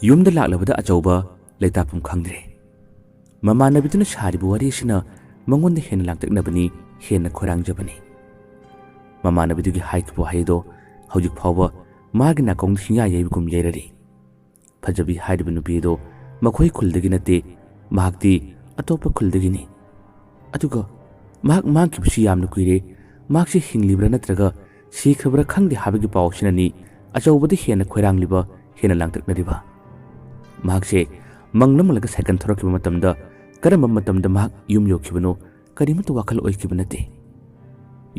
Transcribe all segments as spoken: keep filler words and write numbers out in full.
ꯌꯨꯝꯗ ꯂꯥꯛꯂꯕꯗ ꯑꯆꯧꯕ ꯂꯩꯇꯥꯐꯝ ꯈꯪꯗ꯭ꯔꯦ꯫ ꯃꯃꯥꯟꯅꯕꯤꯗꯨꯅ ꯁꯥꯔꯤꯕ ꯋꯥꯔꯤ ꯑꯁꯤꯅ ꯃꯉꯣꯟꯗ ꯍꯦꯟꯅ ꯂꯥꯡꯇꯛꯅꯕꯅꯤ, ꯍꯦꯟꯅ ꯈꯣꯏꯔꯥꯡꯖꯕꯅꯤ꯫ ꯃꯃꯥꯟꯅꯕꯤꯗꯨꯒꯤ ꯍꯥꯏꯈꯤꯕ ꯋꯥꯍꯩꯗꯣ ꯍꯧꯖꯤꯛ ꯐꯥꯎꯕ ꯃꯥꯒꯤ ꯅꯥꯀꯣꯡꯗ ꯍꯤꯡꯌꯥ ꯌꯩꯕꯒꯨꯝ ꯌꯩꯔꯔꯤ꯫ ꯐꯖꯕꯤ ꯍꯥꯏꯔꯤꯕ ꯅꯨꯄꯤ ꯑꯗꯣ ꯃꯈꯣꯏ ꯈꯨꯜꯗꯒꯤ ꯅꯠꯇꯦ, ꯃꯍꯥꯛꯇꯤ ꯑꯇꯣꯞꯄ ꯈꯨꯜꯗꯒꯤꯅꯤ꯫ ꯑꯗꯨꯒ ꯃꯍꯥꯛ ꯃꯥꯡꯈꯤꯕꯁꯤ ꯌꯥꯝꯅ ꯀꯨꯏꯔꯦ꯫ ꯃꯍꯥꯛꯁꯤ ꯍꯤꯡꯂꯤꯕ꯭ꯔꯥ ꯅꯠꯇ꯭ꯔꯒ ꯁꯤꯈ꯭ꯔꯕ꯭ꯔꯥ ꯈꯪꯗꯦ ꯍꯥꯏꯕꯒꯤ ꯄꯥꯎ ꯑꯁꯤꯅꯅꯤ ꯑꯆꯧꯕꯗ ꯍꯦꯟꯅ ꯈꯣꯏꯔꯥꯡꯂꯤꯕ, ꯍꯦꯟꯅ ꯂꯥꯡꯇꯛꯅꯔꯤꯕ꯫ ꯃꯍꯥꯛꯁꯦ ꯃꯪꯂ ꯃꯪꯂꯒ ꯁꯥꯏꯀꯜ ꯊꯧꯔꯛꯈꯤꯕ ꯃꯇꯝꯗ ꯀꯔꯝꯕ ꯃꯇꯝꯗ ꯃꯍꯥꯛ ꯌꯨꯝ ꯌꯧꯈꯤꯕꯅꯣ ꯀꯔꯤꯃꯠꯇ ꯋꯥꯈꯜ ꯑꯣꯏꯈꯤꯕ ꯅꯠꯇꯦ꯫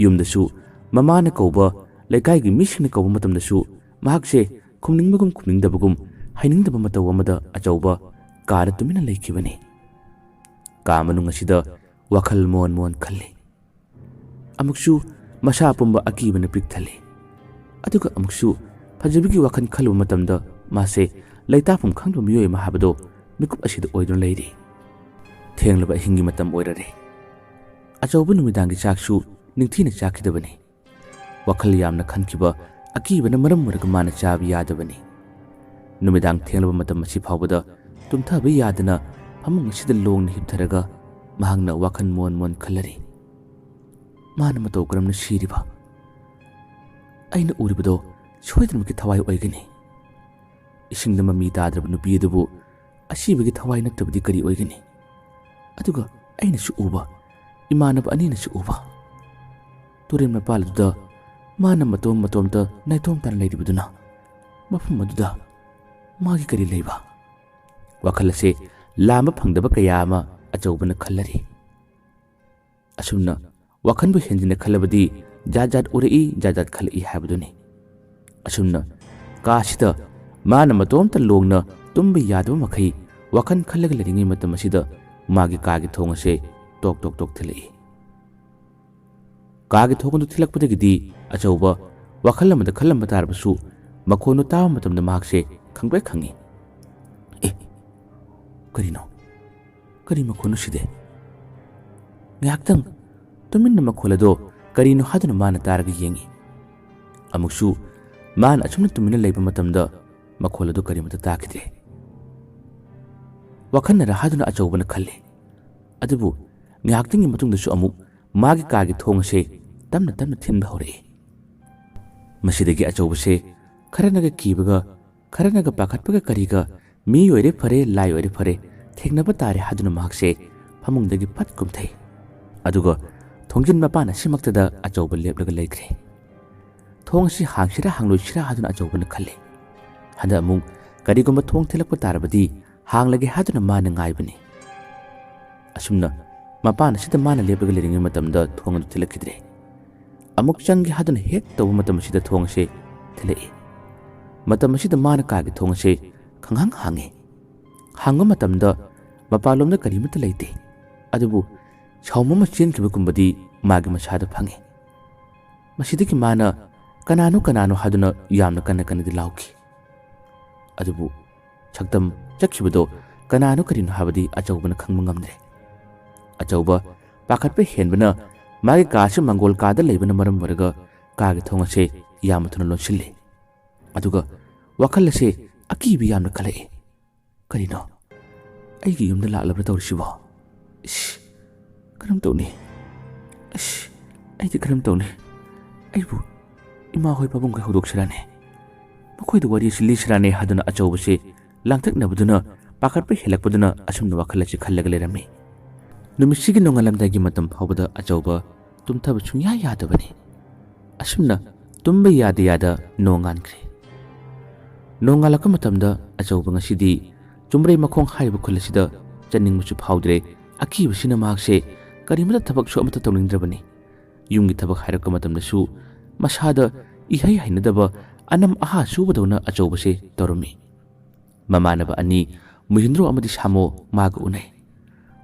ꯌꯨꯝꯗꯁꯨ ꯃꯃꯥꯅ ꯀꯧꯕ, ꯂꯩꯀꯥꯏꯒꯤ ꯃꯤꯁꯤꯡꯅ ꯀꯧꯕ ꯃꯇꯝꯗꯁꯨ ꯃꯍꯥꯛꯁꯦ ꯈꯨꯝꯅꯤꯡꯕꯒꯨꯝ ꯈꯨꯝꯅꯤꯡꯗꯕꯒꯨꯝ, ꯍꯩꯅꯤꯡꯗꯕ ꯃꯇꯧ ꯑꯃꯗ ꯑꯆꯧꯕ ꯀꯥꯗ ꯇꯨꯃꯤꯟꯅ ꯂꯩꯈꯤꯕꯅꯤ꯫ ꯀꯥ ꯃꯅꯨꯡ ꯑꯁꯤꯗ ꯋꯥꯈꯜ ꯃꯣꯟ ꯃꯣꯟ ꯈꯜꯂꯤ꯫ ꯑꯃꯨꯛꯁꯨ ꯃꯁꯥ ꯄꯨꯝꯕ ꯑꯀꯤꯕꯅ ꯄꯤꯛ ꯊꯜꯂꯤ꯫ ꯑꯗꯨꯒ ꯑꯃꯨꯛꯁꯨ ꯐꯖꯕꯤꯒꯤ ꯋꯥꯈꯜ ꯈꯜꯂꯨꯕ ꯃꯇꯝꯗ ꯃꯥꯁꯦ ꯂꯩꯇꯥꯐꯝ ꯈꯪꯗꯕ ꯃꯤꯑꯣꯏ ꯑꯃ ꯍꯥꯏꯕꯗꯣ ꯃꯤꯀꯨꯞ ꯑꯁꯤꯗ ꯑꯣꯏꯗꯨꯅ ꯂꯩꯔꯤ꯫ ꯊꯦꯡꯂꯕ ꯑꯍꯤꯡꯒꯤ ꯃꯇꯝ ꯑꯣꯏꯔꯔꯦ꯫ ꯑꯆꯧꯕ ꯅꯨꯃꯤꯗꯥꯡꯒꯤ ꯆꯥꯛꯁꯨ ꯅꯤꯡꯊꯤꯅ ꯆꯥꯈꯤꯗꯕꯅꯤ꯫ ꯋꯥꯈꯜ ꯌꯥꯝꯅ ꯈꯟꯈꯤꯕ ꯑꯀꯤꯕꯅ ꯃꯔꯝ ꯑꯣꯏꯔꯒ ꯃꯥꯅ ꯆꯥꯕ ꯌꯥꯗꯕꯅꯤ꯫ ꯅꯨꯃꯤꯗꯥꯡ ꯊꯦꯡꯂꯕ ꯃꯇꯝ ꯑꯁꯤ ꯐꯥꯎꯕꯗ ꯇꯨꯝꯊꯕ ꯌꯥꯗꯅ ꯐꯃꯨꯡ ꯑꯁꯤꯗ ꯂꯣꯡꯅ ꯍꯤꯞꯊꯔꯒ ꯃꯍꯥꯛꯅ ꯋꯥꯈꯜ ꯃꯣꯟ ꯃꯣꯟ ꯈꯜꯂꯔꯤ꯫ ꯃꯥꯅ ꯃꯇꯧ ꯀꯔꯝꯅ ꯁꯤꯔꯤꯕ? ꯑꯩꯅ ꯎꯔꯤꯕꯗꯣ ꯁꯣꯏꯗꯅꯃꯛꯀꯤ ꯊꯋꯥꯏ ꯑꯣꯏꯒꯅꯤ꯫ ꯏꯁꯤꯡꯗ ꯃꯃꯤ ꯇꯥꯗ꯭ꯔꯕ ꯅꯨꯄꯤ ꯑꯗꯨꯕꯨ ꯑꯁꯤꯕꯒꯤ ꯊꯋꯥꯏ ꯅꯠꯇꯕꯗꯤ ꯀꯔꯤ ꯑꯣꯏꯒꯅꯤ? ꯑꯗꯨꯒ ꯑꯩꯅꯁꯨ ꯎꯕ, ꯏꯃꯥꯟꯅꯕ ꯑꯅꯤꯅꯁꯨ ꯎꯕ, ꯇꯨꯔꯦꯜ ꯃꯄꯥꯜ ꯑꯗꯨꯗ ꯃꯥꯅ ꯃꯇꯣꯝ ꯃꯇꯣꯝꯇ ꯅꯥꯏꯇꯣꯝ ꯇꯥꯅ ꯂꯩꯔꯤꯕꯗꯨꯅ, ꯃꯐꯝ ꯑꯗꯨꯗ ꯃꯥꯒꯤ ꯀꯔꯤ ꯂꯩꯕ? ꯋꯥꯈꯜ ꯑꯁꯦ ꯂꯥꯝꯕ ꯐꯪꯗꯕ ꯀꯌꯥ ꯑꯃ ꯑꯆꯧꯕꯅ ꯈꯜꯂꯔꯤ꯫ ꯑꯁꯨꯝꯅ ꯋꯥꯈꯜꯕꯨ ꯍꯦꯟꯖꯤꯟꯅ ꯈꯜꯂꯕꯗꯤ ꯖꯥꯠ ꯖꯥꯠ ꯎꯔꯛꯏ, ꯖꯥꯠ ꯖꯥꯠ ꯈꯜꯂꯛꯏ ꯍꯥꯏꯕꯗꯨꯅꯤ꯫ ꯑꯁꯨꯝꯅ ꯀꯥꯁꯤꯗ ꯃꯥꯅ ꯃꯇꯣꯝꯇ ꯂꯣꯡꯅ ꯇꯨꯝꯕ ꯌꯥꯗꯕ ꯃꯈꯩ ꯋꯥꯈꯜ ꯈꯜꯂꯒ ꯂꯩꯔꯤꯉꯩ ꯃꯇꯝ ꯑꯁꯤꯗ ꯃꯥꯒꯤ ꯀꯥꯒꯤ ꯊꯣꯡ ꯑꯁꯦ ꯇꯣꯛ ꯇꯣꯛ ꯇꯣꯛ ꯊꯤꯜꯂꯛꯏ꯫ ꯀꯥꯒꯤ ꯊꯣꯡ ꯑꯗꯨ ꯊꯤꯜꯂꯛꯄꯗꯒꯤꯗꯤ ꯑꯆꯧꯕ ꯋꯥꯈꯜ ꯑꯃꯗ ꯈꯜꯂꯝꯕ ꯇꯥꯔꯕꯁꯨ ꯃꯈꯣꯟꯗꯨ ꯇꯥꯕ ꯃꯇꯝꯗ ꯃꯍꯥꯛꯁꯦ ꯈꯪꯄ꯭ꯔꯦꯛ ꯈꯪꯉꯤ꯫ "ꯑꯦ, ꯀꯔꯤꯅꯣ? ꯀꯔꯤ ꯃꯈꯣꯟꯅꯣ ꯁꯤꯗꯤ?" ꯉꯥꯏꯍꯥꯛꯇꯪ ꯇꯨꯃꯤꯟꯅ ꯃꯈꯣꯜ ꯑꯗꯣ ꯀꯔꯤꯅꯣ ꯍꯥꯏꯗꯨꯅ ꯃꯥꯅ ꯇꯥꯔꯒ ꯌꯦꯡꯉꯤ꯫ ꯑꯃꯨꯛꯁꯨ ꯃꯥꯅ ꯑꯁꯨꯝꯅ ꯇꯨꯃꯤꯟꯅ ꯂꯩꯕ ꯃꯇꯝꯗ ꯃꯈꯣꯜ ꯑꯗꯨ ꯀꯔꯤꯃꯠꯇ ꯇꯥꯈꯤꯗ꯭ꯔꯦ꯫ ꯋꯥꯈꯜꯅꯔ ꯍꯥꯏꯗꯨꯅ ꯑꯆꯧꯕꯅ ꯈꯜꯂꯤ꯫ ꯑꯗꯨꯕꯨ ꯉꯥꯏꯍꯥꯛꯇꯪꯒꯤ ꯃꯇꯨꯡꯗꯁꯨ ꯑꯃꯨꯛ ꯃꯥꯒꯤ ꯀꯥꯒꯤ ꯊꯣꯡ ꯑꯁꯦ ꯇꯞꯅ ꯇꯞꯅ ꯊꯤꯟꯕ ꯍꯧꯔꯛꯏ꯫ ꯃꯁꯤꯗꯒꯤ ꯑꯆꯧꯕꯁꯦ ꯈꯔꯅꯒ ꯀꯤꯕꯒ, ꯈꯔꯅꯒ ꯄꯥꯈꯠꯄꯒ ꯀꯔꯤꯒ, ꯃꯤ ꯑꯣꯏꯔꯦ ꯐꯔꯦ, ꯂꯥꯏ ꯑꯣꯏꯔꯦ ꯐꯔꯦ, ꯊꯦꯡꯅꯕ ꯇꯥꯔꯦ ꯍꯥꯏꯗꯨꯅ ꯃꯍꯥꯛꯁꯦ ꯐꯃꯨꯡꯗꯒꯤ ꯐꯠ ꯀꯨꯝꯊꯩ꯫ ꯑꯗꯨꯒ ꯊꯣꯡꯖꯤꯟ ꯃꯄꯥꯟ ꯑꯁꯤꯃꯛꯇꯗ ꯑꯆꯧꯕ ꯂꯦꯞꯂꯒ ꯂꯩꯈ꯭ꯔꯦ꯫ ꯊꯣꯡ ꯑꯁꯤ ꯍꯥꯡꯁꯤꯔꯥ ꯍꯥꯡꯂꯣꯏꯁꯤꯔꯥ ꯍꯥꯏꯗꯨꯅ ꯑꯆꯧꯕꯅ ꯈꯜꯂꯤ꯫ ꯍꯟꯗꯛ ꯑꯃꯨꯛ ꯀꯔꯤꯒꯨꯝꯕ ꯊꯣꯡ ꯊꯤꯜꯂꯛꯄ ꯇꯥꯔꯕꯗꯤ ꯍꯥꯡꯂꯒꯦ ꯍꯥꯏꯗꯨꯅ ꯃꯥꯅ ꯉꯥꯏꯕꯅꯤ꯫ ꯑꯁꯨꯝꯅ ꯃꯄꯥꯟ ꯑꯁꯤꯗ ꯃꯥꯅ ꯂꯦꯞꯂꯒ ꯂꯩꯔꯤꯉꯩ ꯃꯇꯝꯗ ꯊꯣꯡ ꯑꯗꯨ ꯊꯤꯜꯂꯛꯈꯤꯗ꯭ꯔꯦ꯫ ꯑꯃꯨꯛ ꯆꯪꯒꯦ ꯍꯥꯏꯗꯨꯅ ꯍꯦꯛ ꯇꯧꯕ ꯃꯇꯝ ꯑꯁꯤꯗ ꯊꯣꯡ ꯑꯁꯦ ꯊꯤꯜꯂꯛꯏ꯫ ꯃꯇꯝ ꯑꯁꯤꯗ ꯃꯥꯅ ꯀꯥꯒꯤ ꯊꯣꯡ ꯑꯁꯦ ꯈꯪꯍꯥꯡ ꯍꯥꯡꯉꯤ꯫ ꯍꯥꯡꯕ ꯃꯇꯝꯗ ꯃꯄꯥꯟꯂꯣꯝꯗ ꯀꯔꯤꯃꯠꯇ ꯂꯩꯇꯦ꯫ ꯑꯗꯨꯕꯨ ꯁꯥꯎꯝ ꯑꯃ ꯆꯦꯟꯈꯤꯕꯒꯨꯝꯕꯗꯤ ꯃꯥꯒꯤ ꯃꯁꯥꯗ ꯐꯪꯉꯤ꯫ ꯃꯁꯤꯗꯒꯤ ꯃꯥꯅ "ꯀꯅꯥꯅꯣ, ꯀꯅꯥꯅꯣ?" ꯍꯥꯏꯗꯨꯅ ꯌꯥꯝꯅ ꯀꯟꯅ ꯀꯟꯅꯗꯤ ꯂꯥꯎꯈꯤ꯫ ꯑꯗꯨꯕꯨ ꯁꯛꯇꯝ ꯆꯠꯈꯤꯕꯗꯣ ꯀꯅꯥꯅꯣ ꯀꯔꯤꯅꯣ ꯍꯥꯏꯕꯗꯤ ꯑꯆꯧꯕꯅ ꯈꯪꯕ ꯉꯝꯗ꯭ꯔꯦ꯫ ꯑꯆꯧꯕ ꯄꯥꯈꯠꯄ ꯍꯦꯟꯕꯅ ꯃꯥꯒꯤ ꯀꯥꯁꯤ ꯃꯪꯒꯣꯜ ꯀꯥꯗ ꯂꯩꯕꯅ ꯃꯔꯝ ꯑꯣꯏꯔꯒ ꯀꯥꯒꯤ ꯊꯣꯡ ꯑꯁꯦ ꯌꯥꯝꯅ ꯊꯨꯅ ꯂꯣꯟꯁꯤꯜꯂꯤ꯫ ꯑꯗꯨꯒ ꯋꯥꯈꯜ ꯑꯁꯦ ꯑꯀꯤꯕ ꯌꯥꯝꯅ ꯈꯜꯂꯛꯏ꯫ "ꯀꯔꯤꯅꯣ? ꯑꯩꯒꯤ ꯌꯨꯝꯗ ꯂꯥꯛꯂꯕ꯭ꯔꯥ ꯇꯧꯔꯤꯁꯤꯕꯣ? ꯏꯁ, ꯀꯔꯝ ꯇꯧꯅꯤ? ꯏꯁ, ꯑꯩꯗꯤ ꯀꯔꯝ ꯇꯧꯅꯤ? ꯑꯩꯕꯨ ꯏꯃꯥ ꯍꯣꯏ ꯄꯥꯕꯨꯡꯈꯣꯏ ꯍꯧꯗꯣꯛꯁꯤꯔꯥꯅꯦ? ꯃꯈꯣꯏꯗ ꯋꯥꯔꯤ ꯑꯁꯤ ꯂꯤꯁꯤꯔꯥꯅꯦ?" ꯍꯥꯏꯗꯨꯅ ꯑꯆꯧꯕꯁꯤ ꯂꯥꯡꯇꯛꯅꯕꯗꯨꯅ, ꯄꯥꯈꯠꯄ ꯍꯦꯜꯂꯛꯄꯗꯨꯅ ꯑꯁꯨꯝꯅ ꯋꯥꯈꯜ ꯑꯁꯤ ꯈꯜꯂꯒ ꯂꯩꯔꯝꯃꯤ꯫ ꯅꯨꯃꯤꯠꯁꯤꯒꯤ ꯅꯣꯡꯉꯥꯜꯂꯝꯗꯥꯏꯒꯤ ꯃꯇꯝ ꯐꯥꯎꯕꯗ ꯑꯆꯧꯕ ꯇꯨꯝꯊꯕ ꯁꯨꯡꯌꯥ ꯌꯥꯗꯕꯅꯤ꯫ ꯑꯁꯨꯝꯅ ꯇꯨꯝꯕ ꯌꯥꯗ ꯌꯥꯗ ꯅꯣꯡꯉꯥꯟꯈ꯭ꯔꯦ꯫ ꯅꯣꯡꯉꯥꯜꯂꯛꯄ ꯃꯇꯝꯗ ꯑꯆꯧꯕ ꯉꯁꯤꯗꯤ ꯆꯨꯝꯕ꯭ꯔꯩ ꯃꯈꯣꯡ ꯍꯥꯏꯔꯤꯕ ꯈꯨꯜ ꯑꯁꯤꯗ ꯆꯠꯅꯤꯡꯕꯁꯨ ꯐꯥꯎꯗ꯭ꯔꯦ꯫ ꯑꯀꯤꯕꯁꯤꯅ ꯃꯍꯥꯛꯁꯦ ꯀꯔꯤꯃꯠꯇ ꯊꯕꯛꯁꯨ ꯑꯃꯠꯇ ꯇꯧꯅꯤꯡꯗ꯭ꯔꯕꯅꯤ꯫ ꯌꯨꯝꯒꯤ ꯊꯕꯛ ꯍꯥꯏꯔꯛꯄ ꯃꯇꯝꯗꯁꯨ ꯃꯁꯥꯗ ꯏꯍꯩ ꯍꯩꯅꯗꯕ ꯑꯅꯝ ꯑꯍꯥ ꯁꯨꯕꯗꯧꯅ ꯑꯆꯧꯕꯁꯦ ꯇꯧꯔꯝꯃꯤ꯫ ꯃꯃꯥꯟꯅꯕ ꯑꯅꯤ, ꯃꯨꯍꯤꯟꯗ꯭ꯔꯣ ꯑꯃꯗꯤ ꯁꯥꯃꯣ, ꯃꯥꯒ ꯎꯅꯩ꯫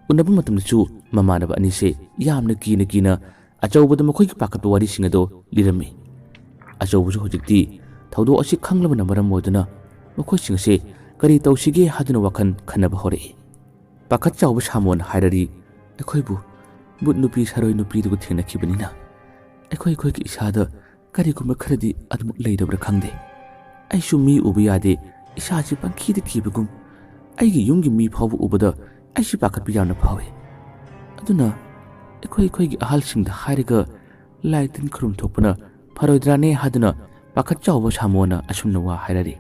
ꯎꯅꯕ ꯃꯇꯝꯗꯁꯨ ꯃꯃꯥꯟꯅꯕ ꯑꯅꯤꯁꯦ ꯌꯥꯝꯅ ꯀꯤꯅ ꯀꯤꯅ ꯑꯆꯧꯕꯗ ꯃꯈꯣꯏꯒꯤ ꯄꯥꯈꯠꯄ ꯋꯥꯔꯤꯁꯤꯡ ꯑꯗꯣ ꯂꯤꯔꯝꯃꯤ꯫ ꯑꯆꯧꯕꯁꯨ ꯍꯧꯖꯤꯛꯇꯤ ꯊꯧꯗꯣꯛ ꯑꯁꯤ ꯈꯪꯂꯕꯅ ꯃꯔꯝ ꯑꯣꯏꯗꯨꯅ ꯃꯈꯣꯏꯁꯤꯡ ꯑꯁꯦ ꯀꯔꯤ ꯇꯧꯁꯤꯒꯦ ꯍꯥꯏꯗꯨꯅ ꯋꯥꯈꯜ ꯈꯟꯅꯕ ꯍꯧꯔꯛꯏ꯫ ꯄꯥꯈꯠ ꯆꯥꯎꯕ ꯁꯥꯃꯣꯅ ꯍꯥꯏꯔꯔꯤ, "ꯑꯩꯈꯣꯏꯕꯨ ꯕꯨꯠ ꯅꯨꯄꯤ ꯁꯥꯔꯣꯏ ꯅꯨꯄꯤꯗꯨꯒ ꯊꯦꯡꯅꯈꯤꯕꯅꯤꯅ ꯑꯩꯈꯣꯏ ꯑꯩꯈꯣꯏꯒꯤ ꯏꯁꯥꯗ ꯀꯔꯤꯒꯨꯝꯕ ꯈꯔꯗꯤ ꯑꯗꯨꯃꯛ ꯂꯩꯔꯕ꯭ꯔꯥ ꯈꯪꯗꯦ꯫ ꯑꯩꯁꯨ ꯃꯤ ꯎꯕ ꯌꯥꯗꯦ, ꯏꯁꯥꯁꯤ ꯄꯪꯀꯤꯗ ꯀꯤꯕꯒꯨꯝ꯫ ꯑꯩꯒꯤ ꯌꯨꯝꯒꯤ ꯃꯤ ꯐꯥꯎꯕ ꯎꯕꯗ ꯑꯩꯁꯤ ꯄꯥꯈꯠꯄ ꯌꯥꯝꯅ ꯐꯥꯎꯏ꯫ ꯑꯗꯨꯅ ꯑꯩꯈꯣꯏ ꯑꯩꯈꯣꯏꯒꯤ ꯑꯍꯜꯁꯤꯡꯗ ꯍꯥꯏꯔꯒ ꯂꯥꯏ ꯇꯤꯟ ꯈꯨꯔꯨꯝ ꯊꯣꯛꯄꯅ ꯐꯔꯣꯏꯗ꯭ꯔꯥꯅꯦ ꯍꯥꯏꯗꯨꯅ ꯄꯥꯈꯠ ꯆꯥꯎꯕ ꯁꯥꯃꯣꯅ ꯑꯁꯨꯝꯅ ꯋꯥ ꯍꯥꯏꯔꯔꯤ꯫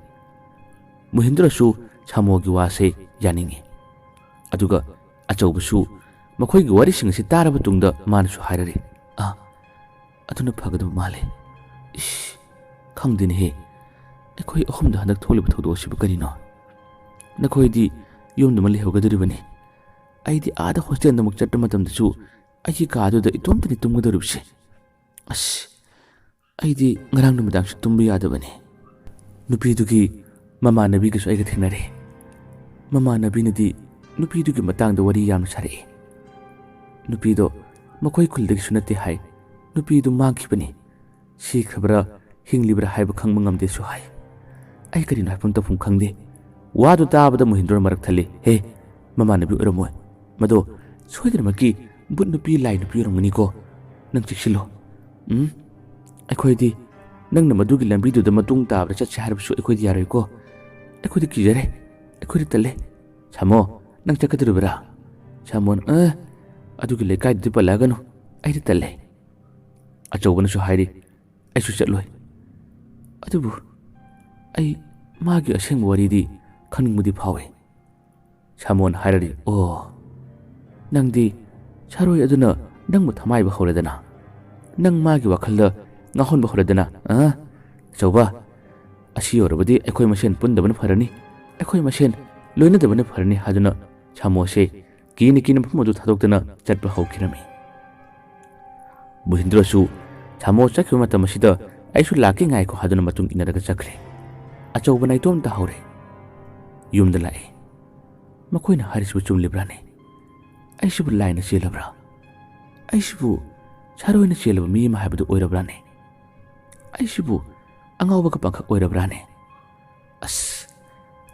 ꯃꯨꯍꯤꯟꯗ꯭ꯔꯁꯨ ꯁꯥꯃꯣꯒꯤ ꯋꯥꯁꯦ ꯌꯥꯅꯤꯡꯏ꯫ ꯑꯗꯨꯒ ꯑꯆꯧꯕꯁꯨ ꯃꯈꯣꯏꯒꯤ ꯋꯥꯔꯤꯁꯤꯡ ꯑꯁꯤ ꯇꯥꯔꯕ ꯇꯨꯡꯗ ꯃꯥꯅꯁꯨ ꯍꯥꯏꯔꯔꯤ, "ꯑꯥ, ꯑꯗꯨꯅ ꯐꯒꯗꯕ ꯃꯥꯜꯂꯦ꯫ ꯏꯁ, ꯈꯪꯗꯦꯅꯦꯍꯦ, ꯑꯩꯈꯣꯏ ꯑꯍꯨꯝꯗ ꯍꯟꯗꯛ ꯊꯣꯛꯂꯤꯕ ꯊꯧꯗꯣꯛ ꯑꯁꯤꯕꯨ ꯀꯔꯤꯅꯣ? ꯅꯈꯣꯏꯗꯤ ꯌꯨꯝꯗꯃꯛ ꯂꯩꯍꯧꯒꯗꯧꯔꯤꯕꯅꯤ꯫ ꯑꯩꯗꯤ ꯑꯥꯗ ꯍꯣꯁꯇꯦꯜꯗ ꯑꯃꯨꯛ ꯆꯠꯄ ꯃꯇꯝꯗꯁꯨ ꯑꯩꯒꯤ ꯀꯥꯗꯨꯗ ꯏꯇꯣꯝꯇꯅꯤ ꯇꯨꯝꯒꯗꯧꯔꯤꯕꯁꯦ꯫ ꯑꯁ, ꯑꯩꯗꯤ ꯉꯔꯥꯡ ꯅꯨꯃꯤꯗꯥꯡꯁꯨ ꯇꯨꯝꯕ ꯌꯥꯗꯕꯅꯤ꯫ ꯅꯨꯄꯤꯗꯨꯒꯤ ꯃꯃꯥꯟꯅꯕꯤꯒꯁꯨ ꯑꯩꯒ ꯊꯦꯡꯅꯔꯦ꯫ ꯃꯃꯥꯟꯅꯕꯤꯅꯗꯤ ꯅꯨꯄꯤꯗꯨꯒꯤ ꯃꯇꯥꯡꯗ ꯋꯥꯔꯤ ꯌꯥꯝꯅ ꯁꯥꯔꯛꯏ꯫ ꯅꯨꯄꯤꯗꯣ ꯃꯈꯣꯏ ꯈꯨꯜꯗꯒꯤꯁꯨ ꯅꯠꯇꯦ ꯍꯥꯏ꯫ ꯅꯨꯄꯤꯗꯨ ꯃꯥꯡꯈꯤꯕꯅꯤ꯫ ꯁꯤꯈ꯭ꯔꯕ꯭ꯔꯥ, ꯍꯤꯡꯂꯤꯕ꯭ꯔꯥ ꯍꯥꯏꯕ ꯈꯪꯕ ꯉꯝꯗꯦꯁꯨ ꯍꯥꯏ꯫ ꯑꯩ ꯀꯔꯤꯅꯣ ꯍꯥꯏꯐꯝ ꯇꯧꯐꯝ ꯈꯪꯗꯦ꯫" ꯋꯥꯗꯨ ꯇꯥꯕꯗ ꯃꯨꯍꯤꯟꯗ꯭ꯔꯣ ꯃꯔꯛ ꯊꯜꯂꯤ꯫ "ꯍꯦ, ꯃꯃꯥꯟꯅꯕꯤ ꯑꯣꯏꯔꯝꯃꯣꯏ꯫ ꯃꯗꯣ ꯁꯣꯏꯗꯅꯃꯛꯀꯤ ꯚꯨꯠ ꯅꯨꯄꯤ, ꯂꯥꯏ ꯅꯨꯄꯤ ꯑꯣꯏꯔꯝꯒꯅꯤꯀꯣ꯫ ꯅꯪ ꯆꯦꯛꯁꯤꯜꯂꯣ꯫" "ꯎꯝ, ꯑꯩꯈꯣꯏꯗꯤ ꯅꯪꯅ ꯃꯗꯨꯒꯤ ꯂꯝꯕꯤꯗꯨꯗ ꯃꯇꯨꯡ ꯇꯥꯕꯗ ꯆꯠꯁꯦ ꯍꯥꯏꯔꯕꯁꯨ ꯑꯩꯈꯣꯏꯗꯤ ꯌꯥꯔꯣꯏꯀꯣ꯫ ꯑꯩꯈꯣꯏꯗꯤ ꯀꯤꯖꯔꯦ꯫ ꯑꯩꯈꯣꯏꯗꯤ ꯇꯜꯂꯦ꯫ ꯁꯥꯃꯣ, ꯅꯪ ꯆꯠꯀꯗꯧꯔꯤꯕꯔꯥ?" ꯁꯥꯃꯣꯅ, "ꯑ, ꯑꯗꯨꯒꯤ ꯂꯩꯀꯥꯏꯗꯨꯗꯤ ꯄꯜꯂꯛꯑꯒꯅꯨ꯫ ꯑꯩꯗꯤ ꯇꯜꯂꯦ꯫" ꯑꯆꯧꯕꯅꯁꯨ ꯍꯥꯏꯔꯤ, "ꯑꯩꯁꯨ ꯆꯠꯂꯣꯏ꯫ ꯑꯗꯨꯕꯨ ꯑꯩ ꯃꯥꯒꯤ ꯑꯁꯦꯡꯕ ꯋꯥꯔꯤꯗꯤ ꯈꯪꯅꯤꯡꯕꯗꯤ ꯐꯥꯎꯏ꯫" ꯁꯥꯃꯣꯟ ꯍꯥꯏꯔꯔꯤ, "ꯑꯣ, ꯅꯪꯗꯤ ꯁꯥꯔꯣꯏ ꯑꯗꯨꯅ ꯅꯪꯕꯨ ꯊꯃꯥꯏꯕ ꯍꯧꯔꯦꯗꯅ, ꯅꯪ ꯃꯥꯒꯤ ꯋꯥꯈꯜꯗ ꯉꯥꯎꯍꯟꯕ ꯍꯧꯔꯦꯗꯅ, ꯑ? ꯑꯆꯧꯕ, ꯑꯁꯤ ꯑꯣꯏꯔꯕꯗꯤ ꯑꯩꯈꯣꯏ ꯃꯁꯦꯟ ꯄꯨꯟꯗꯕꯅ ꯐꯔꯅꯤ, ꯑꯩꯈꯣꯏ ꯃꯁꯦꯟ ꯂꯣꯏꯅꯗꯕꯅ ꯐꯔꯅꯤ" ꯍꯥꯏꯗꯨꯅ ꯁꯥꯃꯣꯁꯦ ꯀꯤꯅ ꯀꯤꯅ ꯃꯐꯝ ꯑꯗꯨ ꯊꯥꯗꯣꯛꯇꯅ ꯆꯠꯄ ꯍꯧꯈꯤꯔꯝꯃꯤ꯫ ꯃꯨꯍꯤꯟꯗ꯭ꯔꯁꯨ ꯁꯥꯃꯣ ꯆꯠꯈꯤꯕ ꯃꯇꯝ ꯑꯁꯤꯗ ꯑꯩꯁꯨ ꯂꯥꯛꯀꯦ ꯉꯥꯏꯈꯣ ꯍꯥꯏꯗꯨꯅ ꯃꯇꯨꯡ ꯏꯟꯅꯔꯒ ꯆꯠꯈ꯭ꯔꯦ꯫ ꯑꯆꯧꯕꯅ ꯏꯇꯣꯝ ꯇꯥꯍꯧꯔꯦ꯫ ꯌꯨꯝꯗ ꯂꯥꯛꯑꯦ꯫ ꯃꯈꯣꯏꯅ ꯍꯥꯏꯔꯤꯁꯤꯕꯨ ꯆꯨꯝꯂꯤꯕ꯭ꯔꯥꯅꯦ? ꯑꯩꯁꯤꯕꯨ ꯂꯥꯏꯅ ꯆꯦꯜꯂꯕ꯭ꯔꯥ? ꯑꯩꯁꯤꯕꯨ ꯁꯥꯔꯣꯏꯅ ꯆꯦꯜꯂꯕ ꯃꯤ ꯑꯃ ꯍꯥꯏꯕꯗꯨ ꯑꯣꯏꯔꯕ꯭ꯔꯥꯅꯦ? ꯑꯩꯁꯤꯕꯨ ꯑꯉꯥꯎꯕꯒ ꯄꯥꯡꯈꯛ ꯑꯣꯏꯔꯕ꯭ꯔꯥꯅꯦ? ꯑꯁ,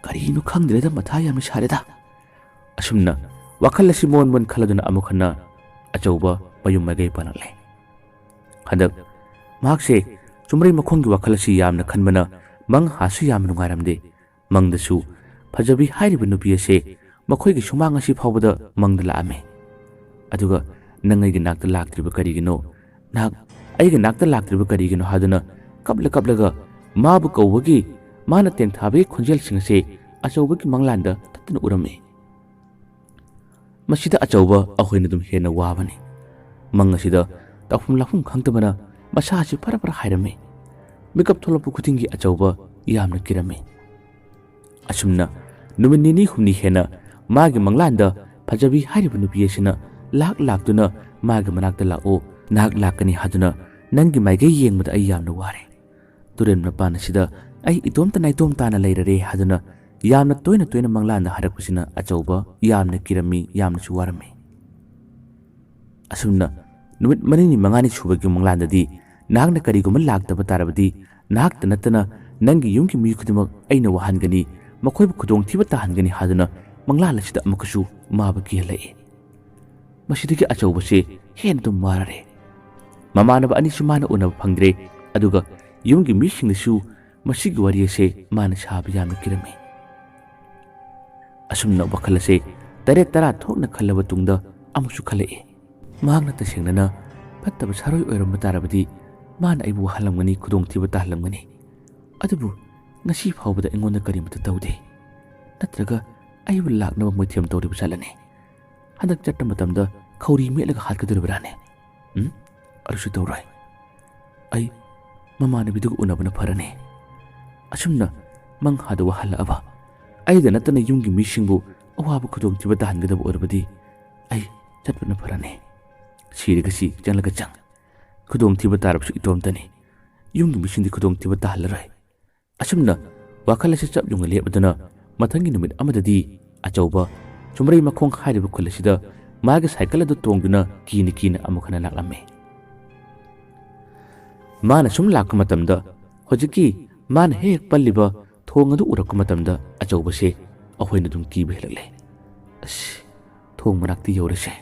ꯀꯔꯤꯅꯣ ꯈꯪꯗ꯭ꯔꯦꯗ, ꯃꯊꯥ ꯌꯥꯝꯅ ꯁꯥꯔꯦꯗ꯫ ꯑꯁꯨꯝꯅ ꯋꯥꯈꯜ ꯑꯁꯤ ꯃꯣꯟ ꯃꯣꯟ ꯈꯜꯂꯗꯨꯅ ꯑꯃꯨꯛ ꯍꯟꯅ ꯑꯆꯧꯕ ꯃꯌꯨꯝ ꯃꯥꯏꯀꯩ ꯄꯥꯜꯂꯛꯂꯦ꯫ ꯍꯟꯗꯛ ꯃꯍꯥꯛꯁꯦ ꯆꯨꯝꯔꯩ ꯃꯈꯣꯡꯒꯤ ꯋꯥꯈꯜ ꯑꯁꯤ ꯌꯥꯝꯅ ꯈꯟꯕꯅ ꯃꯪꯍꯥꯁꯨ ꯌꯥꯝ ꯅꯨꯡꯉꯥꯏꯔꯝꯗꯦ꯫ ꯃꯪꯗꯁꯨ ꯐꯖꯕꯤ ꯍꯥꯏꯔꯤꯕ ꯅꯨꯄꯤ ꯑꯁꯦ ꯃꯈꯣꯏꯒꯤ ꯁꯨꯃꯥꯡ ꯑꯁꯤ ꯐꯥꯎꯕꯗ ꯃꯪꯗ ꯂꯥꯛꯑꯝꯃꯤ꯫ ꯑꯗꯨꯒ "ꯅꯪ ꯑꯩꯒꯤ ꯅꯥꯛꯇ ꯂꯥꯛꯇ꯭ꯔꯤꯕ ꯀꯔꯤꯒꯤꯅꯣ? ꯅꯍꯥꯛ ꯑꯩꯒꯤ ꯅꯥꯛꯇ ꯂꯥꯛꯇ꯭ꯔꯤꯕ ꯀꯔꯤꯒꯤꯅꯣ?" ꯍꯥꯏꯗꯨꯅ ꯀꯞꯂ ꯀꯞꯂꯒ ꯃꯥꯕꯨ ꯀꯧꯕꯒꯤ, ꯃꯥꯅ ꯇꯦꯟꯊꯥꯕꯒꯤ ꯈꯣꯟꯖꯦꯜꯁꯤꯡ ꯑꯁꯦ ꯑꯆꯧꯕꯒꯤ ꯃꯪꯂꯥꯟꯗ ꯇꯠꯇꯅ ꯎꯔꯝꯃꯤ꯫ ꯃꯁꯤꯗ ꯑꯆꯧꯕ ꯑꯩꯈꯣꯏꯅ ꯑꯗꯨꯝ ꯍꯦꯟꯅ ꯋꯥꯕꯅꯤ꯫ ꯃꯪ ꯑꯁꯤꯗ ꯇꯧꯐꯝ ꯂꯥꯛꯐꯝ ꯈꯪꯗꯕꯅ ꯃꯁꯥ ꯑꯁꯤ ꯐꯔ ꯐꯔ ꯍꯥꯏꯔꯝꯃꯤ꯫ ꯃꯤꯀꯞ ꯊꯣꯛꯂꯛꯄ ꯈꯨꯗꯤꯡꯒꯤ ꯑꯆꯧꯕ ꯌꯥꯝꯅ ꯀꯤꯔꯝꯃꯤ꯫ ꯑꯁꯨꯝꯅ ꯅꯨꯃꯤꯠ ꯅꯤꯅꯤ ꯍꯨꯝꯅꯤ ꯍꯦꯟꯅ ꯃꯥꯒꯤ ꯃꯪꯂꯥꯟꯗ ꯐꯖꯕꯤ ꯍꯥꯏꯔꯤꯕ ꯅꯨꯄꯤ ꯑꯁꯤꯅ ꯂꯥꯛ ꯂꯥꯛꯇꯨꯅ ꯃꯥꯒꯤ ꯃꯅꯥꯛꯇ "ꯂꯥꯛꯑꯣ, ꯅꯍꯥꯛ ꯂꯥꯛꯀꯅꯤ ꯍꯥꯏꯗꯨꯅ ꯅꯪꯒꯤ ꯃꯥꯏꯀꯩ ꯌꯦꯡꯕꯗ ꯑꯩ ꯌꯥꯝꯅ ꯋꯥꯔꯦ꯫ ꯇꯨꯔꯦꯜ ꯃꯄꯥꯟ ꯑꯁꯤꯗ ꯑꯩ ꯏꯇꯣꯝꯇ ꯅꯥꯏꯇꯣꯝ ꯇꯥꯅ ꯂꯩꯔꯔꯦ" ꯍꯥꯏꯗꯨꯅ ꯌꯥꯝꯅ ꯇꯣꯏꯅ ꯇꯣꯏꯅ ꯃꯪꯂꯥꯟꯗ ꯍꯥꯏꯔꯛꯄꯁꯤꯅ ꯑꯆꯧꯕ ꯌꯥꯝꯅ ꯀꯤꯔꯝꯃꯤ, ꯌꯥꯝꯅꯁꯨ ꯋꯥꯔꯝꯃꯤ꯫ ꯑꯁꯨꯝꯅ ꯅꯨꯃꯤꯠ ꯃꯔꯤꯅꯤ ꯃꯉꯥꯅꯤ ꯁꯨꯕꯒꯤ ꯃꯪꯂꯥꯟꯗꯗꯤ ꯅꯍꯥꯛꯅ ꯀꯔꯤꯒꯨꯝꯕ ꯂꯥꯛꯇꯕ ꯇꯥꯔꯕꯗꯤ ꯅꯍꯥꯛꯇ ꯅꯠꯇꯅ ꯅꯪꯒꯤ ꯌꯨꯝꯒꯤ ꯃꯤ ꯈꯨꯗꯤꯡꯃꯛ ꯑꯩꯅ ꯋꯥꯍꯟꯒꯅꯤ, ꯃꯈꯣꯏꯕꯨ ꯈꯨꯗꯣꯡꯊꯤꯕ ꯇꯥꯍꯟꯒꯅꯤ ꯍꯥꯏꯗꯨꯅ ꯃꯪꯂꯥꯟ ꯑꯁꯤꯗ ꯑꯃꯨꯛꯀꯁꯨ ꯃꯥꯕꯨ ꯀꯤꯍꯜꯂꯛꯏ꯫ ꯃꯁꯤꯗꯒꯤ ꯑꯆꯧꯕꯁꯦ ꯍꯦꯟꯅ ꯑꯗꯨꯝ ꯋꯥꯔꯔꯦ꯫ ꯃꯃꯥꯟꯅꯕ ꯑꯅꯤꯁꯨ ꯃꯥꯅ ꯎꯅꯕ ꯐꯪꯗ꯭ꯔꯦ, ꯑꯗꯨꯒ ꯌꯨꯝꯒꯤ ꯃꯤꯁꯤꯡꯗꯁꯨ ꯃꯁꯤꯒꯤ ꯋꯥꯔꯤ ꯑꯁꯦ ꯃꯥꯅ ꯁꯥꯕ ꯌꯥꯝꯅ ꯀꯤꯔꯝꯃꯤ꯫ ꯑꯁꯨꯝꯅ ꯋꯥꯈꯜ ꯑꯁꯦ ꯇꯔꯦꯠ ꯇꯔꯥ ꯊꯣꯛꯅ ꯈꯜꯂꯕ ꯇꯨꯡꯗ ꯑꯃꯨꯛꯁꯨ ꯈꯜꯂꯛꯏ꯫ ꯃꯍꯥꯛꯅ ꯇꯁꯦꯡꯅꯅ ꯐꯠꯇꯕ ꯁꯥꯔꯣꯏ ꯑꯣꯏꯔꯝꯕ ꯇꯥꯔꯕꯗꯤ ꯃꯥꯅ ꯑꯩꯕꯨ ꯋꯥꯍꯜꯂꯝꯒꯅꯤ, ꯈꯨꯗꯣꯡꯊꯤꯕ ꯇꯥꯍꯜꯂꯝꯒꯅꯤ꯫ ꯑꯗꯨꯕꯨ ꯉꯁꯤ ꯐꯥꯎꯕꯗ ꯑꯩꯉꯣꯟꯗ ꯀꯔꯤꯃꯠꯇ ꯇꯧꯗꯦ꯫ ꯅꯠꯇ꯭ꯔꯒ ꯑꯩꯕꯨ ꯂꯥꯛꯅꯕ ꯃꯣꯏꯊꯦꯝ ꯇꯧꯔꯤꯕ ꯖꯥꯠꯂꯅꯦ? ꯍꯟꯗꯛ ꯆꯠꯄ ꯃꯇꯝꯗ ꯈꯧꯔꯤ ꯃꯦꯠꯂꯒ ꯍꯥꯠꯀꯗꯧꯔꯤꯕ꯭ꯔꯥꯅꯦ? ꯎꯝ? ꯑꯗꯨꯁꯨ ꯇꯧꯔꯣꯏ꯫ ꯑꯩ ꯃꯃꯥꯟꯅꯕꯤꯗꯨꯒ ꯎꯅꯕꯅ ꯐꯔꯅꯤ꯫ ꯑꯁꯨꯝꯅ ꯃꯪꯍꯥꯗ ꯋꯥꯍꯜꯂꯛꯑꯕ, ꯑꯩꯗ ꯅꯠꯇꯅ ꯌꯨꯝꯒꯤ ꯃꯤꯁꯤꯡꯕꯨ ꯑꯋꯥꯕ ꯈꯨꯗꯣꯡꯊꯤꯕ ꯇꯥꯍꯟꯒꯗꯕ ꯑꯣꯏꯔꯕꯗꯤ ꯑꯩ ꯆꯠꯄꯅ ꯐꯔꯅꯤ꯫ ꯁꯤꯔꯒꯁꯤ ꯆꯪꯂꯒ ꯆꯪ꯫ ꯈꯨꯗꯣꯡꯊꯤꯕ ꯇꯥꯔꯕꯁꯨ ꯏꯇꯣꯝꯇꯅꯤ꯫ ꯌꯨꯝꯒꯤ ꯃꯤꯁꯤꯡꯗꯤ ꯈꯨꯗꯣꯡꯊꯤꯕ ꯇꯥꯍꯜꯂꯔꯣꯏ꯫ ꯑꯁꯨꯝꯅ ꯋꯥꯈꯜ ꯑꯁꯤ ꯆꯞ ꯌꯨꯡꯅ ꯂꯦꯞꯂꯗꯨꯅ ꯃꯊꯪꯒꯤ ꯅꯨꯃꯤꯠ ꯑꯃꯗꯗꯤ ꯑꯆꯧꯕ ꯆꯨꯝꯔꯩ ꯃꯈꯣꯡ ꯍꯥꯏꯔꯤꯕ ꯈꯨꯜ ꯑꯁꯤꯗ ꯃꯥꯒꯤ ꯁꯥꯏꯀꯜ ꯑꯗꯨ ꯇꯣꯡꯗꯨꯅ ꯀꯤꯅ ꯀꯤꯅ ꯑꯃꯨꯛ ꯍꯟꯅ ꯂꯥꯛꯂꯝꯃꯤ꯫ ꯃꯥꯅ ꯁꯨꯝ ꯂꯥꯛꯄ ꯃꯇꯝꯗ ꯍꯧꯖꯤꯛꯀꯤ ꯃꯥꯅ ꯍꯦꯛ ꯍꯦꯛ ꯄꯜꯂꯤꯕ ꯊꯣꯡ ꯑꯗꯨ ꯎꯔꯛꯄ ꯃꯇꯝꯗ ꯑꯆꯧꯕꯁꯦ ꯑꯩꯈꯣꯏꯅ ꯑꯗꯨꯝ ꯀꯤꯕ ꯍꯦꯜꯂꯛꯂꯦ꯫ ꯑꯁ, ꯊꯣꯡ ꯃꯅꯥꯛꯇ ꯌꯧꯔꯁꯦ꯫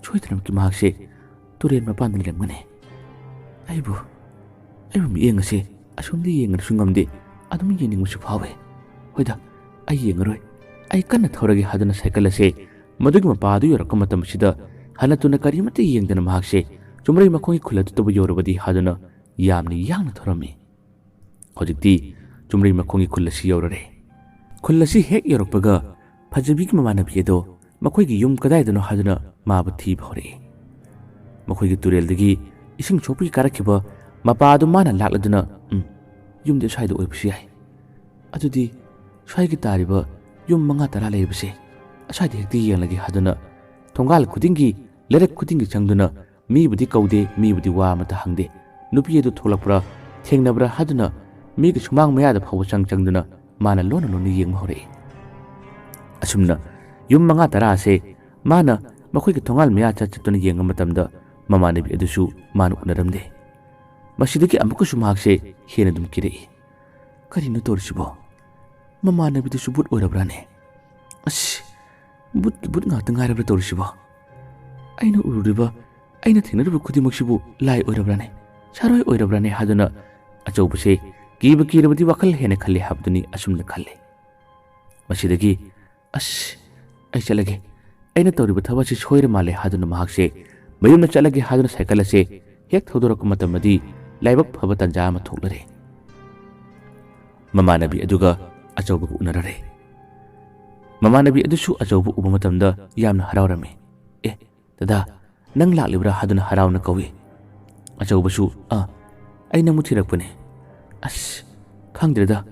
ꯁꯣꯏꯗꯅꯃꯛꯀꯤ ꯃꯍꯥꯛꯁꯦ ꯇꯨꯔꯦꯜ ꯃꯄꯥꯟꯗ ꯂꯩꯔꯝꯒꯅꯤ꯫ ꯑꯩꯕꯨ, ꯑꯩꯕꯨ ꯃꯤꯠꯌꯦꯡ ꯑꯁꯦ ꯑꯁꯣꯝꯗ ꯌꯦꯡꯉꯁꯨ ꯉꯝꯗꯦ, ꯑꯗꯨꯝ ꯌꯦꯡꯅꯤꯡꯕꯁꯨ ꯐꯥꯎꯋꯦ꯫ "ꯍꯣꯏꯗ, ꯑꯩ ꯌꯦꯡꯉꯔꯣꯏ, ꯑꯩ ꯀꯟꯅ ꯊꯧꯔꯒꯦ" ꯍꯥꯏꯗꯨꯅ ꯁꯥꯏꯀꯜ ꯑꯁꯦ ꯃꯗꯨꯒꯤ ꯃꯄꯥ ꯑꯗꯨ ꯌꯧꯔꯛꯄ ꯃꯇꯝ ꯑꯁꯤꯗ ꯍꯟꯅ ꯇꯨꯅ ꯀꯔꯤꯃꯠꯇ ꯌꯦꯡꯗꯅ ꯃꯍꯥꯛꯁꯦ ꯆꯨꯝꯔꯩ ꯃꯈꯣꯡꯒꯤ ꯈꯨꯜ ꯑꯗꯨꯗꯕꯨ ꯌꯧꯔꯕꯗꯤ ꯍꯥꯏꯗꯨꯅ ꯌꯥꯝꯅ ꯌꯥꯡꯅ ꯊꯧꯔꯝꯃꯤ꯫ ꯍꯧꯖꯤꯛꯇꯤ ꯆꯨꯝꯔꯩ ꯃꯈꯣꯡꯒꯤ ꯈꯨꯜ ꯑꯁꯤ ꯌꯧꯔꯔꯦ꯫ ꯈꯨꯜ ꯑꯁꯤ ꯍꯦꯛ ꯌꯧꯔꯛꯄꯒ ꯐꯖꯕꯤꯒꯤ ꯃꯃꯥꯟꯅꯕꯤ ꯑꯗꯣ ꯃꯈꯣꯏꯒꯤ ꯌꯨꯝ ꯀꯗꯥꯏꯗꯅꯣ ꯍꯥꯏꯗꯨꯅ ꯃꯥꯕꯨ ꯊꯤꯕ ꯍꯧꯔꯛꯏ꯫ ꯃꯈꯣꯏꯒꯤ ꯇꯨꯔꯦꯜꯗꯒꯤ ꯏꯁꯤꯡ ꯁꯣꯛꯄꯒꯤ ꯀꯥꯔꯛꯈꯤꯕ ꯃꯄꯥ ꯑꯗꯨ ꯃꯥꯅ ꯂꯥꯛꯂꯗꯨꯅ, "ꯎꯝ, ꯌꯨꯝꯗꯤ ꯑꯁ꯭ꯋꯥꯏꯗ ꯑꯣꯏꯕꯁꯨ ꯌꯥꯏ꯫ ꯑꯗꯨꯗꯤ ꯁ꯭ꯋꯥꯏꯒꯤ ꯇꯥꯔꯤꯕ ꯌꯨꯝ ꯃꯉꯥ ꯇꯔꯥ ꯂꯩꯔꯤꯕꯁꯦ ꯑꯁ꯭ꯋꯥꯏꯗ ꯍꯦꯛꯇ ꯌꯦꯡꯂꯒꯦ" ꯍꯥꯏꯗꯨꯅ ꯊꯣꯡꯒꯥꯜ ꯈꯨꯗꯤꯡꯒꯤ, ꯂꯩꯔꯛ ꯈꯨꯗꯤꯡꯒꯤ ꯆꯪꯗꯨꯅ ꯃꯤꯕꯨꯗꯤ ꯀꯧꯗꯦ, ꯃꯤꯕꯨꯗꯤ ꯋꯥ ꯑꯃꯠꯇ ꯍꯪꯗꯦ꯫ ꯅꯨꯄꯤ ꯑꯗꯨ ꯊꯣꯛꯂꯛꯄ꯭ꯔꯥ, ꯊꯦꯡꯅꯕ꯭ꯔꯥ ꯍꯥꯏꯗꯨꯅ ꯃꯤꯒꯤ ꯁꯨꯃꯥꯡ ꯃꯌꯥꯗ ꯐꯥꯎꯕ ꯆꯪ ꯆꯪꯗꯨꯅ ꯃꯥꯅ ꯂꯣꯟꯅ ꯂꯣꯟꯅ ꯌꯦꯡꯕ ꯍꯧꯔꯛꯏ꯫ ꯑꯁꯨꯝꯅ ꯌꯨꯝ ꯃꯉꯥ ꯇꯔꯥ ꯑꯁꯦ ꯃꯥꯅ ꯃꯈꯣꯏꯒꯤ ꯊꯣꯡꯒꯥꯜ ꯃꯌꯥ ꯆꯠ ꯆꯠꯇꯨꯅ ꯌꯦꯡꯕ ꯃꯇꯝꯗ ꯃꯃꯥꯟꯅꯕꯤ ꯑꯗꯨꯁꯨ ꯃꯥꯅ ꯎꯅꯔꯝꯗꯦ꯫ ꯃꯁꯤꯗꯒꯤ ꯑꯃꯨꯛꯀꯁꯨ ꯃꯍꯥꯛꯁꯦ ꯍꯦꯟꯅ ꯑꯗꯨꯝ ꯀꯤꯔꯛꯏ꯫ "ꯀꯔꯤꯅꯣ ꯇꯧꯔꯤꯁꯤꯕꯣ? ꯃꯃꯥꯟꯅꯕꯤꯗꯨꯁꯨ ꯚꯨꯠ ꯑꯣꯏꯔꯕ꯭ꯔꯥꯅꯦ? ꯑꯁ, ꯚꯨꯠꯀꯤ ꯚꯨꯠ ꯉꯥꯛꯇ ꯉꯥꯏꯔꯕ꯭ꯔꯥ ꯇꯧꯔꯤꯁꯤꯕꯣ? ꯑꯩꯅ ꯎꯔꯨꯔꯤꯕ, ꯑꯩꯅ ꯊꯦꯡꯅꯔꯤꯕ ꯈꯨꯗꯤꯡꯃꯛꯁꯤꯕꯨ ꯂꯥꯏ ꯑꯣꯏꯔꯕ꯭ꯔꯥꯅꯦ? ꯁꯥꯔꯣꯏ ꯑꯣꯏꯔꯕ꯭ꯔꯥꯅꯦ?" ꯍꯥꯏꯗꯨꯅ ꯑꯆꯧꯕꯁꯦ ꯀꯤꯕ ꯀꯤꯔꯕꯗꯤ ꯋꯥꯈꯜ ꯍꯦꯟꯅ ꯈꯜꯂꯤ ꯍꯥꯏꯕꯗꯨꯅꯤ꯫ ꯑꯁꯨꯝꯅ ꯈꯜꯂꯤ꯫ ꯃꯁꯤꯗꯒꯤ, "ꯑꯁ, ꯑꯩ ꯆꯠꯂꯒꯦ, ꯑꯩꯅ ꯇꯧꯔꯤꯕ ꯊꯕꯛ ꯑꯁꯤ ꯁꯣꯏꯔ ꯃꯥꯜꯂꯦ" ꯍꯥꯏꯗꯨꯅ ꯃꯍꯥꯛꯁꯦ ꯃꯌꯨꯝꯗ ꯆꯠꯂꯒꯦ ꯍꯥꯏꯗꯨꯅ ꯁꯥꯏꯀꯜ ꯑꯁꯦ ꯍꯦꯛ ꯊꯧꯗꯣꯔꯛꯄ ꯃꯇꯝꯗꯗꯤ ꯂꯥꯏꯕꯛ ꯐꯕ ꯇꯥꯟꯖꯥ ꯑꯃ ꯊꯣꯛꯂꯔꯦ꯫ ꯃꯃꯥꯟꯅꯕꯤ ꯑꯗꯨꯒ ꯑꯆꯧꯕꯒ ꯎꯅꯔꯔꯦ꯫ ꯃꯃꯥꯟꯅꯕꯤ ꯑꯗꯨꯁꯨ ꯑꯆꯧꯕ ꯎꯕ ꯃꯇꯝꯗ ꯌꯥꯝꯅ ꯍꯔꯥꯎꯔꯝꯃꯤ꯫ "ꯑꯦ, ꯗꯗꯥ, ꯅꯪ ꯂꯥꯛꯂꯤꯕ꯭ꯔꯥ?" ꯍꯥꯏꯗꯨꯅ ꯍꯔꯥꯎꯅ ꯀꯧꯏ꯫ ꯑꯆꯧꯕꯁꯨ, "ꯑꯥ, ꯑꯩ ꯅꯪꯕꯨ ꯊꯤꯔꯛꯄꯅꯦ꯫ ꯑꯁ, ꯈꯪꯗ꯭ꯔꯦꯗ,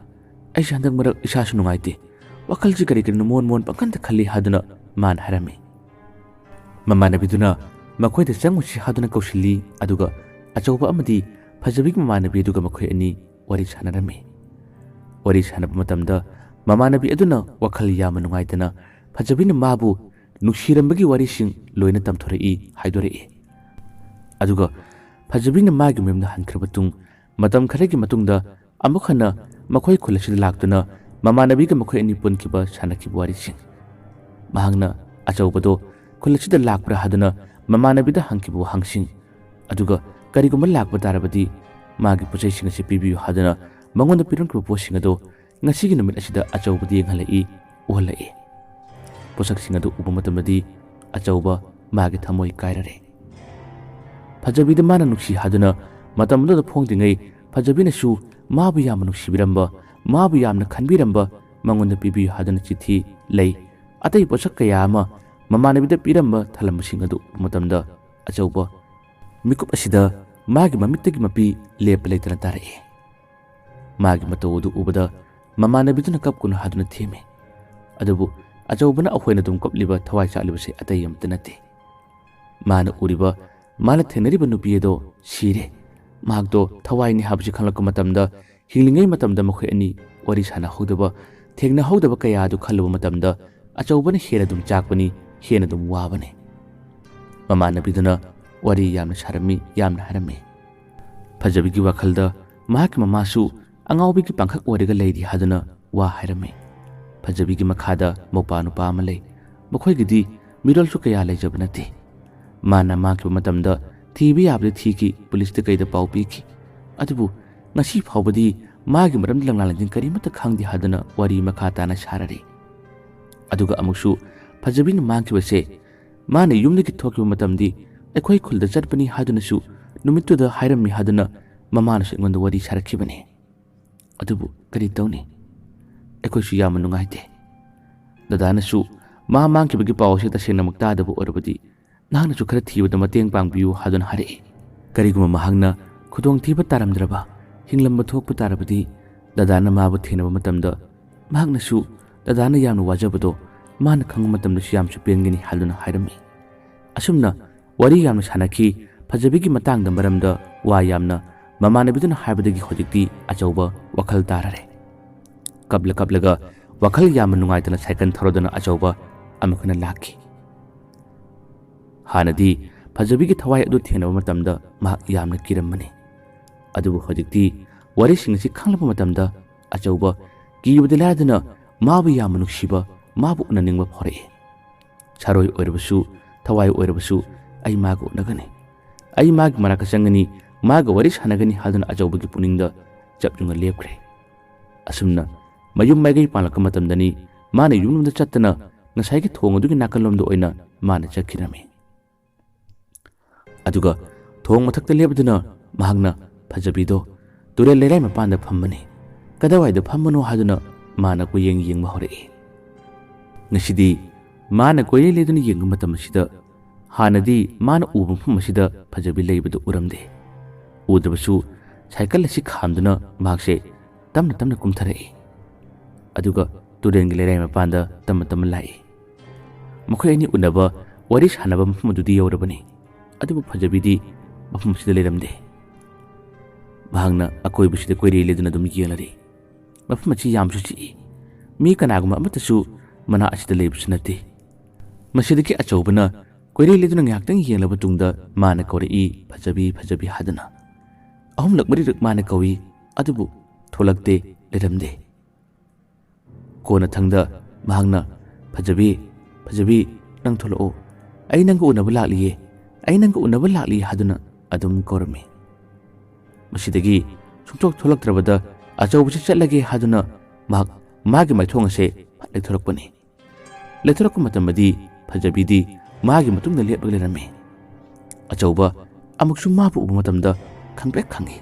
ꯑꯩꯁꯦ ꯍꯟꯗꯛ ꯃꯔꯛ ꯏꯁꯥꯁꯨ ꯅꯨꯡꯉꯥꯏꯇꯦ, ꯋꯥꯈꯜꯁꯤ ꯀꯔꯤ ꯀꯔꯤꯅꯣ ꯃꯣꯟ ꯃꯣꯟ ꯄꯪꯈꯟꯗ ꯈꯜꯂꯤ" ꯍꯥꯏꯗꯨꯅ ꯃꯥꯅ ꯍꯥꯏꯔꯝꯃꯤ꯫ ꯃꯃꯥꯟꯅꯕꯤꯗꯨꯅ ꯃꯈꯣꯏꯗ ꯆꯪꯉꯨꯁꯤ ꯍꯥꯏꯗꯨꯅ ꯀꯧꯁꯤꯜꯂꯤ, ꯑꯗꯨꯒ ꯑꯆꯧꯕ ꯑꯃꯗꯤ ꯐꯖꯕꯤꯒꯤ ꯃꯃꯥꯟꯅꯕꯤ ꯑꯗꯨꯒ ꯃꯈꯣꯏ ꯑꯅꯤ ꯋꯥꯔꯤ ꯁꯥꯟꯅꯔꯝꯃꯤ꯫ ꯋꯥꯔꯤ ꯁꯥꯟꯅꯕ ꯃꯇꯝꯗ ꯃꯃꯥꯟꯅꯕꯤ ꯑꯗꯨꯅ ꯋꯥꯈꯜ ꯌꯥꯝꯅ ꯅꯨꯡꯉꯥꯏꯇꯅ ꯐꯖꯕꯤꯅ ꯃꯥꯕꯨ ꯅꯨꯡꯁꯤꯔꯝꯕꯒꯤ ꯋꯥꯔꯤꯁꯤꯡ ꯂꯣꯏꯅ ꯇꯝꯊꯣꯔꯛꯏ, ꯍꯥꯏꯗꯣꯔꯛꯏ꯫ ꯑꯗꯨꯒ ꯐꯖꯕꯤꯅ ꯃꯥꯒꯤ ꯃꯌꯨꯝꯗ ꯍꯟꯈ꯭ꯔꯕ ꯇꯨꯡ ꯃꯇꯝ ꯈꯔꯒꯤ ꯃꯇꯨꯡꯗ ꯑꯃꯨꯛ ꯍꯟꯅ ꯃꯈꯣꯏ ꯈꯨꯜ ꯑꯁꯤꯗ ꯂꯥꯛꯇꯨꯅ ꯃꯃꯥꯟꯅꯕꯤꯒ ꯃꯈꯣꯏ ꯑꯅꯤ ꯄꯨꯟꯈꯤꯕ, ꯁꯥꯟꯅꯈꯤꯕ ꯋꯥꯔꯤꯁꯤꯡ꯫ ꯃꯍꯥꯛꯅ ꯑꯆꯧꯕꯗꯣ ꯈꯨꯜ ꯑꯁꯤꯗ ꯂꯥꯛꯄ꯭ꯔꯥ ꯍꯥꯏꯗꯨꯅ ꯃꯃꯥꯟꯅꯕꯤꯗ ꯍꯪꯈꯤꯕ ꯋꯥꯍꯪꯁꯤꯡ, ꯑꯗꯨꯒ ꯀꯔꯤꯒꯨꯝꯕ ꯂꯥꯛꯄ ꯇꯥꯔꯕꯗꯤ ꯃꯥꯒꯤ ꯄꯣꯠꯆꯩꯁꯤꯡ ꯑꯁꯤ ꯄꯤꯕꯤꯌꯨ ꯍꯥꯏꯗꯨꯅ ꯃꯉꯣꯟꯗ ꯄꯤꯔꯝꯈꯤꯕ ꯄꯣꯠꯁꯤꯡ ꯑꯗꯨ ꯉꯁꯤꯒꯤ ꯅꯨꯃꯤꯠ ꯑꯁꯤꯗ ꯑꯆꯧꯕꯗ ꯌꯦꯡꯍꯜꯂꯛꯏ, ꯎꯍꯜꯂꯛꯏ꯫ ꯄꯣꯠꯁꯛꯁꯤꯡ ꯑꯗꯨ ꯎꯕ ꯃꯇꯝꯗꯗꯤ ꯑꯆꯧꯕ ꯃꯥꯒꯤ ꯊꯃꯣꯏ ꯀꯥꯏꯔꯔꯦ꯫ ꯐꯖꯕꯤꯗ ꯃꯥꯅ ꯅꯨꯡꯁꯤ ꯍꯥꯏꯗꯨꯅ ꯃꯇꯝ ꯑꯗꯨꯗ ꯐꯣꯡꯗ꯭ꯔꯤꯉꯩ ꯐꯖꯕꯤꯅꯁꯨ ꯃꯥꯕꯨ ꯌꯥꯝꯅ ꯅꯨꯡꯁꯤꯕꯤꯔꯝꯕ, ꯃꯥꯕꯨ ꯌꯥꯝꯅ ꯈꯟꯕꯤꯔꯝꯕ ꯃꯉꯣꯟꯗ ꯄꯤꯕꯤꯌꯨ ꯍꯥꯏꯗꯨꯅ ꯆꯤꯊꯤ, ꯂꯩ, ꯑꯇꯩ ꯄꯣꯠꯁꯛ ꯀꯌꯥ ꯑꯃ ꯃꯃꯥꯟꯅꯕꯤꯗ ꯄꯤꯔꯝꯕ ꯊꯜꯂꯝꯕꯁꯤꯡ ꯑꯗꯨ ꯎꯕ ꯃꯇꯝꯗ ꯑꯆꯧꯕ ꯃꯤꯀꯨꯞ ꯑꯁꯤꯗ ꯃꯥꯒꯤ ꯃꯃꯤꯠꯇꯒꯤ ꯃꯄꯤ ꯂꯦꯞꯄ ꯂꯩꯇꯅ ꯇꯥꯔꯛꯏ꯫ ꯃꯥꯒꯤ ꯃꯇꯧ ꯑꯗꯨ ꯎꯕꯗ ꯃꯃꯥꯟꯅꯕꯤꯗꯨꯅ ꯀꯞꯀꯅꯨ ꯍꯥꯏꯗꯨꯅ ꯊꯦꯝꯃꯤ꯫ ꯑꯗꯨꯕꯨ ꯑꯆꯧꯕꯅ ꯑꯩꯈꯣꯏꯅ ꯑꯗꯨꯝ ꯀꯞꯂꯤꯕ, ꯊꯋꯥꯏ ꯆꯥꯛꯂꯤꯕꯁꯤ ꯑꯇꯩ ꯑꯃꯠꯇ ꯅꯠꯇꯦ꯫ ꯃꯥꯅ ꯎꯔꯤꯕ, ꯃꯥꯅ ꯊꯦꯡꯅꯔꯤꯕ ꯅꯨꯄꯤ ꯑꯗꯣ ꯁꯤꯔꯦ꯫ ꯃꯍꯥꯛꯇꯣ ꯊꯋꯥꯏꯅꯤ ꯍꯥꯏꯕꯁꯤ ꯈꯪꯂꯛꯄ ꯃꯇꯝꯗ, ꯍꯤꯡꯂꯤꯉꯩ ꯃꯇꯝꯗ ꯃꯈꯣꯏ ꯑꯅꯤ ꯋꯥꯔꯤ ꯁꯥꯟꯅꯍꯧꯗꯕ, ꯊꯦꯡꯅꯍꯧꯗꯕ ꯀꯌꯥ ꯑꯗꯨ ꯈꯜꯂꯨꯕ ꯃꯇꯝꯗ ꯑꯆꯧꯕꯅ ꯍꯦꯟꯅ ꯑꯗꯨꯝ ꯆꯥꯛꯄꯅꯤ, ꯍꯦꯟꯅ ꯑꯗꯨꯝ ꯋꯥꯕꯅꯤ꯫ ꯃꯃꯥꯟꯅꯕꯤꯗꯨꯅ ꯋꯥꯔꯤ ꯌꯥꯝꯅ ꯁꯥꯔꯝꯃꯤ, ꯌꯥꯝꯅ ꯍꯥꯏꯔꯝꯃꯤ꯫ ꯐꯖꯕꯤꯒꯤ ꯋꯥꯈꯜꯗ ꯃꯍꯥꯛꯀꯤ ꯃꯃꯥꯁꯨ ꯑꯉꯥꯎꯕꯤꯒꯤ ꯄꯥꯡꯈꯛ ꯑꯣꯏꯔꯒ ꯂꯩꯔꯤ ꯍꯥꯏꯗꯨꯅ ꯋꯥ ꯍꯥꯏꯔꯝꯃꯤ꯫ ꯐꯖꯕꯤꯒꯤ ꯃꯈꯥꯗ ꯃꯧꯄꯥ ꯅꯨꯄꯥ ꯑꯃ ꯂꯩ꯫ ꯃꯈꯣꯏꯒꯤꯗꯤ ꯃꯤꯔꯣꯜꯁꯨ ꯀꯌꯥ ꯂꯩꯖꯕ ꯅꯠꯇꯦ꯫ ꯃꯥꯅ ꯃꯥꯡꯈꯤꯕ ꯃꯇꯝꯗ ꯊꯤꯕ ꯌꯥꯕꯗꯤ ꯊꯤꯈꯤ, ꯄꯨꯂꯤꯁꯇ ꯀꯩꯗ ꯄꯥꯎ ꯄꯤꯈꯤ꯫ ꯑꯗꯨꯕꯨ ꯉꯁꯤ ꯐꯥꯎꯕꯗꯤ ꯃꯥꯒꯤ ꯃꯔꯝꯗ ꯂꯪꯂꯥ ꯂꯪꯖꯤꯡ ꯀꯔꯤꯃꯠꯇ ꯈꯪꯗꯦ ꯍꯥꯏꯗꯨꯅ ꯋꯥꯔꯤ ꯃꯈꯥ ꯇꯥꯅ ꯁꯥꯔꯔꯤ꯫ ꯑꯗꯨꯒ ꯑꯃꯨꯛꯁꯨ ꯐꯖꯕꯤꯅ ꯃꯥꯡꯈꯤꯕꯁꯦ ꯃꯥꯅ ꯌꯨꯝꯗꯒꯤ ꯊꯣꯛꯈꯤꯕ ꯃꯇꯝꯗꯤ ꯑꯩꯈꯣꯏ ꯈꯨꯜꯗ ꯆꯠꯄꯅꯤ ꯍꯥꯏꯗꯨꯅꯁꯨ ꯅꯨꯃꯤꯠꯇꯨꯗ ꯍꯥꯏꯔꯝꯃꯤ ꯍꯥꯏꯗꯨꯅ ꯃꯃꯥꯅꯁꯨ ꯑꯩꯉꯣꯟꯗ ꯋꯥꯔꯤ ꯁꯥꯔꯛꯈꯤꯕꯅꯤ꯫ ꯑꯗꯨꯕꯨ ꯀꯔꯤ ꯇꯧꯅꯤ? ꯑꯩꯈꯣꯏꯁꯨ ꯌꯥꯝꯅ ꯅꯨꯡꯉꯥꯏꯇꯦ꯫ ꯗꯗꯥꯅꯁꯨ ꯃꯥ ꯃꯥꯡꯈꯤꯕꯒꯤ ꯄꯥꯎ ꯑꯁꯤ ꯇꯁꯦꯡꯅꯃꯛ ꯇꯥꯗꯕ ꯑꯣꯏꯔꯕꯗꯤ ꯅꯍꯥꯛꯅꯁꯨ ꯈꯔ ꯊꯤꯕꯗ ꯃꯇꯦꯡ ꯄꯥꯡꯕꯤꯌꯨ ꯍꯥꯏꯗꯨꯅ ꯍꯥꯏꯔꯛꯏ꯫ ꯀꯔꯤꯒꯨꯝꯕ ꯃꯍꯥꯛꯅ ꯈꯨꯗꯣꯡꯊꯤꯕ ꯇꯥꯔꯝꯗ꯭ꯔꯕ, ꯍꯤꯡꯂꯝꯕ ꯊꯣꯛꯄ ꯇꯥꯔꯕꯗꯤ ꯗꯗꯥꯅ ꯃꯥꯕꯨ ꯊꯦꯡꯅꯕ ꯃꯇꯝꯗ ꯃꯍꯥꯛꯅꯁꯨ ꯗꯗꯥꯅ ꯌꯥꯝꯅ ꯋꯥꯖꯕꯗꯣ ꯃꯥꯅ ꯈꯪꯕ ꯃꯇꯝꯗꯁꯨ ꯌꯥꯝꯁꯨ ꯄꯦꯟꯒꯅꯤ ꯍꯥꯏꯗꯨꯅ ꯍꯥꯏꯔꯝꯃꯤ꯫ ꯑꯁꯨꯝꯅ ꯋꯥꯔꯤ ꯌꯥꯝꯅ ꯁꯥꯟꯅꯈꯤ꯫ ꯐꯖꯕꯤꯒꯤ ꯃꯇꯥꯡꯗ ꯃꯔꯝꯗ ꯋꯥ ꯌꯥꯝꯅ ꯃꯃꯥꯟꯅꯕꯤꯗꯨꯅ ꯍꯥꯏꯕꯗꯒꯤ ꯍꯧꯖꯤꯛꯇꯤ ꯑꯆꯧꯕ ꯋꯥꯈꯜ ꯇꯥꯔꯔꯦ꯫ ꯀꯞꯂ ꯀꯞꯂꯒ ꯋꯥꯈꯜ ꯌꯥꯝꯅ ꯅꯨꯡꯉꯥꯏꯇꯅ ꯁꯥꯏꯀꯜ ꯊꯧꯔꯗꯨꯅ ꯑꯆꯧꯕ ꯑꯃꯨꯛ ꯍꯟꯅ ꯂꯥꯛꯈꯤ꯫ ꯍꯥꯟꯅꯗꯤ ꯐꯖꯕꯤꯒꯤ ꯊꯋꯥꯏ ꯑꯗꯨ ꯊꯦꯡꯅꯕ ꯃꯇꯝꯗ ꯃꯍꯥꯛ ꯌꯥꯝꯅ ꯀꯤꯔꯝꯕꯅꯤ꯫ ꯑꯗꯨꯕꯨ ꯍꯧꯖꯤꯛꯇꯤ ꯋꯥꯔꯤꯁꯤꯡ ꯑꯁꯤ ꯈꯪꯂꯛꯄ ꯃꯇꯝꯗ ꯑꯆꯧꯕ ꯀꯤꯕꯗꯤ ꯂꯥꯏꯗꯅ ꯃꯥꯕꯨ ꯌꯥꯝꯅ ꯅꯨꯡꯁꯤꯕ, ꯃꯥꯕꯨ ꯎꯅꯅꯤꯡꯕ ꯐꯥꯎꯔꯛꯏ꯫ ꯁꯥꯔꯣꯏ ꯑꯣꯏꯔꯕꯁꯨ, ꯊꯋꯥꯏ ꯑꯣꯏꯔꯕꯁꯨ ꯑꯩ ꯃꯥꯒ ꯎꯅꯒꯅꯤ꯫ ꯑꯩ ꯃꯥꯒꯤ ꯃꯅꯥꯛꯇ ꯆꯪꯒꯅꯤ, ꯃꯥꯒ ꯋꯥꯔꯤ ꯁꯥꯟꯅꯒꯅꯤ ꯍꯥꯏꯗꯨꯅ ꯑꯆꯧꯕꯒꯤ ꯄꯨꯛꯅꯤꯡꯗ ꯆꯞ ꯌꯨꯡꯅ ꯂꯦꯞꯈ꯭ꯔꯦ꯫ ꯑꯁꯨꯝꯅ ꯃꯌꯨꯝ ꯃꯥꯏꯀꯩ ꯄꯥꯡꯂꯛꯄ ꯃꯇꯝꯗꯅꯤ ꯃꯥꯅ ꯌꯨꯝꯂꯣꯝꯗ ꯆꯠꯇꯅ ꯉꯁꯥꯏꯒꯤ ꯊꯣꯡ ꯑꯗꯨꯒꯤ ꯅꯥꯀꯜꯂꯣꯝꯗ ꯑꯣꯏꯅ ꯃꯥꯅ ꯆꯠꯈꯤꯔꯝꯃꯤ꯫ ꯑꯗꯨꯒ ꯊꯣꯡ ꯃꯊꯛꯇ ꯂꯦꯞꯇꯨꯅ ꯃꯍꯥꯛꯅ ꯐꯖꯕꯤꯗꯣ ꯇꯨꯔꯦꯜ ꯂꯩꯔꯥꯏ ꯃꯄꯥꯟꯗ ꯐꯝꯕꯅꯤ꯫ ꯀꯗꯥꯏꯋꯥꯏꯗ ꯐꯝꯕꯅꯣ ꯍꯥꯏꯗꯨꯅ ꯃꯥꯅ ꯀꯣꯏꯌꯦꯡ ꯌꯦꯡꯕ ꯍꯧꯔꯛꯏ꯫ ꯉꯁꯤꯗꯤ ꯃꯥꯅ ꯀꯣꯏꯔꯦ ꯂꯩꯗꯨꯅ ꯌꯦꯡꯕ ꯃꯇꯝ ꯑꯁꯤꯗ ꯍꯥꯟꯅꯗꯤ ꯃꯥꯅ ꯎꯕ ꯃꯐꯝ ꯑꯁꯤꯗ ꯐꯖꯕꯤ ꯂꯩꯕꯗꯨ ꯎꯔꯝꯗꯦ꯫ ꯎꯗ꯭ꯔꯕꯁꯨ ꯁꯥꯏꯀꯜ ꯑꯁꯤ ꯈꯥꯝꯗꯨꯅ ꯃꯍꯥꯛꯁꯦ ꯇꯞꯅ ꯇꯞꯅ ꯀꯨꯝꯊꯔꯛꯏ꯫ ꯑꯗꯨꯒ ꯇꯨꯔꯦꯜꯒꯤ ꯂꯩꯔꯥꯏ ꯃꯄꯥꯟꯗ ꯇꯞꯅ ꯇꯞꯅ ꯂꯥꯛꯏ꯫ ꯃꯈꯣꯏ ꯑꯅꯤ ꯎꯅꯕ, ꯋꯥꯔꯤ ꯁꯥꯟꯅꯕ ꯃꯐꯝ ꯑꯗꯨꯗꯤ ꯌꯧꯔꯕꯅꯤ꯫ ꯑꯗꯨꯕꯨ ꯐꯖꯕꯤꯗꯤ ꯃꯐꯝ ꯑꯁꯤꯗ ꯂꯩꯔꯝꯗꯦ꯫ ꯃꯍꯥꯛꯅ ꯑꯀꯣꯏꯕꯁꯤꯗ ꯀꯣꯏꯔꯦ ꯂꯩꯗꯨꯅ ꯑꯗꯨꯝ ꯌꯦꯡꯂꯔꯦ꯫ ꯃꯐꯝ ꯑꯁꯤ ꯌꯥꯝꯁꯨ ꯆꯤꯛꯏ꯫ ꯃꯤ ꯀꯅꯥꯒꯨꯝꯕ ꯑꯃꯠꯇꯁꯨ ꯃꯅꯥꯛ ꯑꯁꯤꯗ ꯂꯩꯕꯁꯨ ꯅꯠꯇꯦ꯫ ꯃꯁꯤꯗꯒꯤ ꯑꯆꯧꯕꯅ ꯀꯣꯏꯔꯦ ꯂꯩꯗꯨꯅ ꯉꯥꯏꯍꯥꯛꯇꯪ ꯌꯦꯡꯂꯕ ꯇꯨꯡꯗ ꯃꯥꯅ ꯀꯧꯔꯛꯏ, "ꯐꯖꯕꯤ, ꯐꯖꯕꯤ" ꯍꯥꯏꯗꯨꯅ꯫ ꯑꯍꯨꯝꯂꯛ ꯃꯔꯤꯔꯛ ꯃꯥꯅ ꯀꯧꯏ, ꯑꯗꯨꯕꯨ ꯊꯣꯛꯂꯛꯇꯦ, ꯂꯩꯔꯝꯗꯦ꯫ ꯀꯣꯟꯅꯊꯪꯗ ꯃꯍꯥꯛꯅ, "ꯐꯖꯕꯤ, ꯐꯖꯕꯤ, ꯅꯪ ꯊꯣꯛꯂꯛꯑꯣ꯫ ꯑꯩ ꯅꯪꯒ ꯎꯅꯕ ꯂꯥꯛꯂꯤꯌꯦ꯫ ꯑꯩ ꯅꯪꯒ ꯎꯅꯕ ꯂꯥꯛꯂꯤ" ꯍꯥꯏꯗꯨꯅ ꯑꯗꯨꯝ ꯀꯧꯔꯝꯃꯤ꯫ ꯃꯁꯤꯗꯒꯤ ꯁꯨꯡꯊꯣꯛ ꯊꯣꯛꯂꯛꯇ꯭ꯔꯕꯗ ꯑꯆꯧꯕꯁꯤ ꯆꯠꯂꯒꯦ ꯍꯥꯏꯗꯨꯅ ꯃꯍꯥꯛ ꯃꯥꯒꯤ ꯃꯥꯏꯊꯣꯡ ꯑꯁꯦ ꯐꯠ ꯂꯩꯊꯣꯔꯛꯄꯅꯤ꯫ ꯂꯩꯊꯣꯔꯛꯄ ꯃꯇꯝꯗꯗꯤ ꯐꯖꯕꯤꯗꯤ ꯃꯥꯒꯤ ꯃꯇꯨꯡꯗ ꯂꯦꯞꯂꯒ ꯂꯩꯔꯝꯃꯤ꯫ ꯑꯆꯧꯕ ꯑꯃꯨꯛꯁꯨ ꯃꯥꯕꯨ ꯎꯕ ꯃꯇꯝꯗ ꯈꯪꯄ꯭ꯔꯦꯛ ꯈꯪꯏ꯫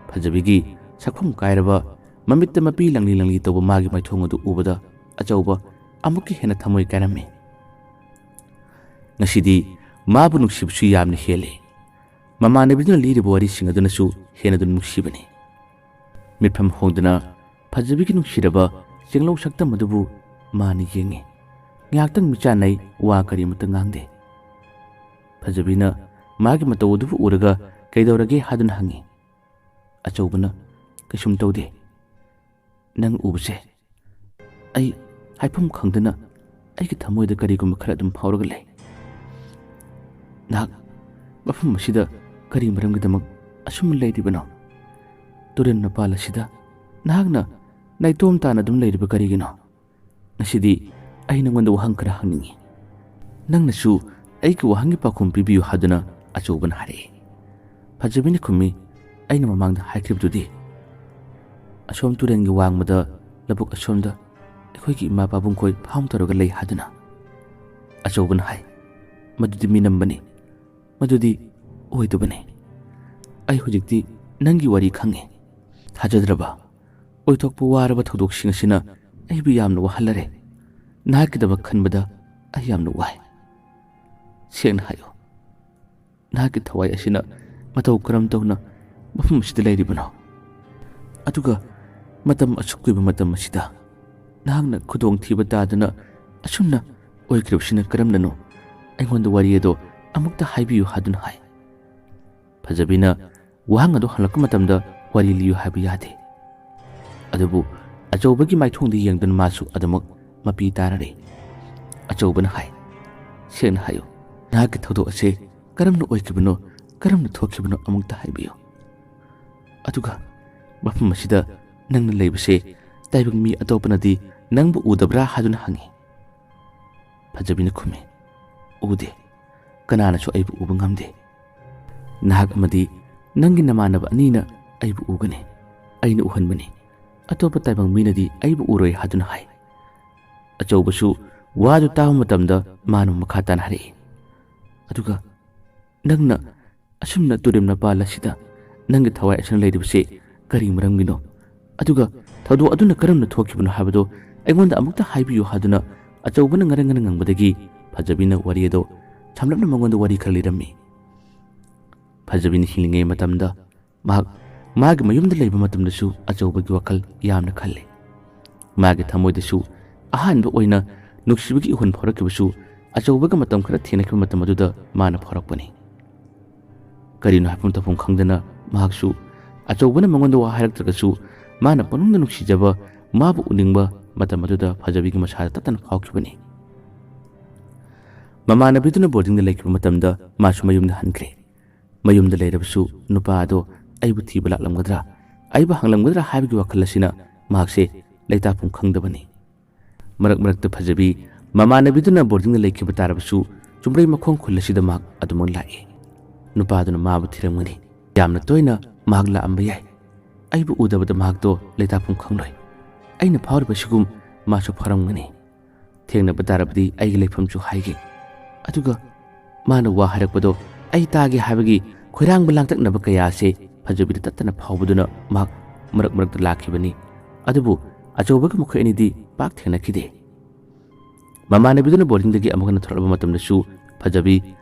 ꯐꯖꯕꯤꯒꯤ ꯁꯛꯐꯝ ꯀꯥꯏꯔꯕ, ꯃꯃꯤꯠꯇ ꯃꯄꯤ ꯂꯪꯂꯤ ꯂꯪꯂꯤ ꯇꯧꯕ ꯃꯥꯒꯤ ꯃꯥꯏꯊꯣꯡ ꯑꯗꯨ ꯎꯕꯗ ꯑꯆꯧꯕ ꯑꯃꯨꯛꯀ ꯍꯦꯟꯅ ꯊꯃꯣꯏ ꯀꯥꯏꯔꯝꯃꯤ꯫ ꯉꯁꯤꯗꯤ ꯃꯥꯕꯨ ꯅꯨꯡꯁꯤꯕꯁꯨ ꯌꯥꯝꯅ ꯍꯦꯜꯂꯤ꯫ ꯃꯃꯥꯟꯅꯕꯤꯗꯨꯅ ꯂꯤꯔꯤꯕ ꯋꯥꯔꯤꯁꯤꯡ ꯑꯗꯨꯅꯁꯨ ꯍꯦꯟꯅ ꯑꯗꯨꯝ ꯅꯨꯡꯁꯤꯕꯅꯤ꯫ ꯃꯤꯠꯐꯝ ꯍꯣꯡꯗꯨꯅ ꯐꯖꯕꯤꯒꯤ ꯅꯨꯡꯁꯤꯔꯕ ꯆꯤꯡꯂꯧ ꯁꯛꯇꯝ ꯑꯗꯨꯕꯨ ꯃꯥꯅ ꯌꯦꯡꯉꯤ꯫ ꯉꯥꯏꯍꯥꯛꯇꯪ ꯃꯤꯆꯥꯟꯅꯩ, ꯋꯥ ꯀꯔꯤꯃꯠꯇ ꯉꯥꯡꯗꯦ꯫ ꯐꯖꯕꯤꯅ ꯃꯥꯒꯤ ꯃꯇꯧ ꯑꯗꯨꯕꯨ ꯎꯔꯒ "ꯀꯩꯗꯧꯔꯒꯦ?" ꯍꯥꯏꯗꯨꯅ ꯍꯪꯉꯤ꯫ ꯑꯆꯧꯕꯅ, "ꯀꯩꯁꯨꯝ ꯇꯧꯗꯦ꯫ ꯅꯪ ꯎꯕꯁꯦ ꯑꯩ ꯍꯥꯏꯐꯝ ꯈꯪꯗꯅ ꯑꯩꯒꯤ ꯊꯃꯣꯏꯗ ꯀꯔꯤꯒꯨꯝꯕ ꯈꯔ ꯑꯗꯨꯝ ꯐꯥꯎꯔꯒ ꯂꯩ꯫ ꯅꯍꯥꯛ ꯃꯐꯝ ꯑꯁꯤꯗ ꯀꯔꯤ ꯃꯔꯝꯒꯤꯗꯃꯛ ꯑꯁꯨꯝꯅ ꯂꯩꯔꯤꯕꯅꯣ? ꯇꯨꯔꯦꯜ ꯃꯄꯥꯜ ꯑꯁꯤꯗ ꯅꯍꯥꯛꯅ ꯅꯥꯏꯇꯣꯝ ꯇꯥꯅ ꯑꯗꯨꯝ ꯂꯩꯔꯤꯕ ꯀꯔꯤꯒꯤꯅꯣ? ꯉꯁꯤꯗꯤ ꯑꯩ ꯅꯉꯣꯟꯗ ꯋꯥꯍꯪ ꯈꯔ ꯍꯪꯅꯤꯡꯏ꯫ ꯅꯪꯅꯁꯨ ꯑꯩꯒꯤ ꯋꯥꯍꯪꯒꯤ ꯄꯥꯎꯈꯨꯝ ꯄꯤꯕꯤꯌꯨ" ꯍꯥꯏꯗꯨꯅ ꯑꯆꯧꯕꯅ ꯍꯥꯏꯔꯛꯏ꯫ ꯐꯖꯕꯤꯅ ꯈꯨꯝꯃꯤ, "ꯑꯩꯅ ꯃꯃꯥꯡꯗ ꯍꯥꯏꯈ꯭ꯔꯤꯕꯗꯨꯗꯤ, ꯑꯁꯣꯝ ꯇꯨꯔꯦꯟꯒꯤ ꯋꯥꯡꯃꯗ ꯂꯧꯕꯨꯛ ꯑꯁꯣꯝꯗ ꯑꯩꯈꯣꯏꯒꯤ ꯏꯃꯥ ꯄꯥꯕꯨꯡꯈꯣꯏ ꯐꯥꯝ ꯇꯧꯔꯒ ꯂꯩ ꯍꯥꯏꯗꯨꯅ꯫ ꯑꯆꯧꯕꯅ ꯍꯥꯏ, "ꯃꯗꯨꯗꯤ ꯃꯤꯅꯝꯕꯅꯤ, ꯃꯗꯨꯗꯤ ꯑꯣꯏꯗꯕꯅꯤ꯫ ꯑꯩ ꯍꯧꯖꯤꯛꯇꯤ ꯅꯪꯒꯤ ꯋꯥꯔꯤ ꯈꯪꯉꯦ꯫ ꯊꯥꯖꯗ꯭ꯔꯕ? ꯑꯣꯏꯊꯣꯛꯄ ꯋꯥꯔꯕ ꯊꯧꯗꯣꯛꯁꯤꯡ ꯑꯁꯤꯅ ꯑꯩꯕꯨ ꯌꯥꯝꯅ ꯋꯥꯍꯜꯂꯔꯦ꯫ ꯅꯍꯥꯛꯀꯤꯗꯃꯛ ꯈꯟꯕꯗ ꯑꯩ ꯌꯥꯝꯅ ꯋꯥꯏ꯫ ꯁꯦꯡꯅ ꯍꯥꯏꯌꯨ, ꯅꯍꯥꯛꯀꯤ ꯊꯋꯥꯏ ꯑꯁꯤꯅ ꯃꯇꯧ ꯀꯔꯝ ꯇꯧꯅ ꯃꯐꯝ ꯑꯁꯤꯗ ꯂꯩꯔꯤꯕꯅꯣ? ꯑꯗꯨꯒ ꯃꯇꯝ ꯑꯁꯨꯛ ꯀꯨꯏꯕ ꯃꯇꯝ ꯑꯁꯤꯗ ꯅꯍꯥꯛꯅ ꯈꯨꯗꯣꯡꯊꯤꯕ ꯇꯥꯗꯨꯅ ꯑꯁꯨꯝꯅ ꯑꯣꯏꯈ꯭ꯔꯤꯕꯁꯤꯅ ꯀꯔꯝꯅꯅꯣ? ꯑꯩꯉꯣꯟꯗ ꯋꯥꯔꯤ ꯑꯗꯣ ꯑꯃꯨꯛꯇ ꯍꯥꯏꯕꯤꯌꯨ" ꯍꯥꯏꯗꯨꯅ ꯍꯥꯏ꯫ ꯐꯖꯕꯤꯅ ꯋꯥꯍꯪ ꯑꯗꯨ ꯍꯪꯂꯛꯄ ꯃꯇꯝꯗ ꯋꯥꯔꯤ ꯂꯤꯌꯨ ꯍꯥꯏꯕ ꯌꯥꯗꯦ꯫ ꯑꯗꯨꯕꯨ ꯑꯆꯧꯕꯒꯤ ꯃꯥꯏꯊꯣꯡꯗ ꯌꯦꯡꯗꯨꯅ ꯃꯥꯁꯨ ꯑꯗꯨꯃꯛ ꯃꯄꯤ ꯇꯥꯔꯔꯦ꯫ ꯑꯆꯧꯕꯅ ꯍꯥꯏ, "ꯁꯦꯡꯅ ꯍꯥꯏꯌꯨ, ꯅꯍꯥꯛꯀꯤ ꯊꯧꯗꯣꯛ ꯑꯁꯦ ꯀꯔꯝꯅ ꯑꯣꯏꯈꯤꯕꯅꯣ, ꯀꯔꯝꯅ ꯊꯣꯛꯈꯤꯕꯅꯣ ꯑꯃꯨꯛꯇ ꯍꯥꯏꯕꯤꯌꯨ꯫ ꯑꯗꯨꯒ ꯃꯐꯝ ꯑꯁꯤꯗ ꯅꯪꯅ ꯂꯩꯕꯁꯦ ꯇꯥꯏꯕꯪ ꯃꯤ ꯑꯇꯣꯞꯄꯅꯗꯤ ꯅꯪꯕꯨ ꯎꯗꯕ꯭ꯔꯥ?" ꯍꯥꯏꯗꯨꯅ ꯍꯪꯉꯤ꯫ ꯐꯖꯕꯤꯅ ꯈꯨꯝꯃꯤ, "ꯎꯗꯦ꯫ ꯀꯅꯥꯅꯁꯨ ꯑꯩꯕꯨ ꯎꯕ ꯉꯝꯗꯦ꯫ ꯅꯍꯥꯛ ꯑꯃꯗꯤ ꯅꯪꯒꯤ ꯅꯃꯥꯟꯅꯕ ꯑꯅꯤꯅ ꯑꯩꯕꯨ ꯎꯒꯅꯤ꯫ ꯑꯩꯅ ꯎꯍꯟꯕꯅꯤ꯫ ꯑꯇꯣꯞꯄ ꯇꯥꯏꯕꯪ ꯃꯤꯅꯗꯤ ꯑꯩꯕꯨ ꯎꯔꯣꯏ" ꯍꯥꯏꯗꯨꯅ ꯍꯥꯏ꯫ ꯑꯆꯧꯕꯁꯨ ꯋꯥꯗꯨ ꯇꯥꯕ ꯃꯇꯝꯗ ꯃꯥꯅ ꯃꯈꯥ ꯇꯥꯅ ꯍꯥꯏꯔꯛꯏ, "ꯑꯗꯨꯒ ꯅꯪꯅ ꯑꯁꯨꯝꯅ ꯇꯨꯔꯦꯜ ꯃꯄꯥꯜ ꯑꯁꯤꯗ ꯅꯪꯒꯤ ꯊꯋꯥꯏ ꯑꯁꯤꯅ ꯂꯩꯔꯤꯕꯁꯤ ꯀꯔꯤ ꯃꯔꯝꯒꯤꯅꯣ? ꯑꯗꯨꯒ ꯊꯧꯗꯣꯛ ꯑꯗꯨꯅ ꯀꯔꯝꯅ ꯊꯣꯛꯈꯤꯕꯅꯣ ꯍꯥꯏꯕꯗꯨ ꯑꯩꯉꯣꯟꯗ ꯑꯃꯨꯛꯇ ꯍꯥꯏꯕꯤꯌꯨ" ꯍꯥꯏꯗꯨꯅ ꯑꯆꯧꯕꯅ ꯉꯔꯪ ꯉꯔꯪ ꯉꯪꯕꯗꯒꯤ ꯐꯖꯕꯤꯅ ꯋꯥꯔꯤ ꯑꯗꯨ ꯁꯝꯂꯞꯅ ꯃꯉꯣꯟꯗ ꯋꯥꯔꯤ ꯈꯔ ꯂꯤꯔꯝꯃꯤ꯫ ꯐꯖꯕꯤꯅ ꯍꯤꯡꯂꯤꯉꯩ ꯃꯇꯝꯗ ꯃꯍꯥꯛ ꯃꯥꯒꯤ ꯃꯌꯨꯝꯗ ꯂꯩꯕ ꯃꯇꯝꯗꯁꯨ ꯑꯆꯧꯕꯒꯤ ꯋꯥꯈꯜ ꯌꯥꯝꯅ ꯈꯜꯂꯤ꯫ ꯃꯥꯒꯤ ꯊꯃꯣꯏꯗꯁꯨ ꯑꯍꯥꯟꯕ ꯑꯣꯏꯅ ꯅꯨꯡꯁꯤꯕꯒꯤ ꯏꯍꯨꯜ ꯐꯥꯎꯔꯛꯈꯤꯕꯁꯨ ꯑꯆꯧꯕꯒ ꯃꯇꯝ ꯈꯔ ꯊꯦꯡꯅꯈꯤꯕ ꯃꯇꯝ ꯑꯗꯨꯗ ꯃꯥꯅ ꯐꯥꯎꯔꯛꯄꯅꯤ꯫ ꯀꯔꯤꯅꯣ ꯍꯥꯏꯐꯝ ꯇꯧꯐꯝ ꯈꯪꯗꯅ ꯃꯍꯥꯛꯁꯨ, ꯑꯆꯧꯕꯅ ꯃꯉꯣꯟꯗ ꯋꯥ ꯍꯥꯏꯔꯛꯇ꯭ꯔꯒꯁꯨ, ꯃꯥꯅ ꯄꯨꯛꯅꯤꯡꯗ ꯅꯨꯡꯁꯤꯖꯕ, ꯃꯥꯕꯨ ꯎꯅꯤꯡꯕ ꯃꯇꯝ ꯑꯗꯨꯗ ꯐꯖꯕꯤꯒꯤ ꯃꯁꯥꯗ ꯇꯠꯇꯅ ꯐꯥꯎꯈꯤꯕꯅꯤ꯫ ꯃꯃꯥꯟꯅꯕꯤꯗꯨꯅ ꯕꯣꯔꯗꯤꯡꯗ ꯂꯩꯈꯤꯕ ꯃꯇꯝꯗ ꯃꯥꯁꯨ ꯃꯌꯨꯝꯗ ꯍꯟꯈ꯭ꯔꯦ꯫ ꯃꯌꯨꯝꯗ ꯂꯩꯔꯕꯁꯨ ꯅꯨꯄꯥ ꯑꯗꯣ ꯑꯩꯕꯨ ꯊꯤꯕ ꯂꯥꯛꯂꯝꯒꯗ꯭ꯔꯥ, ꯑꯩꯕꯨ ꯍꯪꯂꯝꯒꯗ꯭ꯔꯥ ꯍꯥꯏꯕꯒꯤ ꯋꯥꯈꯜ ꯑꯁꯤꯅ ꯃꯍꯥꯛꯁꯦ ꯂꯩꯇꯥꯐꯝ ꯈꯪꯗꯕꯅꯤ꯫ ꯃꯔꯛ ꯃꯔꯛꯇ ꯐꯖꯕꯤ ꯃꯃꯥꯟꯅꯕꯤꯗꯨꯅ ꯕꯣꯔꯗꯤꯡꯗ ꯂꯩꯈꯤꯕ ꯇꯥꯔꯕꯁꯨ, ꯆꯨꯝꯕ꯭ꯔꯩ ꯃꯈꯣꯡ ꯈꯨꯜ ꯑꯁꯤꯗ ꯃꯍꯥꯛ ꯑꯗꯨꯃꯛ ꯂꯥꯛꯏ꯫ ꯅꯨꯄꯥꯗꯨꯅ ꯃꯥꯕꯨ ꯊꯤꯔꯝꯒꯅꯤ꯫ ꯌꯥꯝꯅ ꯇꯣꯏꯅ ꯃꯍꯥꯛ ꯂꯥꯛꯑꯝꯕ ꯌꯥꯏ꯫ ꯑꯩꯕꯨ ꯎꯗꯕꯗ ꯃꯍꯥꯛꯇꯣ ꯂꯩꯇꯥꯐꯝ ꯈꯪꯂꯣꯏ꯫ ꯑꯩꯅ ꯐꯥꯎꯔꯤꯕꯁꯤꯒꯨꯝ ꯃꯥꯁꯨ ꯐꯥꯎꯔꯝꯒꯅꯤ꯫ ꯊꯦꯡꯅꯕ ꯇꯥꯔꯕꯗꯤ ꯑꯩꯒꯤ ꯂꯩꯐꯝꯁꯨ ꯍꯥꯏꯒꯦ꯫ ꯑꯗꯨꯒ ꯃꯥꯅ ꯋꯥ ꯍꯥꯏꯔꯛꯄꯗꯣ ꯑꯩ ꯇꯥꯒꯦ ꯍꯥꯏꯕꯒꯤ ꯈꯣꯏꯔꯥꯡꯕ ꯂꯥꯡꯇꯛꯅꯕ ꯀꯌꯥ ꯑꯁꯦ ꯐꯖꯕꯤꯗ ꯇꯠꯇꯅ ꯐꯥꯎꯕꯗꯨꯅ ꯃꯍꯥꯛ ꯃꯔꯛ ꯃꯔꯛꯇ ꯂꯥꯛꯈꯤꯕꯅꯤ꯫ ꯑꯗꯨꯕꯨ ꯑꯆꯧꯕꯒ ꯃꯈꯣꯏ ꯑꯅꯤꯗꯤ ꯄꯥꯛ ꯊꯦꯡꯅꯈꯤꯗꯦ꯫ ꯃꯃꯥꯟꯅꯕꯤꯗꯨꯅ ꯕꯣꯔꯗꯤꯡꯗꯒꯤ ꯑꯃꯨꯛ ꯍꯟꯅ ꯊꯣꯛꯂꯛꯄ ꯃꯇꯝꯗꯁꯨ ꯐꯖꯕꯤ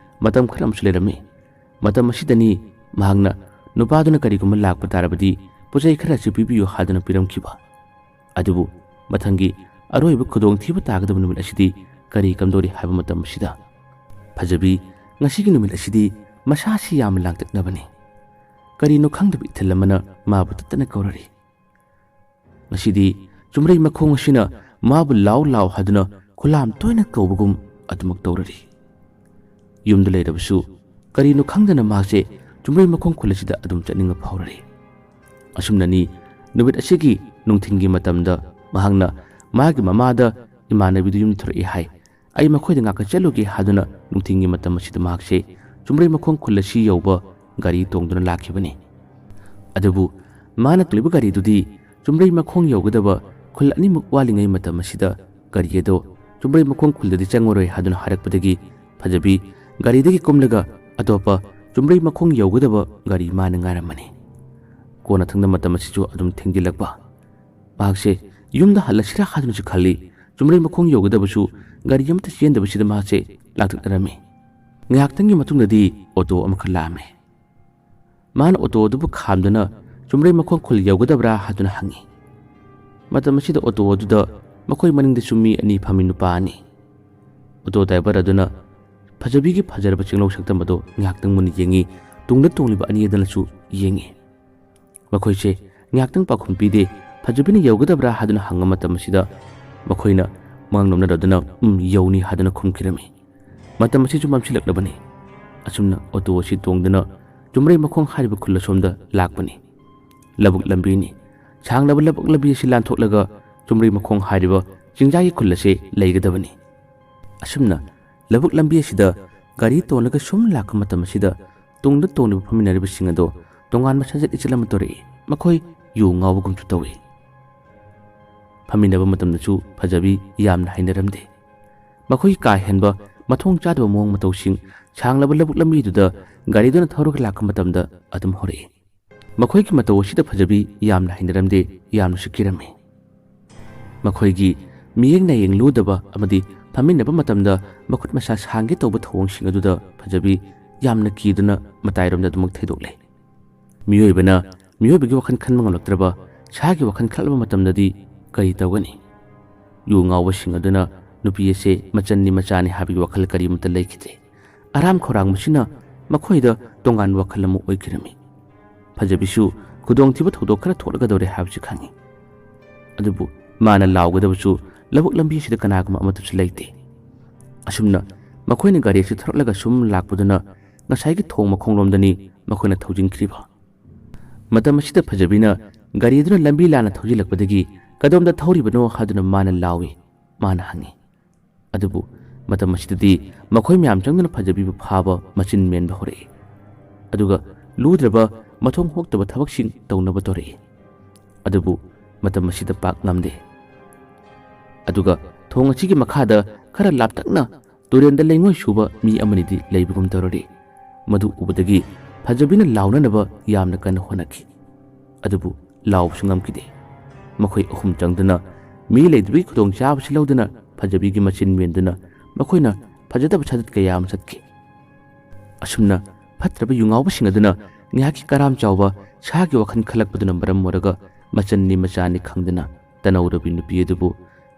ꯃꯇꯝ ꯈꯔ ꯑꯃꯁꯨ ꯂꯩꯔꯝꯃꯤ꯫ ꯃꯇꯝ ꯑꯁꯤꯗꯅꯤ ꯃꯍꯥꯛꯅ ꯅꯨꯄꯥꯗꯨꯅ ꯀꯔꯤꯒꯨꯝꯕ ꯂꯥꯛꯄ ꯇꯥꯔꯕꯗꯤ ꯄꯣꯠꯆꯩ ꯈꯔꯁꯨ ꯄꯤꯕꯤꯌꯨ ꯍꯥꯏꯗꯨꯅ ꯄꯤꯔꯝꯈꯤꯕ꯫ ꯑꯗꯨꯕꯨ ꯃꯊꯪꯒꯤ ꯑꯔꯣꯏꯕ ꯈꯨꯗꯣꯡꯊꯤꯕ ꯇꯥꯒꯗꯕ ꯅꯨꯃꯤꯠ ꯑꯁꯤꯗꯤ ꯀꯔꯤ ꯀꯝꯗꯧꯔꯤ ꯍꯥꯏꯕ ꯃꯇꯝ ꯑꯁꯤꯗ ꯐꯖꯕꯤ ꯉꯁꯤꯒꯤ ꯅꯨꯃꯤꯠ ꯑꯁꯤꯗꯤ ꯃꯁꯥꯁꯤ ꯌꯥꯝꯅ ꯂꯥꯡꯇꯛꯅꯕꯅꯤ꯫ ꯀꯔꯤꯅꯣ ꯈꯪꯗꯕ ꯏꯊꯤꯜ ꯑꯃꯅ ꯃꯥꯕꯨ ꯇꯠꯇꯅ ꯀꯧꯔꯔꯤ꯫ ꯉꯁꯤꯗꯤ ꯆꯨꯝꯔꯩ ꯃꯈꯣꯡ ꯑꯁꯤꯅ ꯃꯥꯕꯨ ꯂꯥꯎ ꯂꯥꯎ ꯍꯥꯏꯗꯨꯅ ꯈꯨꯂꯥꯝ ꯇꯣꯏꯅ ꯀꯧꯕꯒꯨꯝ ꯑꯗꯨꯃꯛ ꯇꯧꯔꯔꯤ꯫ ꯌꯨꯝꯗ ꯂꯩꯔꯕꯁꯨ ꯀꯔꯤꯅꯣ ꯈꯪꯗꯅ ꯃꯍꯥꯛꯁꯦ ꯆꯨꯝꯔꯩ ꯃꯈꯣꯡ ꯈꯨꯜ ꯑꯁꯤꯗ ꯑꯗꯨꯝ ꯆꯠꯅꯤꯡꯕ ꯐꯥꯎꯔꯔꯤ꯫ ꯑꯁꯨꯝꯅꯅꯤ ꯅꯨꯃꯤꯠ ꯑꯁꯤꯒꯤ ꯅꯨꯡꯊꯤꯜꯒꯤ ꯃꯇꯝꯗ ꯃꯍꯥꯛꯅ ꯃꯥꯒꯤ ꯃꯃꯥꯗ ꯏꯃꯥꯟꯅꯕꯤꯗꯨ ꯌꯨꯝꯗ ꯊꯣꯔꯛꯏ ꯍꯥꯏ, ꯑꯩ ꯃꯈꯣꯏꯗ ꯉꯥꯛꯇ ꯆꯠꯂꯨꯒꯦ ꯍꯥꯏꯗꯨꯅ ꯅꯨꯡꯊꯤꯜꯒꯤ ꯃꯇꯝ ꯑꯁꯤꯗ ꯃꯍꯥꯛꯁꯦ ꯆꯨꯝꯔꯩ ꯃꯈꯣꯡ ꯈꯨꯜ ꯑꯁꯤ ꯌꯧꯕ ꯒꯥꯔꯤ ꯇꯣꯡꯗꯨꯅ ꯂꯥꯛꯈꯤꯕꯅꯤ꯫ ꯑꯗꯨꯕꯨ ꯃꯥꯅ ꯇꯣꯡꯂꯤꯕ ꯒꯥꯔꯤꯗꯨꯗꯤ ꯆꯨꯝꯔꯩ ꯃꯈꯣꯡ ꯌꯧꯒꯗꯕ ꯈꯨꯜ ꯑꯅꯤꯃꯛ ꯋꯥꯠꯂꯤꯉꯩ ꯃꯇꯝ ꯑꯁꯤꯗ ꯒꯥꯔꯤ ꯑꯗꯣ ꯆꯨꯝꯔꯩ ꯃꯈꯣꯡ ꯈꯨꯜꯗꯗꯤ ꯆꯪꯉꯔꯣꯏ ꯍꯥꯏꯗꯨꯅ ꯍꯥꯏꯔꯛꯄꯗꯒꯤ ꯐꯖꯕꯤ ꯒꯥꯔꯤꯗꯒꯤ ꯀꯨꯝꯂꯒ ꯑꯇꯣꯞꯄ ꯆꯨꯝꯔꯩ ꯃꯈꯣꯡ ꯌꯧꯒꯗꯕ ꯒꯥꯔꯤ ꯃꯥꯅ ꯉꯥꯏꯔꯝꯕꯅꯤ꯫ ꯀꯣꯟꯅꯊꯪꯗ ꯃꯇꯝ ꯑꯁꯤꯁꯨ ꯑꯗꯨꯝ ꯊꯦꯡꯖꯤꯜꯂꯛꯄ꯫ ꯃꯍꯥꯛꯁꯦ ꯌꯨꯝꯗ ꯍꯜꯂꯁꯤꯔꯥ ꯍꯥꯏꯗꯨꯅꯁꯨ ꯈꯜꯂꯤ꯫ ꯆꯨꯝꯔꯩ ꯃꯈꯣꯡ ꯌꯧꯒꯗꯕꯁꯨ ꯒꯥꯔꯤ ꯑꯃꯠꯇ ꯆꯦꯟꯗꯕꯁꯤꯗ ꯃꯍꯥꯛꯁꯦ ꯂꯥꯡꯇꯛꯅꯔꯝꯃꯤ꯫ ꯉꯥꯏꯍꯥꯛꯇꯪꯒꯤ ꯃꯇꯨꯡꯗꯗꯤ ꯑꯣꯇꯣ ꯑꯃꯈꯛ ꯂꯥꯛꯑꯝꯃꯤ꯫ ꯃꯥꯅ ꯑꯣꯇꯣ ꯑꯗꯨꯕꯨ ꯈꯥꯝꯗꯨꯅ ꯆꯨꯝꯔꯩ ꯃꯈꯣꯡ ꯈꯨꯜ ꯌꯧꯒꯗꯕ꯭ꯔꯥ ꯍꯥꯏꯗꯨꯅ ꯍꯪꯉꯤ꯫ ꯃꯇꯝ ꯑꯁꯤꯗ ꯑꯣꯇꯣ ꯑꯗꯨꯗ ꯃꯈꯣꯏ ꯃꯅꯤꯡꯗꯁꯨ ꯃꯤ ꯑꯅꯤ ꯐꯝꯃꯤ, ꯅꯨꯄꯥ ꯑꯅꯤ꯫ ꯑꯣꯇꯣ ꯗ꯭ꯔꯥꯏꯚꯔ ꯑꯗꯨꯅ ꯐꯖꯕꯤꯒꯤ ꯐꯖꯔꯕ ꯆꯤꯡꯂꯧ ꯁꯛꯇꯝ ꯑꯗꯨ ꯉꯥꯏꯍꯥꯛꯇꯪ ꯃꯨꯟꯅ ꯌꯦꯡꯉꯤ, ꯇꯨꯡꯗ ꯇꯣꯡꯂꯤꯕ ꯑꯅꯤ ꯑꯗꯨꯅꯁꯨ ꯌꯦꯡꯉꯤ꯫ ꯃꯈꯣꯏꯁꯦ ꯉꯥꯏꯍꯥꯛꯇꯪ ꯄꯥꯎꯈꯨꯝ ꯄꯤꯗꯦ꯫ ꯐꯖꯕꯤꯅ ꯌꯧꯒꯗꯕ꯭ꯔꯥ ꯍꯥꯏꯗꯨꯅ ꯍꯪꯕ ꯃꯇꯝ ꯑꯁꯤꯗ ꯃꯈꯣꯏꯅ ꯃꯉꯛ ꯅꯣꯝꯅꯔꯗꯨꯅ "ꯎꯝ, ꯌꯧꯅꯤ" ꯍꯥꯏꯗꯨꯅ ꯈꯨꯝꯈꯤꯔꯝꯃꯤ꯫ ꯃꯇꯝ ꯑꯁꯤꯁꯨ ꯃꯝꯁꯤꯜꯂꯛꯂꯕꯅꯤ꯫ ꯑꯁꯨꯝꯅ ꯑꯣꯇꯣ ꯑꯁꯤ ꯇꯣꯡꯗꯨꯅ ꯆꯨꯝꯔꯩ ꯃꯈꯣꯡ ꯍꯥꯏꯔꯤꯕ ꯈꯨꯜ ꯑꯁꯣꯝꯗ ꯂꯥꯛꯄꯅꯤ꯫ ꯂꯧꯕꯨꯛ ꯂꯝꯕꯤꯅꯤ꯫ ꯁꯥꯡꯂꯕ ꯂꯧꯕꯨꯛ ꯂꯝꯕꯤ ꯑꯁꯤ ꯂꯥꯟꯊꯣꯛꯂꯒ ꯆꯨꯝꯔꯩ ꯃꯈꯣꯡ ꯍꯥꯏꯔꯤꯕ ꯆꯤꯡꯖꯥꯒꯤ ꯈꯨꯜ ꯑꯁꯤ ꯂꯩꯒꯗꯕꯅꯤ꯫ ꯑꯁꯨꯝꯅ ꯂꯧꯕꯨꯛ ꯂꯝꯕꯤ ꯑꯁꯤꯗ ꯒꯥꯔꯤ ꯇꯣꯡꯂꯒ ꯁꯨꯝ ꯂꯥꯛꯄ ꯃꯇꯝ ꯑꯁꯤꯗ ꯇꯨꯡꯗ ꯇꯣꯡꯂꯤꯕ ꯐꯝꯃꯤꯟꯅꯔꯤꯕꯁꯤꯡ ꯑꯗꯣ ꯇꯣꯉꯥꯟꯕ ꯁꯥꯖꯠ ꯏꯆꯠ ꯑꯃ ꯇꯧꯔꯛꯏ꯫ ꯃꯈꯣꯏ ꯌꯨ ꯉꯥꯎꯕꯒꯨꯝꯁꯨ ꯇꯧꯏ꯫ ꯐꯝꯃꯤꯟꯅꯕ ꯃꯇꯝꯗꯁꯨ ꯐꯖꯕꯤ ꯌꯥꯝꯅ ꯍꯩꯅꯔꯝꯗꯦ꯫ ꯃꯈꯣꯏꯒꯤ ꯀꯥ ꯍꯦꯟꯕ ꯃꯊꯣꯡ ꯆꯥꯗꯕ ꯃꯑꯣꯡ ꯃꯇꯧꯁꯤꯡ ꯁꯥꯡꯂꯕ ꯂꯧꯕꯨꯛ ꯂꯝꯕꯤꯗꯨꯗ ꯒꯥꯔꯤꯗꯨꯅ ꯊꯧꯔꯒ ꯂꯥꯛꯄ ꯃꯇꯝꯗ ꯑꯗꯨꯝ ꯍꯧꯔꯛꯏ꯫ ꯃꯈꯣꯏꯒꯤ ꯃꯇꯧ ꯑꯁꯤꯗ ꯐꯖꯕꯤ ꯌꯥꯝꯅ ꯍꯩꯅꯔꯝꯗꯦ, ꯌꯥꯝꯅꯁꯨ ꯀꯤꯔꯝꯃꯤ꯫ ꯃꯈꯣꯏꯒꯤ ꯃꯤꯌꯦꯡ ꯅꯥꯌꯦꯡ ꯂꯨꯗꯕ ꯑꯃꯗꯤ ꯐꯝꯃꯤꯟꯅꯕ ꯃꯇꯝꯗ ꯃꯈꯨꯠ ꯃꯁꯥ ꯁꯥꯡꯒꯦ ꯇꯧꯕ ꯊꯧꯑꯣꯡꯁꯤꯡ ꯑꯗꯨꯗ ꯐꯖꯕꯤ ꯌꯥꯝꯅ ꯀꯤꯗꯨꯅ ꯃꯇꯥꯏꯔꯣꯝꯗ ꯑꯗꯨꯃꯛ ꯊꯩꯗꯣꯛꯂꯦ꯫ ꯃꯤꯑꯣꯏꯕꯅ ꯃꯤꯑꯣꯏꯕꯒꯤ ꯋꯥꯈꯜ ꯈꯟꯕ ꯉꯝꯂꯛꯇ꯭ꯔꯕ ꯁꯥꯒꯤ ꯋꯥꯈꯜ ꯈꯜꯂꯕ ꯃꯇꯝꯗꯗꯤ ꯀꯔꯤ ꯇꯧꯒꯅꯤ? ꯌꯨ ꯉꯥꯎꯕꯁꯤꯡ ꯑꯗꯨꯅ ꯅꯨꯄꯤ ꯑꯁꯦ ꯃꯆꯟꯅꯤ ꯃꯆꯥꯅꯤ ꯍꯥꯏꯕꯒꯤ ꯋꯥꯈꯜ ꯀꯔꯤꯃꯠꯇ ꯂꯩꯈꯤꯗ꯭ꯔꯦ꯫ ꯑꯔꯥꯝ ꯈꯧꯔꯥꯡꯕꯁꯤꯅ ꯃꯈꯣꯏꯗ ꯇꯣꯉꯥꯟꯕ ꯋꯥꯈꯜ ꯑꯃ ꯑꯣꯏꯈꯤꯔꯝꯃꯤ꯫ ꯐꯖꯕꯤꯁꯨ ꯈꯨꯗꯣꯡꯊꯤꯕ ꯊꯧꯗꯣꯛ ꯈꯔ ꯊꯣꯛꯂꯛꯀꯗꯧꯔꯦ ꯍꯥꯏꯕꯁꯤ ꯈꯪꯏ꯫ ꯑꯗꯨꯕꯨ ꯃꯥꯅ ꯂꯥꯎꯒꯗꯕꯁꯨ ꯂꯧꯕꯨꯛ ꯂꯝꯕꯤ ꯑꯁꯤꯗ ꯀꯅꯥꯒꯨꯝꯕ ꯑꯃꯠꯇꯁꯨ ꯂꯩꯇꯦ꯫ ꯑꯁꯨꯝꯅ ꯃꯈꯣꯏꯅ ꯒꯥꯔꯤ ꯑꯁꯤ ꯊꯧꯔꯛꯂꯒ ꯁꯨꯝ ꯂꯥꯛꯄꯗꯨꯅ ꯉꯁꯥꯏꯒꯤ ꯊꯣꯡ ꯃꯈꯣꯡꯂꯣꯝꯗꯅꯤ ꯃꯈꯣꯏꯅ ꯊꯧꯖꯤꯟꯈ꯭ꯔꯤꯕ꯫ ꯃꯇꯝ ꯑꯁꯤꯗ ꯐꯖꯕꯤꯅ ꯒꯥꯔꯤ ꯑꯗꯨꯅ ꯂꯝꯕꯤ ꯂꯥꯟꯅ ꯊꯧꯖꯤꯜꯂꯛꯄꯗꯒꯤ "ꯀꯗꯣꯝꯗ ꯊꯧꯔꯤꯕꯅꯣ?" ꯍꯥꯏꯗꯨꯅ ꯃꯥꯅ ꯂꯥꯎꯏ꯫ ꯃꯥꯅ ꯍꯪꯉꯤ꯫ ꯑꯗꯨꯕꯨ ꯃꯇꯝ ꯑꯁꯤꯗꯗꯤ ꯃꯈꯣꯏ ꯃꯌꯥꯝ ꯆꯪꯗꯨꯅ ꯐꯖꯕꯤꯕꯨ ꯐꯥꯕ, ꯃꯆꯤꯟ ꯃꯦꯟꯕ ꯍꯧꯔꯛꯏ꯫ ꯑꯗꯨꯒ ꯂꯨꯗ꯭ꯔꯕ ꯃꯊꯣꯡ ꯍꯣꯛꯇꯕ ꯊꯕꯛꯁꯤꯡ ꯇꯧꯅꯕ ꯇꯧꯔꯛꯏ꯫ ꯑꯗꯨꯕꯨ ꯃꯇꯝ ꯑꯁꯤꯗ ꯄꯥꯛ ꯉꯝꯗꯦ꯫ ꯑꯗꯨꯒ ꯊꯣꯡ ꯑꯁꯤꯒꯤ ꯃꯈꯥꯗ ꯈꯔ ꯂꯥꯞꯇꯛꯅ ꯇꯨꯔꯦꯜꯗ ꯂꯩꯉꯣꯏ ꯁꯨꯕ ꯃꯤ ꯑꯃꯅꯤꯗꯤ ꯂꯩꯕꯒꯨꯝ ꯇꯧꯔꯔꯤ꯫ ꯃꯗꯨ ꯎꯕꯗꯒꯤ ꯐꯖꯕꯤꯅ ꯂꯥꯎꯅꯅꯕ ꯌꯥꯝꯅ ꯀꯟꯅ ꯍꯣꯠꯅꯈꯤ꯫ ꯑꯗꯨꯕꯨ ꯂꯥꯎꯕꯁꯨ ꯉꯝꯈꯤꯗꯦ꯫ ꯃꯈꯣꯏ ꯑꯍꯨꯝ ꯆꯪꯗꯨꯅ ꯃꯤ ꯂꯩꯇꯕꯒꯤ ꯈꯨꯗꯣꯡꯆꯥꯕꯁꯤ ꯂꯧꯗꯨꯅ ꯐꯖꯕꯤꯒꯤ ꯃꯆꯤꯟ ꯃꯦꯟꯗꯨꯅ ꯃꯈꯣꯏꯅ ꯐꯖꯗꯕ ꯁꯥꯖꯠ ꯀꯌꯥ ꯑꯃ ꯆꯠꯈꯤ꯫ ꯑꯁꯨꯝꯅ ꯐꯠꯇ꯭ꯔꯕ ꯌꯨꯉꯥꯎꯕꯁꯤꯡ ꯑꯗꯨꯅ ꯉꯥꯏꯍꯥꯛꯀꯤ ꯀꯔꯥꯝ ꯆꯥꯎꯕ ꯁꯥꯒꯤ ꯋꯥꯈꯜ ꯈꯜꯂꯛꯄꯗꯨꯅ ꯃꯔꯝ ꯑꯣꯏꯔꯒ ꯃꯆꯟꯅꯤ ꯃꯆꯥꯅꯤ ꯈꯪꯗꯅ ꯇꯅꯧꯔꯕꯤ ꯅꯨꯄꯤ ꯑꯗꯨꯕꯨ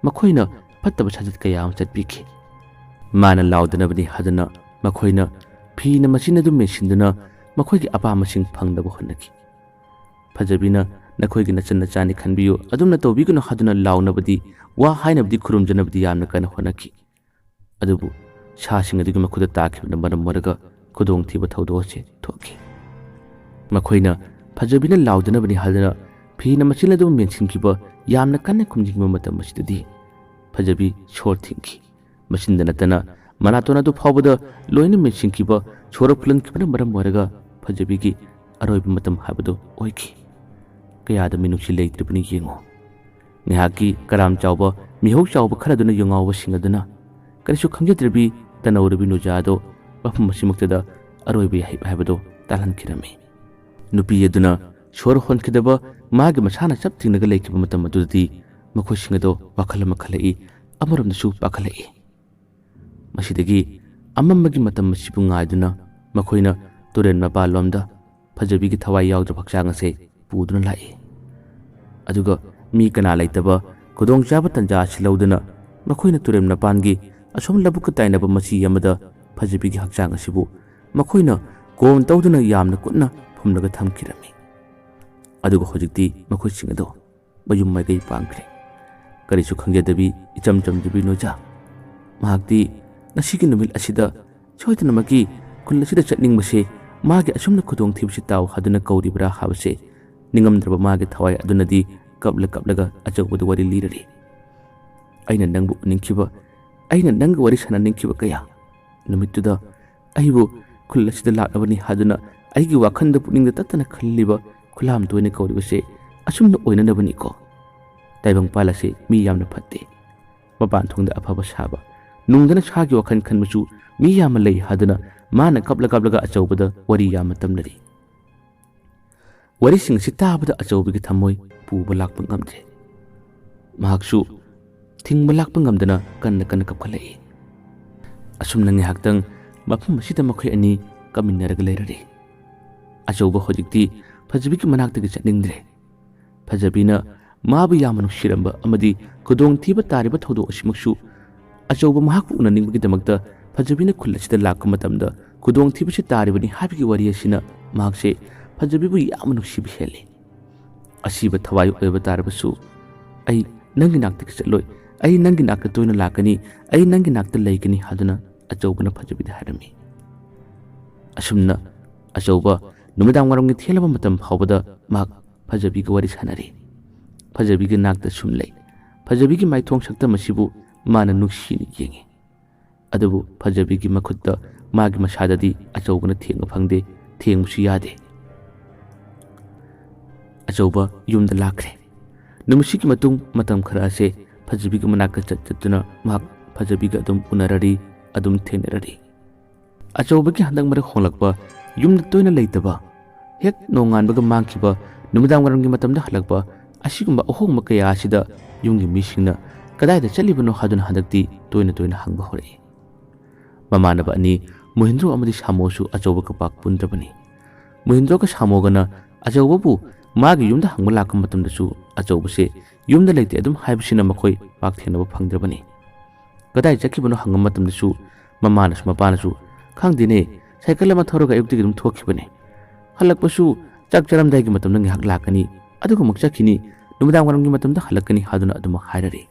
ꯃꯈꯣꯏꯅ ꯐꯠꯇꯕ ꯁꯥꯖꯠ ꯀꯌꯥ ꯑꯃ ꯆꯠꯄꯤꯈꯤ꯫ ꯃꯥꯅ ꯂꯥꯎꯗꯅꯕꯅꯤ ꯍꯥꯏꯗꯨꯅ ꯃꯈꯣꯏꯅ ꯐꯤꯅ ꯃꯆꯤꯟ ꯑꯗꯨ ꯃꯦꯟꯁꯤꯟꯗꯨꯅ ꯃꯈꯣꯏꯒꯤ ꯑꯄꯥꯝꯕꯁꯤꯡ ꯐꯪꯅꯕ ꯍꯣꯠꯅꯈꯤ꯫ ꯐꯖꯕꯤꯅ "ꯅꯈꯣꯏꯒꯤ ꯅꯆꯟ ꯅꯆꯥꯅꯤ ꯈꯟꯕꯤꯌꯨ, ꯑꯗꯨꯝꯅ ꯇꯧꯕꯤꯒꯅꯨ" ꯍꯥꯏꯗꯨꯅ ꯂꯥꯎꯅꯕꯗꯤ, ꯋꯥ ꯍꯥꯏꯅꯕꯗꯤ, ꯈꯨꯔꯨꯝꯖꯅꯕꯗꯤ ꯌꯥꯝꯅ ꯀꯟꯅ ꯍꯣꯠꯅꯈꯤ꯫ ꯑꯗꯨꯕꯨ ꯁꯥꯁꯤꯡ ꯑꯗꯨꯒꯤ ꯃꯈꯨꯠꯇ ꯇꯥꯈꯤꯕꯅ ꯃꯔꯝ ꯑꯣꯏꯔꯒ ꯈꯨꯗꯣꯡꯊꯤꯕ ꯊꯧꯗꯣꯛ ꯑꯁꯤ ꯊꯣꯛꯈꯤ꯫ ꯃꯈꯣꯏꯅ ꯐꯖꯕꯤꯅ ꯂꯥꯎꯗꯅꯕꯅꯤ ꯍꯥꯏꯗꯨꯅ ꯐꯤꯅ ꯃꯆꯤꯟ ꯑꯗꯨ ꯃꯦꯟꯁꯤꯟꯈꯤꯕ, ꯌꯥꯝꯅ ꯀꯟꯅ ꯈꯨꯝꯖꯤꯟꯈꯤꯕ ꯃꯇꯝ ꯑꯁꯤꯗꯗꯤ ꯐꯖꯕꯤ ꯁꯣꯔ ꯊꯤꯡꯈꯤ꯫ ꯃꯁꯤꯗ ꯅꯠꯇꯅ ꯃꯅꯥꯇꯣꯟ ꯑꯗꯨ ꯐꯥꯎꯕꯗ ꯂꯣꯏꯅ ꯃꯦꯟꯁꯤꯟꯈꯤꯕ ꯁꯣꯔ ꯐꯨꯜꯍꯟꯈꯤꯕꯅ ꯃꯔꯝ ꯑꯣꯏꯔꯒ ꯐꯖꯕꯤꯒꯤ ꯑꯔꯣꯏꯕ ꯃꯇꯝ ꯍꯥꯏꯕꯗꯨ ꯑꯣꯏꯈꯤ꯫ ꯀꯌꯥꯗ ꯃꯤꯅꯨꯡꯁꯤ ꯂꯩꯇ꯭ꯔꯤꯕꯅꯤ ꯌꯦꯡꯉꯨ꯫ ꯉꯥꯏꯍꯥꯛꯀꯤ ꯀꯔꯥꯝ ꯆꯥꯎꯕ, ꯃꯤꯍꯧ ꯆꯥꯎꯕ ꯈꯔꯗꯨꯅ ꯌꯨꯉꯥꯎꯕꯁꯤꯡ ꯑꯗꯨꯅ ꯀꯔꯤꯁꯨ ꯈꯪꯖꯗ꯭ꯔꯕꯤ ꯇꯅꯧꯔꯕꯤ ꯅꯨꯖꯥ ꯑꯗꯣ ꯃꯐꯝ ꯑꯁꯤꯃꯛꯇꯗ ꯑꯔꯣꯏꯕ ꯌꯥꯍꯩꯞ ꯍꯥꯏꯕꯗꯨ ꯇꯥꯜꯍꯟꯈꯤꯔꯝꯃꯤ꯫ ꯅꯨꯄꯤ ꯑꯗꯨꯅ ꯁꯣꯔ ꯍꯣꯟꯈꯤꯗꯕ ꯃꯥꯒꯤ ꯃꯁꯥꯅ ꯆꯞ ꯊꯤꯡꯅꯒ ꯂꯩꯈꯤꯕ ꯃꯇꯝ ꯑꯗꯨꯗꯗꯤ ꯃꯈꯣꯏꯁꯤꯡ ꯑꯗꯣ ꯋꯥꯈꯜ ꯑꯃ ꯈꯜꯂꯛꯏ, ꯑꯃꯔꯣꯝꯗꯁꯨ ꯄꯥꯈꯠꯂꯛꯏ꯫ ꯃꯁꯤꯗꯒꯤ ꯑꯃꯝꯕꯒꯤ ꯃꯇꯝ ꯑꯁꯤꯕꯨ ꯉꯥꯏꯗꯨꯅ ꯃꯈꯣꯏꯅ ꯇꯨꯔꯦꯜ ꯃꯄꯥꯜꯂꯣꯝꯗ ꯐꯖꯕꯤꯒꯤ ꯊꯋꯥꯏ ꯌꯥꯎꯗ꯭ꯔꯕ ꯍꯛꯆꯥꯡ ꯑꯁꯦ ꯄꯨꯗꯨꯅ ꯂꯥꯛꯏ꯫ ꯑꯗꯨꯒ ꯃꯤ ꯀꯅꯥ ꯂꯩꯇꯕ ꯈꯨꯗꯣꯡꯆꯥꯕ ꯇꯟꯖꯥ ꯑꯁꯤ ꯂꯧꯗꯨꯅ ꯃꯈꯣꯏꯅ ꯇꯨꯔꯦꯜ ꯃꯄꯥꯟꯒꯤ ꯑꯁꯣꯝ ꯂꯧꯕꯨꯛꯀ ꯇꯥꯏꯅꯕ ꯃꯆꯤ ꯑꯃꯗ ꯐꯖꯕꯤꯒꯤ ꯍꯛꯆꯥꯡ ꯑꯁꯤꯕꯨ ꯃꯈꯣꯏꯅ ꯀꯣꯝ ꯇꯧꯗꯨꯅ ꯌꯥꯝꯅ ꯀꯨꯠꯅ ꯐꯨꯝꯂꯒ ꯊꯝꯈꯤꯔꯝꯃꯤ꯫ ꯑꯗꯨꯒ ꯍꯧꯖꯤꯛꯇꯤ ꯃꯈꯣꯏꯁꯤꯡ ꯑꯗꯨ ꯃꯌꯨꯝ ꯃꯥꯏꯀꯩ ꯄꯥꯡꯈ꯭ꯔꯦ꯫ ꯀꯔꯤꯁꯨ ꯈꯪꯖꯗꯕꯤ ꯏꯆꯝ ꯆꯝꯖꯕꯤ ꯅꯣꯖꯥ꯫ ꯃꯍꯥꯛꯇꯤ ꯉꯁꯤꯒꯤ ꯅꯨꯃꯤꯠ ꯑꯁꯤꯗ ꯁꯣꯏꯗꯅꯃꯛꯀꯤ ꯈꯨꯜ ꯑꯁꯤꯗ ꯆꯠꯅꯤꯡꯕꯁꯦ ꯃꯥꯒꯤ ꯑꯁꯨꯝꯅ ꯈꯨꯗꯣꯡꯊꯤꯕꯁꯤ ꯇꯥꯎ ꯍꯥꯏꯗꯨꯅ ꯀꯧꯔꯤꯕ꯭ꯔꯥ ꯍꯥꯏꯕꯁꯦ ꯅꯤꯡꯉꯝꯗ꯭ꯔꯕ ꯃꯥꯒꯤ ꯊꯋꯥꯏ ꯑꯗꯨꯅꯗꯤ ꯀꯞꯂ ꯀꯞꯂꯒ ꯑꯆꯧꯕꯗ ꯋꯥꯔꯤ ꯂꯤꯔꯔꯤ꯫ "ꯑꯩꯅ ꯅꯪꯕꯨ ꯎꯅꯤꯡꯈꯤꯕ, ꯑꯩꯅ ꯅꯪꯒ ꯋꯥꯔꯤ ꯁꯥꯟꯅꯅꯤꯡꯈꯤꯕ ꯀꯌꯥ꯫ ꯅꯨꯃꯤꯠꯇꯨꯗ ꯑꯩꯕꯨ ꯈꯨꯜ ꯑꯁꯤꯗ ꯂꯥꯛꯂꯕꯅꯤ ꯍꯥꯏꯗꯨꯅ ꯑꯩꯒꯤ ꯋꯥꯈꯜꯗ ꯄꯨꯛꯅꯤꯡꯗ ꯇꯠꯇꯅ ꯈꯜꯂꯤꯕ ꯈꯨꯂꯥꯝꯗꯣ ꯑꯣꯏꯅ ꯀꯧꯔꯤꯕꯁꯦ ꯑꯁꯨꯝꯅ ꯑꯣꯏꯅꯅꯕꯅꯤꯀꯣ꯫ ꯇꯥꯏꯕꯪꯄꯥꯜ ꯑꯁꯤ ꯃꯤ ꯌꯥꯝꯅ ꯐꯠꯇꯦ꯫ ꯃꯄꯥꯟ ꯊꯣꯡꯗ ꯑꯐꯕ ꯁꯥꯕ, ꯅꯨꯡꯗꯅ ꯁꯥꯒꯤ ꯋꯥꯈꯜ ꯈꯟꯕꯁꯨ ꯃꯤ ꯌꯥꯝꯅ ꯂꯩ" ꯍꯥꯏꯗꯨꯅ ꯃꯥꯅ ꯀꯞꯂ ꯀꯞꯂꯒ ꯑꯆꯧꯕꯗ ꯋꯥꯔꯤ ꯌꯥꯝꯅ ꯇꯝꯅꯔꯤ꯫ ꯋꯥꯔꯤꯁꯤꯡ ꯑꯁꯤ ꯇꯥꯕꯗ ꯑꯆꯧꯕꯒꯤ ꯊꯃꯣꯏ ꯄꯨꯕ ꯂꯥꯛꯄ ꯉꯝꯗ꯭ꯔꯦ꯫ ꯃꯍꯥꯛꯁꯨ ꯊꯤꯡꯕ ꯂꯥꯛꯄ ꯉꯝꯗꯅ ꯀꯟꯅ ꯀꯟꯅ ꯀꯞꯈꯠꯂꯛꯏ꯫ ꯑꯁꯨꯝꯅ ꯉꯥꯏꯍꯥꯛꯇꯪ ꯃꯐꯝ ꯑꯁꯤꯗ ꯃꯈꯣꯏ ꯑꯅꯤ ꯀꯞꯃꯤꯟꯅꯔꯒ ꯂꯩꯔꯔꯦ꯫ ꯑꯆꯧꯕ ꯍꯧꯖꯤꯛꯇꯤ ꯐꯖꯕꯤꯒꯤ ꯃꯅꯥꯛꯇꯒꯤ ꯆꯠꯅꯤꯡꯗ꯭ꯔꯦ꯫ ꯐꯖꯕꯤꯅ ꯃꯥꯕꯨ ꯌꯥꯝꯅ ꯅꯨꯡꯁꯤꯔꯝꯕ ꯑꯃꯗꯤ ꯈꯨꯗꯣꯡꯊꯤꯕ ꯇꯥꯔꯤꯕ ꯊꯧꯗꯣꯛ ꯑꯁꯤꯃꯛꯁꯨ ꯑꯆꯧꯕ ꯃꯍꯥꯛꯄꯨ ꯎꯅꯅꯤꯡꯕꯒꯤꯗꯃꯛꯇ ꯐꯖꯕꯤꯅ ꯈꯨꯜ ꯑꯁꯤꯗ ꯂꯥꯛꯄ ꯃꯇꯝꯗ ꯈꯨꯗꯣꯡꯊꯤꯕꯁꯤ ꯇꯥꯔꯤꯕꯅꯤ ꯍꯥꯏꯕꯒꯤ ꯋꯥꯔꯤ ꯑꯁꯤꯅ ꯃꯍꯥꯛꯁꯦ ꯐꯖꯕꯤꯕꯨ ꯌꯥꯝꯅ ꯅꯨꯡꯁꯤꯕ ꯍꯦꯜꯂꯤ꯫ ꯑꯁꯤꯕ ꯊꯋꯥꯏ ꯑꯣꯏꯕ ꯇꯥꯔꯕꯁꯨ "ꯑꯩ ꯅꯪꯒꯤ ꯅꯥꯛꯇꯒꯤ ꯆꯠꯂꯣꯏ, ꯑꯩ ꯅꯪꯒꯤ ꯅꯥꯛꯇ ꯇꯣꯏꯅ ꯂꯥꯛꯀꯅꯤ, ꯑꯩ ꯅꯪꯒꯤ ꯅꯥꯛꯇ ꯂꯩꯒꯅꯤ" ꯍꯥꯏꯗꯨꯅ ꯑꯆꯧꯕꯅ ꯐꯖꯕꯤꯗ ꯍꯥꯏꯔꯝꯃꯤ꯫ ꯑꯁꯨꯝꯅ ꯑꯆꯧꯕ ꯅꯨꯃꯤꯗꯥꯡ ꯋꯥꯏꯔꯝꯒꯤ ꯊꯦꯡꯂꯕ ꯃꯇꯝ ꯐꯥꯎꯕꯗ ꯃꯍꯥꯛ ꯐꯖꯕꯤꯒ ꯋꯥꯔꯤ ꯁꯥꯟꯅꯔꯤ꯫ ꯐꯖꯕꯤꯒꯤ ꯅꯥꯛꯇ ꯁꯨꯝ ꯂꯩ꯫ ꯐꯖꯕꯤꯒꯤ ꯃꯥꯏꯊꯣꯡ ꯁꯛꯇꯝ ꯑꯁꯤꯕꯨ ꯃꯥꯅ ꯅꯨꯡꯁꯤꯅ ꯌꯦꯡꯉꯤ꯫ ꯑꯗꯨꯕꯨ ꯐꯖꯕꯤꯒꯤ ꯃꯈꯨꯠꯇ ꯃꯥꯒꯤ ꯃꯁꯥꯗꯗꯤ ꯑꯆꯧꯕꯅ ꯊꯦꯡꯕ ꯐꯪꯗꯦ, ꯊꯦꯡꯕꯁꯨ ꯌꯥꯗꯦ꯫ ꯑꯆꯧꯕ ꯌꯨꯝꯗ ꯂꯥꯛꯈ꯭ꯔꯦ꯫ ꯅꯨꯃꯤꯠꯁꯤꯒꯤ ꯃꯇꯨꯡ ꯃꯇꯝ ꯈꯔ ꯑꯁꯦ ꯐꯖꯕꯤꯒꯤ ꯃꯅꯥꯛꯇ ꯆꯠ ꯆꯠꯇꯨꯅ ꯃꯍꯥꯛ ꯐꯖꯕꯤꯒ ꯑꯗꯨꯝ ꯎꯅꯔꯔꯤ, ꯑꯗꯨꯝ ꯊꯦꯡꯅꯔꯔꯤ꯫ ꯑꯆꯧꯕꯒꯤ ꯍꯟꯗꯛ ꯃꯔꯛ ꯍꯣꯡꯂꯛꯄ, ꯌꯨꯝꯗ ꯇꯣꯏꯅ ꯂꯩꯇꯕ, ꯍꯦꯛ ꯅꯣꯡꯉꯥꯟꯕꯒ ꯃꯥꯡꯈꯤꯕ, ꯅꯨꯃꯤꯗꯥꯡ ꯋꯥꯏꯔꯝꯒꯤ ꯃꯇꯝꯗ ꯍꯜꯂꯛꯄ, ꯑꯁꯤꯒꯨꯝꯕ ꯑꯍꯣꯡꯕ ꯀꯌꯥ ꯑꯁꯤꯗ ꯌꯨꯝꯒꯤ ꯃꯤꯁꯤꯡꯅ "ꯀꯗꯥꯏꯗ ꯆꯠꯂꯤꯕꯅꯣ?" ꯍꯥꯏꯗꯨꯅ ꯍꯟꯗꯛꯇꯤ ꯇꯣꯏꯅ ꯇꯣꯏꯅ ꯍꯪꯕ ꯍꯧꯔꯛꯏ꯫ ꯃꯃꯥꯟꯅꯕ ꯑꯅꯤ ꯃꯣꯍꯤꯟꯗ꯭ꯔꯣ ꯑꯃꯗꯤ ꯁꯥꯃꯣꯁꯨ ꯑꯆꯧꯕꯒ ꯄꯥꯛ ꯄꯨꯟꯗ꯭ꯔꯕꯅꯤ꯫ ꯃꯣꯍꯤꯟꯗ꯭ꯔꯣꯒ ꯁꯥꯃꯣꯒꯅ ꯑꯆꯧꯕꯕꯨ ꯃꯥꯒꯤ ꯌꯨꯝꯗ ꯍꯪꯕ ꯂꯥꯛꯄ ꯃꯇꯝꯗꯁꯨ ꯑꯆꯧꯕꯁꯦ ꯌꯨꯝꯗ ꯂꯩꯇꯦ ꯑꯗꯨꯝ ꯍꯥꯏꯕꯁꯤꯅ ꯃꯈꯣꯏ ꯄꯥꯛ ꯊꯦꯡꯅꯕ ꯐꯪꯗ꯭ꯔꯕꯅꯤ꯫ ꯀꯗꯥꯏ ꯆꯠꯈꯤꯕꯅꯣ ꯍꯪꯕ ꯃꯇꯝꯗꯁꯨ ꯃꯃꯥꯅꯁꯨ ꯃꯄꯥꯅꯁꯨ "ꯈꯪꯗꯦꯅꯦ, ꯁꯥꯏꯀꯜ ꯑꯃ ꯊꯧꯔꯒ ꯑꯌꯨꯛꯇꯒꯤ ꯑꯗꯨꯝ ꯊꯣꯛꯈꯤꯕꯅꯦ꯫ ꯍꯜꯂꯛꯄꯁꯨ ꯆꯥꯛ ꯆꯥꯔꯝꯗꯥꯏꯒꯤ ꯃꯇꯝꯗ ꯉꯥꯏꯍꯥꯛ ꯂꯥꯛꯀꯅꯤ, ꯑꯗꯨꯒ ꯑꯃꯨꯛ ꯆꯠꯈꯤꯅꯤ, ꯅꯨꯃꯤꯗꯥꯡ ꯋꯥꯏꯔꯝꯒꯤ ꯃꯇꯝꯗ ꯍꯜꯂꯛꯀꯅꯤ" ꯍꯥꯏꯗꯨꯅ ꯑꯗꯨꯃꯛ ꯍꯥꯏꯔꯔꯤ꯫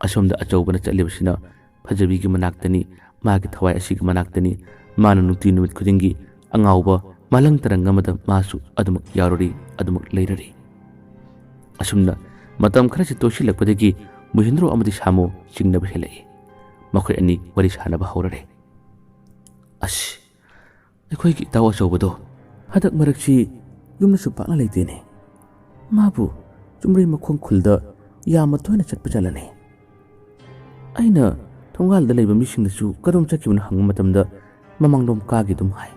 ꯑꯁꯣꯝꯗ ꯑꯆꯧꯕꯅ ꯆꯠꯂꯤꯕꯁꯤꯅ ꯐꯖꯕꯤꯒꯤ ꯃꯅꯥꯛꯇꯅꯤ, ꯃꯥꯒꯤ ꯊꯋꯥꯏ ꯑꯁꯤꯒꯤ ꯃꯅꯥꯛꯇꯅꯤ꯫ ꯃꯥꯅ ꯅꯨꯡꯇꯤ ꯅꯨꯃꯤꯠ ꯈꯨꯗꯤꯡꯒꯤ ꯑꯉꯥꯎꯕ ꯃꯥꯂꯪ ꯇꯔꯪ ꯑꯃꯗ ꯃꯥꯁꯨ ꯑꯗꯨꯃꯛ ꯌꯥꯎꯔꯔꯤ, ꯑꯗꯨꯃꯛ ꯂꯩꯔꯔꯤ꯫ ꯑꯁꯨꯝꯅ ꯃꯇꯝ ꯈꯔꯁꯤ ꯇꯣꯏꯁꯤꯜꯂꯛꯄꯗꯒꯤ ꯃꯨꯍꯤꯟꯗ꯭ꯔꯣ ꯑꯃꯗꯤ ꯁꯥꯃꯨ ꯆꯤꯡꯅꯕ ꯍꯦꯜꯂꯛꯏ꯫ ꯃꯈꯣꯏ ꯑꯅꯤ ꯋꯥꯔꯤ ꯁꯥꯅꯕ ꯍꯧꯔꯔꯦ꯫ "ꯑꯁ, ꯑꯩꯈꯣꯏꯒꯤ ꯏꯇꯥꯎ ꯑꯆꯧꯕꯗꯣ ꯍꯟꯗꯛ ꯃꯔꯛꯁꯤ ꯌꯨꯝꯗꯁꯨ ꯄꯥꯛꯅ ꯂꯩꯇꯦꯅꯦ꯫ ꯃꯥꯕꯨ ꯆꯨꯝꯕ꯭ꯔꯩ ꯃꯈꯣꯡ ꯈꯨꯜꯗ ꯌꯥꯝꯅ ꯇꯣꯏꯅ ꯆꯠꯄ ꯖꯥꯠꯂꯅꯦ꯫ ꯑꯩꯅ ꯊꯣꯡꯒꯥꯜꯗ ꯂꯩꯕ ꯃꯤꯁꯤꯡꯗꯁꯨ ꯀꯔꯣꯝ ꯆꯠꯈꯤꯕꯅꯣ ꯍꯪꯕ ꯃꯇꯝꯗ ꯃꯃꯥꯡꯂꯣꯝ ꯀꯥꯒꯤ ꯑꯗꯨꯝ ꯍꯥꯏ꯫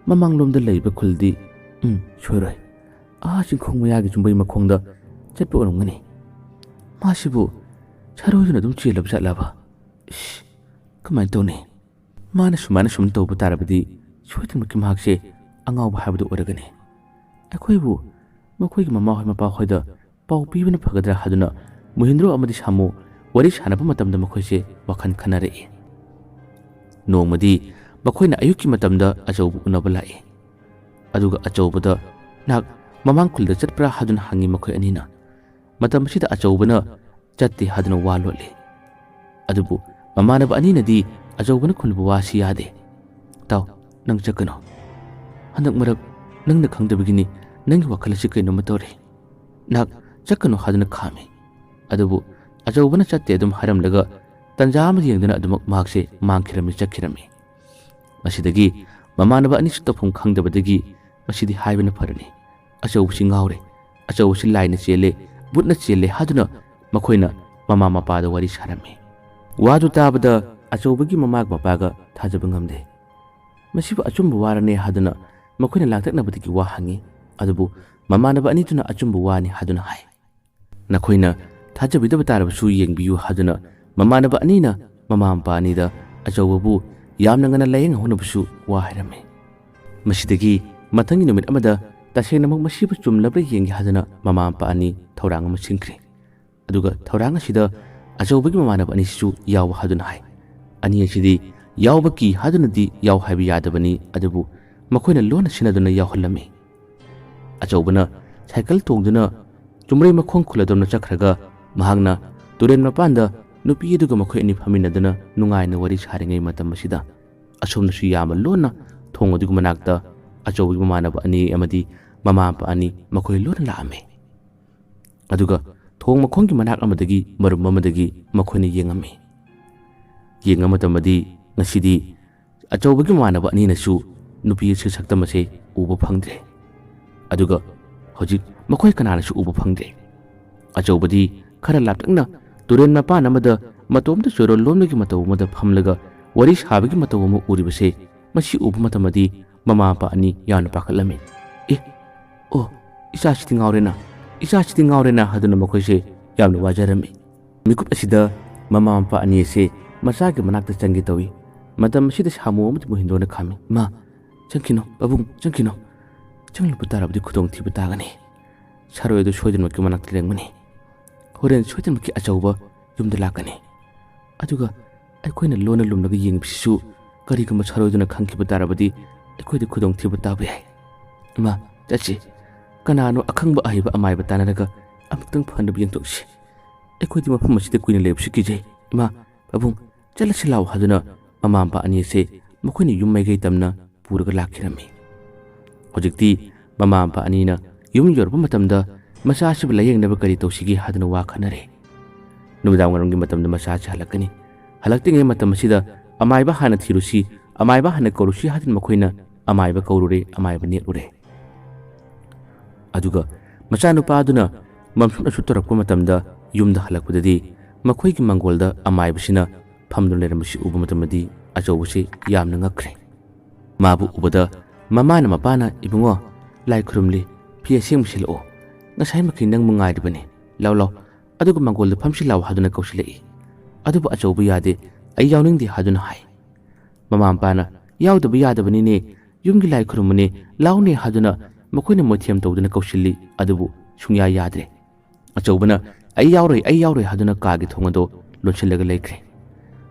ꯃꯃꯥꯡꯂꯣꯝꯗ ꯂꯩꯕ ꯈꯨꯜꯗꯤ, ꯎꯝ, ꯁꯣꯏꯔꯣꯏ꯫ ꯑꯥ ꯆꯤꯡꯈꯣꯡ ꯃꯌꯥꯒꯤ ꯆꯨꯝꯕ꯭ꯔꯩ ꯃꯈꯣꯡꯗ ꯆꯠꯄ ꯑꯣꯏꯔꯝꯒꯅꯤ꯫ ꯃꯥꯁꯤꯕꯨ ꯁꯥꯔꯣꯏꯗꯨꯅ ꯑꯗꯨꯝ ꯆꯦꯜꯂꯕ ꯖꯥꯠꯂꯕ? ꯏꯁ, ꯀꯃꯥꯏꯅ ꯇꯧꯅꯤ? ꯃꯥꯅ ꯁꯨꯃꯥꯏꯅ ꯁꯨꯝ ꯇꯧꯕ ꯇꯥꯔꯕꯗꯤ ꯁꯣꯏꯗꯅꯃꯛꯀꯤ ꯃꯍꯥꯛꯁꯦ ꯑꯉꯥꯎꯕ ꯍꯥꯏꯕꯗꯨ ꯑꯣꯏꯔꯒꯅꯤ꯫ ꯑꯩꯈꯣꯏꯕꯨ ꯃꯈꯣꯏꯒꯤ ꯃꯃꯥ ꯍꯣꯏ ꯃꯄꯥ ꯍꯣꯏꯗ ꯄꯥꯎ ꯄꯤꯕꯅ ꯐꯒꯗ꯭ꯔꯥ" ꯍꯥꯏꯗꯨꯅ ꯃꯨꯍꯤꯟꯗ꯭ꯔꯣ ꯑꯃꯗꯤ ꯁꯥꯃꯨ ꯋꯥꯔꯤ ꯁꯥꯟꯅꯕ ꯃꯇꯝꯗ ꯃꯈꯣꯏꯁꯦ ꯋꯥꯈꯜ ꯈꯟꯅꯔꯛꯏ꯫ ꯅꯣꯡꯃꯗꯤ ꯃꯈꯣꯏꯅ ꯑꯌꯨꯛꯀꯤ ꯃꯇꯝꯗ ꯑꯆꯧꯕ ꯎꯅꯕ ꯂꯥꯛꯏ꯫ ꯑꯗꯨꯒ ꯑꯆꯧꯕꯗ "ꯅꯍꯥꯛ ꯃꯃꯥꯡ ꯈꯨꯜꯗ ꯆꯠꯄ꯭ꯔꯥ?" ꯍꯥꯏꯗꯨꯅ ꯍꯪꯉꯤ ꯃꯈꯣꯏ ꯑꯅꯤꯅ꯫ ꯃꯇꯝ ꯑꯁꯤꯗ ꯑꯆꯧꯕꯅ "ꯆꯠꯇꯦ" ꯍꯥꯏꯗꯨꯅ ꯋꯥ ꯂꯣꯠꯂꯤ꯫ ꯑꯗꯨꯕꯨ ꯃꯃꯥꯟꯅꯕ ꯑꯅꯤꯅꯗꯤ ꯑꯆꯧꯕꯅ ꯈꯨꯝꯂꯤꯕ ꯋꯥꯁꯤ ꯌꯥꯗꯦ꯫ "ꯇꯥꯎ, ꯅꯪ ꯆꯠꯀꯅꯨ꯫ ꯍꯟꯗꯛ ꯃꯔꯛ ꯅꯪꯅ ꯈꯪꯗꯕꯒꯤꯅꯤ, ꯅꯪꯒꯤ ꯋꯥꯈꯜ ꯑꯁꯤ ꯀꯩꯅꯣꯝꯃ ꯇꯧꯔꯦ꯫ ꯅꯍꯥꯛ ꯆꯠꯀꯅꯨ" ꯍꯥꯏꯗꯨꯅ ꯈꯥꯝꯃꯤ꯫ ꯑꯗꯨꯕꯨ ꯑꯆꯧꯕꯅ "ꯆꯠꯇꯦ" ꯑꯗꯨꯝ ꯍꯥꯏꯔꯝꯂꯒ ꯇꯟꯖꯥ ꯑꯃ ꯌꯦꯡꯗꯨꯅ ꯑꯗꯨꯃꯛ ꯃꯍꯥꯛꯁꯦ ꯃꯥꯡꯈꯤꯔꯝꯃꯤ, ꯆꯠꯈꯤꯔꯝꯃꯤ꯫ ꯃꯁꯤꯗꯒꯤ ꯃꯃꯥꯟꯅꯕ ꯑꯅꯤꯁꯨ ꯇꯧꯐꯝ ꯈꯪꯗꯕꯗꯒꯤ ꯃꯁꯤꯗꯤ ꯍꯥꯏꯕꯅ ꯐꯔꯅꯤ, ꯑꯆꯧꯕꯁꯤ ꯉꯥꯎꯔꯦ, ꯑꯆꯧꯕꯁꯤ ꯂꯥꯏꯅ ꯆꯦꯜꯂꯦ, ꯕꯨꯠꯅ ꯆꯦꯜꯂꯦ ꯍꯥꯏꯗꯨꯅ ꯃꯈꯣꯏꯅ ꯃꯃꯥ ꯃꯄꯥꯗ ꯋꯥꯔꯤ ꯁꯥꯔꯝꯃꯤ꯫ ꯋꯥꯗꯨ ꯇꯥꯕꯗ ꯑꯆꯧꯕꯒꯤ ꯃꯃꯥ ꯃꯄꯥꯒ ꯊꯥꯖꯕ ꯉꯝꯗꯦ꯫ ꯃꯁꯤꯕꯨ ꯑꯆꯨꯝꯕ ꯋꯥꯔꯅꯦ ꯍꯥꯏꯗꯨꯅ ꯃꯈꯣꯏꯅ ꯂꯥꯡꯇꯛꯅꯕꯗꯒꯤ ꯋꯥ ꯍꯪꯉꯤ꯫ ꯑꯗꯨꯕꯨ ꯃꯃꯥꯟꯅꯕ ꯑꯅꯤꯗꯨꯅ ꯑꯆꯨꯝꯕ ꯋꯥꯅꯤ ꯍꯥꯏꯗꯨꯅ ꯍꯥꯏ꯫ "ꯅꯈꯣꯏꯅ ꯊꯥꯖꯕꯤꯗꯕ ꯇꯥꯔꯕꯁꯨ ꯌꯦꯡꯕꯤꯌꯨ" ꯍꯥꯏꯗꯨꯅ ꯃꯃꯥꯟꯅꯕ ꯑꯅꯤꯅ ꯃꯃꯥ ꯃꯄꯥ ꯑꯅꯤꯗ ꯑꯆꯧꯕꯕꯨ ꯌꯥꯝꯅ ꯉꯟꯅ ꯂꯥꯌꯦꯡꯍꯧꯅꯕꯁꯨ ꯋꯥ ꯍꯥꯏꯔꯝꯃꯤ꯫ ꯃꯁꯤꯗꯒꯤ ꯃꯊꯪꯒꯤ ꯅꯨꯃꯤꯠ ꯑꯃꯗ ꯇꯁꯦꯡꯅꯃꯛ ꯃꯁꯤꯕꯨ ꯆꯨꯝꯂꯕ꯭ꯔꯥ ꯌꯦꯡꯒꯦ ꯍꯥꯏꯗꯨꯅ ꯃꯃꯥ ꯃꯄꯥ ꯑꯅꯤ ꯊꯧꯔꯥꯡ ꯑꯃ ꯁꯤꯟꯈ꯭ꯔꯦ꯫ ꯑꯗꯨꯒ ꯊꯧꯔꯥꯡ ꯑꯁꯤꯗ ꯑꯆꯧꯕꯒꯤ ꯃꯃꯥꯟꯅꯕ ꯑꯅꯤꯁꯤꯁꯨ ꯌꯥꯎ ꯍꯥꯏꯗꯨꯅ ꯍꯥꯏ꯫ ꯑꯅꯤ ꯑꯁꯤꯗꯤ ꯌꯥꯎꯕ ꯀꯤ ꯍꯥꯏꯗꯨꯅꯗꯤ ꯌꯥꯎ ꯍꯥꯏꯕ ꯌꯥꯗꯕꯅꯤ, ꯑꯗꯨꯕꯨ ꯃꯈꯣꯏꯅ ꯂꯣꯟꯅ ꯁꯤꯟꯅꯗꯨꯅ ꯌꯥꯎꯍꯜꯂꯝꯃꯤ꯫ ꯑꯆꯧꯕꯅ ꯁꯥꯏꯀꯜ ꯇꯣꯡꯗꯨꯅ ꯆꯨꯝꯔꯩ ꯃꯈꯣꯡ ꯈꯨꯜꯂꯗꯣꯝꯅ ꯆꯠꯈ꯭ꯔꯒ ꯃꯍꯥꯛꯅ ꯇꯨꯔꯦꯜ ꯃꯄꯥꯟꯗ ꯅꯨꯄꯤ ꯑꯗꯨꯒ ꯃꯈꯣꯏ ꯑꯅꯤ ꯐꯝꯃꯤꯟꯅꯗꯨꯅ ꯅꯨꯡꯉꯥꯏꯅ ꯋꯥꯔꯤ ꯁꯥꯔꯤꯉꯩ ꯃꯇꯝ ꯑꯁꯤꯗ ꯑꯁꯣꯝꯗꯁꯨ ꯌꯥꯝꯅ ꯂꯣꯟꯅ ꯊꯣꯡ ꯑꯗꯨꯒꯤ ꯃꯅꯥꯛꯇ ꯑꯆꯧꯕꯒꯤ ꯃꯃꯥꯟꯅꯕ ꯑꯅꯤ ꯑꯃꯗꯤ ꯃꯃꯥ ꯃꯄꯥ ꯑꯅꯤ ꯃꯈꯣꯏ ꯂꯣꯟꯅ ꯂꯥꯛꯑꯝꯃꯤ꯫ ꯑꯗꯨꯒ ꯊꯣꯡ ꯃꯈꯣꯡꯒꯤ ꯃꯅꯥꯛ ꯑꯃꯗꯒꯤ ꯃꯔꯨꯝ ꯑꯃꯗꯒꯤ ꯃꯈꯣꯏꯅ ꯌꯦꯡꯉꯝꯃꯤ꯫ ꯌꯦꯡꯕ ꯃꯇꯝꯗꯗꯤ ꯉꯁꯤꯗꯤ ꯑꯆꯧꯕꯒꯤ ꯃꯃꯥꯟꯅꯕ ꯑꯅꯤꯅꯁꯨ ꯅꯨꯄꯤ ꯑꯁꯤ ꯁꯛꯇꯝ ꯑꯁꯦ ꯎꯕ ꯐꯪꯗ꯭ꯔꯦ꯫ ꯑꯗꯨꯒ ꯍꯧꯖꯤꯛ ꯃꯈꯣꯏ ꯀꯅꯥꯅꯁꯨ ꯎꯕ ꯐꯪꯗ꯭ꯔꯦ꯫ ꯑꯆꯧꯕꯗꯤ ꯈꯔ ꯂꯥꯞꯇꯛꯅ ꯇꯨꯔꯦꯜ ꯃꯄꯥꯟ ꯑꯃꯗ ꯃꯇꯣꯝꯇ ꯆꯣꯏꯔꯣꯜ ꯂꯣꯝꯗꯒꯤ ꯃꯇꯧ ꯑꯃꯗ ꯐꯝꯂꯒ ꯋꯥꯔꯤ ꯁꯥꯕꯒꯤ ꯃꯇꯧ ꯑꯃ ꯎꯔꯤꯕꯁꯦ, ꯃꯁꯤ ꯎꯕ ꯃꯇꯝꯗꯗꯤ ꯃꯃꯥ ꯃꯄꯥ ꯑꯅꯤ ꯌꯥꯝꯅ ꯄꯥꯈꯠꯂꯝꯃꯤ꯫ "ꯑꯦ, ꯑꯣ, ꯏꯆꯥꯁꯤꯗꯤ ꯉꯥꯎꯔꯦꯅ, ꯏꯆꯥꯁꯤꯗꯤ ꯉꯥꯎꯔꯦꯅ" ꯍꯥꯏꯗꯨꯅ ꯃꯈꯣꯏꯁꯦ ꯌꯥꯝꯅ ꯋꯥꯖꯔꯝꯃꯤ꯫ ꯃꯤꯀꯨꯞ ꯑꯁꯤꯗ ꯃꯃꯥ ꯃꯄꯥ ꯑꯅꯤ ꯑꯁꯦ ꯃꯆꯥꯒꯤ ꯃꯅꯥꯛꯇ ꯆꯪꯒꯦ ꯇꯧꯏ꯫ ꯃꯇꯝ ꯑꯁꯤꯗ ꯁꯥꯃꯨ ꯑꯃꯗꯤ ꯃꯣꯏ ꯍꯤꯟꯗꯣꯟꯅ ꯈꯥꯝꯃꯤ꯫ "ꯏꯃꯥ, ꯆꯪꯈꯤꯅꯣ, ꯄꯥꯕꯨꯡ, ꯆꯪꯈꯤꯅꯣ꯫ ꯆꯪꯂꯨꯕ ꯇꯥꯔꯕꯗꯤ ꯈꯨꯗꯣꯡꯊꯤꯕ ꯇꯥꯒꯅꯤ꯫ ꯁꯥꯔꯣꯏ ꯑꯗꯨ ꯁꯣꯏꯗꯅꯃꯛꯀꯤ ꯃꯅꯥꯛꯇ ꯂꯦꯡꯒꯅꯤ꯫ ꯍꯣꯔꯦꯟ ꯁꯣꯏꯗꯅꯃꯛꯀꯤ ꯑꯆꯧꯕ ꯌꯨꯝꯗ ꯂꯥꯛꯀꯅꯤ꯫ ꯑꯗꯨꯒ ꯑꯩꯈꯣꯏꯅ ꯂꯣꯟꯅ ꯂꯨꯝꯂꯒ ꯌꯦꯡꯕꯁꯤꯁꯨ ꯀꯔꯤꯒꯨꯝꯕ ꯁꯥꯔꯣꯏꯗꯨꯅ ꯈꯪꯈꯤꯕ ꯇꯥꯔꯕꯗꯤ ꯑꯩꯈꯣꯏꯗ ꯈꯨꯗꯣꯡꯊꯤꯕ ꯇꯥꯕ ꯌꯥꯏ꯫ ꯏꯃꯥ, ꯆꯠꯁꯤ꯫ ꯀꯅꯥꯅꯣ ꯑꯈꯪꯕ ꯑꯍꯩꯕ ꯑꯃꯥꯏꯕ ꯇꯥꯟꯅꯔꯒ ꯑꯃꯨꯛꯇꯪ ꯐꯅꯕ ꯌꯦꯡꯊꯣꯛꯁꯤ꯫ ꯑꯩꯈꯣꯏꯗꯤ ꯃꯐꯝ ꯑꯁꯤꯗ ꯀꯨꯏꯅ ꯂꯩꯕꯁꯨ ꯀꯤꯖꯩ꯫ ꯏꯃꯥ, ꯄꯥꯕꯨꯡ, ꯆꯠꯂꯁꯤ ꯂꯥꯛꯑꯣ" ꯍꯥꯏꯗꯨꯅ ꯃꯃꯥ ꯃꯄꯥ ꯑꯅꯤ ꯑꯁꯦ ꯃꯈꯣꯏꯅ ꯌꯨꯝ ꯃꯥꯏꯀꯩ ꯇꯝꯅ ꯄꯨꯔꯒ ꯂꯥꯛꯈꯤꯔꯝꯃꯤ꯫ ꯍꯧꯖꯤꯛꯇꯤ ꯃꯃꯥ ꯃꯄꯥ ꯑꯅꯤꯅ ꯌꯨꯝ ꯌꯧꯔꯛꯄ ꯃꯇꯝꯗ ꯃꯆꯥ ꯑꯁꯤꯕꯨ ꯂꯥꯌꯦꯡꯅꯕ ꯀꯔꯤ ꯇꯧꯁꯤꯒꯦ ꯍꯥꯏꯗꯨꯅ ꯋꯥ ꯈꯟꯅꯔꯦ꯫ ꯅꯨꯃꯤꯗꯥꯡ ꯋꯥꯏꯔꯝꯒꯤ ꯃꯇꯝꯗ ꯃꯆꯥ ꯑꯁꯤ ꯍꯜꯂꯛꯀꯅꯤ꯫ ꯍꯜꯂꯛꯇ꯭ꯔꯤꯉꯩ ꯃꯇꯝ ꯑꯁꯤꯗ ꯑꯃꯥꯏꯕ ꯍꯥꯟꯅ ꯊꯤꯔꯨꯁꯤ, ꯑꯃꯥꯏꯕ ꯍꯥꯟꯅ ꯀꯧꯔꯨꯁꯤ ꯍꯥꯏꯗꯨꯅ ꯃꯈꯣꯏꯅ ꯑꯃꯥꯏꯕ ꯀꯧꯔꯨꯔꯦ, ꯑꯃꯥꯏꯕ ꯅꯦꯛꯂꯨꯔꯦ꯫ ꯑꯗꯨꯒ ꯃꯆꯥꯅꯨꯄꯥ ꯑꯗꯨꯅ ꯃꯝꯁꯨꯠ ꯑꯁꯨꯠ ꯇꯧꯔꯛꯄ ꯃꯇꯝꯗ ꯌꯨꯝꯗ ꯍꯜꯂꯛꯄꯗꯗꯤ ꯃꯈꯣꯏꯒꯤ ꯃꯪꯒꯣꯜꯗ ꯑꯃꯥꯏꯕꯁꯤꯅ ꯐꯝꯗꯨꯅ ꯂꯩꯔꯝꯕꯁꯤ ꯎꯕ ꯃꯇꯝꯗꯗꯤ ꯑꯆꯧꯕꯁꯤ ꯌꯥꯝꯅ ꯉꯛꯈ꯭ꯔꯦ꯫ ꯃꯥꯕꯨ ꯎꯕꯗ ꯃꯃꯥꯅ ꯃꯄꯥꯅ, "ꯏꯕꯨꯡꯉꯣ, ꯂꯥꯏ ꯈꯨꯔꯨꯝꯂꯤ, ꯐꯤ ꯑꯁꯦꯡꯕ ꯁꯦꯠꯂꯛꯑꯣ, ꯉꯁꯥꯏ ꯃꯈꯩ ꯅꯪꯕꯨ ꯉꯥꯏꯔꯤꯕꯅꯤ, ꯂꯥꯎ ꯂꯥꯎ, ꯑꯗꯨꯒ ꯃꯪꯒꯣꯜꯗ ꯐꯝꯁꯤ ꯂꯥꯎ" ꯍꯥꯏꯗꯨꯅ ꯀꯧꯁꯤꯜꯂꯛꯏ꯫ ꯑꯗꯨꯕꯨ ꯑꯆꯧꯕ ꯌꯥꯗꯦ, "ꯑꯩ ꯌꯥꯎꯅꯤꯡꯗꯦ" ꯍꯥꯏꯗꯨꯅ ꯍꯥꯏ꯫ ꯃꯃꯥ ꯃꯄꯥꯅ, "ꯌꯥꯎꯗꯕ ꯌꯥꯗꯕꯅꯤꯅꯦ, ꯌꯨꯝꯒꯤ ꯂꯥꯏ ꯈꯨꯔꯨꯝꯕꯅꯦ, ꯂꯥꯎꯅꯦ" ꯍꯥꯏꯗꯨꯅ ꯃꯈꯣꯏꯅ ꯃꯣꯏꯊꯦꯝ ꯇꯧꯗꯨꯅ ꯀꯧꯁꯤꯜꯂꯤ, ꯑꯗꯨꯕꯨ ꯁꯨꯡꯌꯥ ꯌꯥꯗ꯭ꯔꯦ꯫ ꯑꯆꯧꯕꯅ, "ꯑꯩ ꯌꯥꯎꯔꯣꯏ, ꯑꯩ ꯌꯥꯎꯔꯣꯏ" ꯍꯥꯏꯗꯨꯅ ꯀꯥꯒꯤ ꯊꯣꯡ ꯑꯗꯨ ꯂꯣꯟꯁꯤꯜꯂꯒ ꯂꯩꯈ꯭ꯔꯦ꯫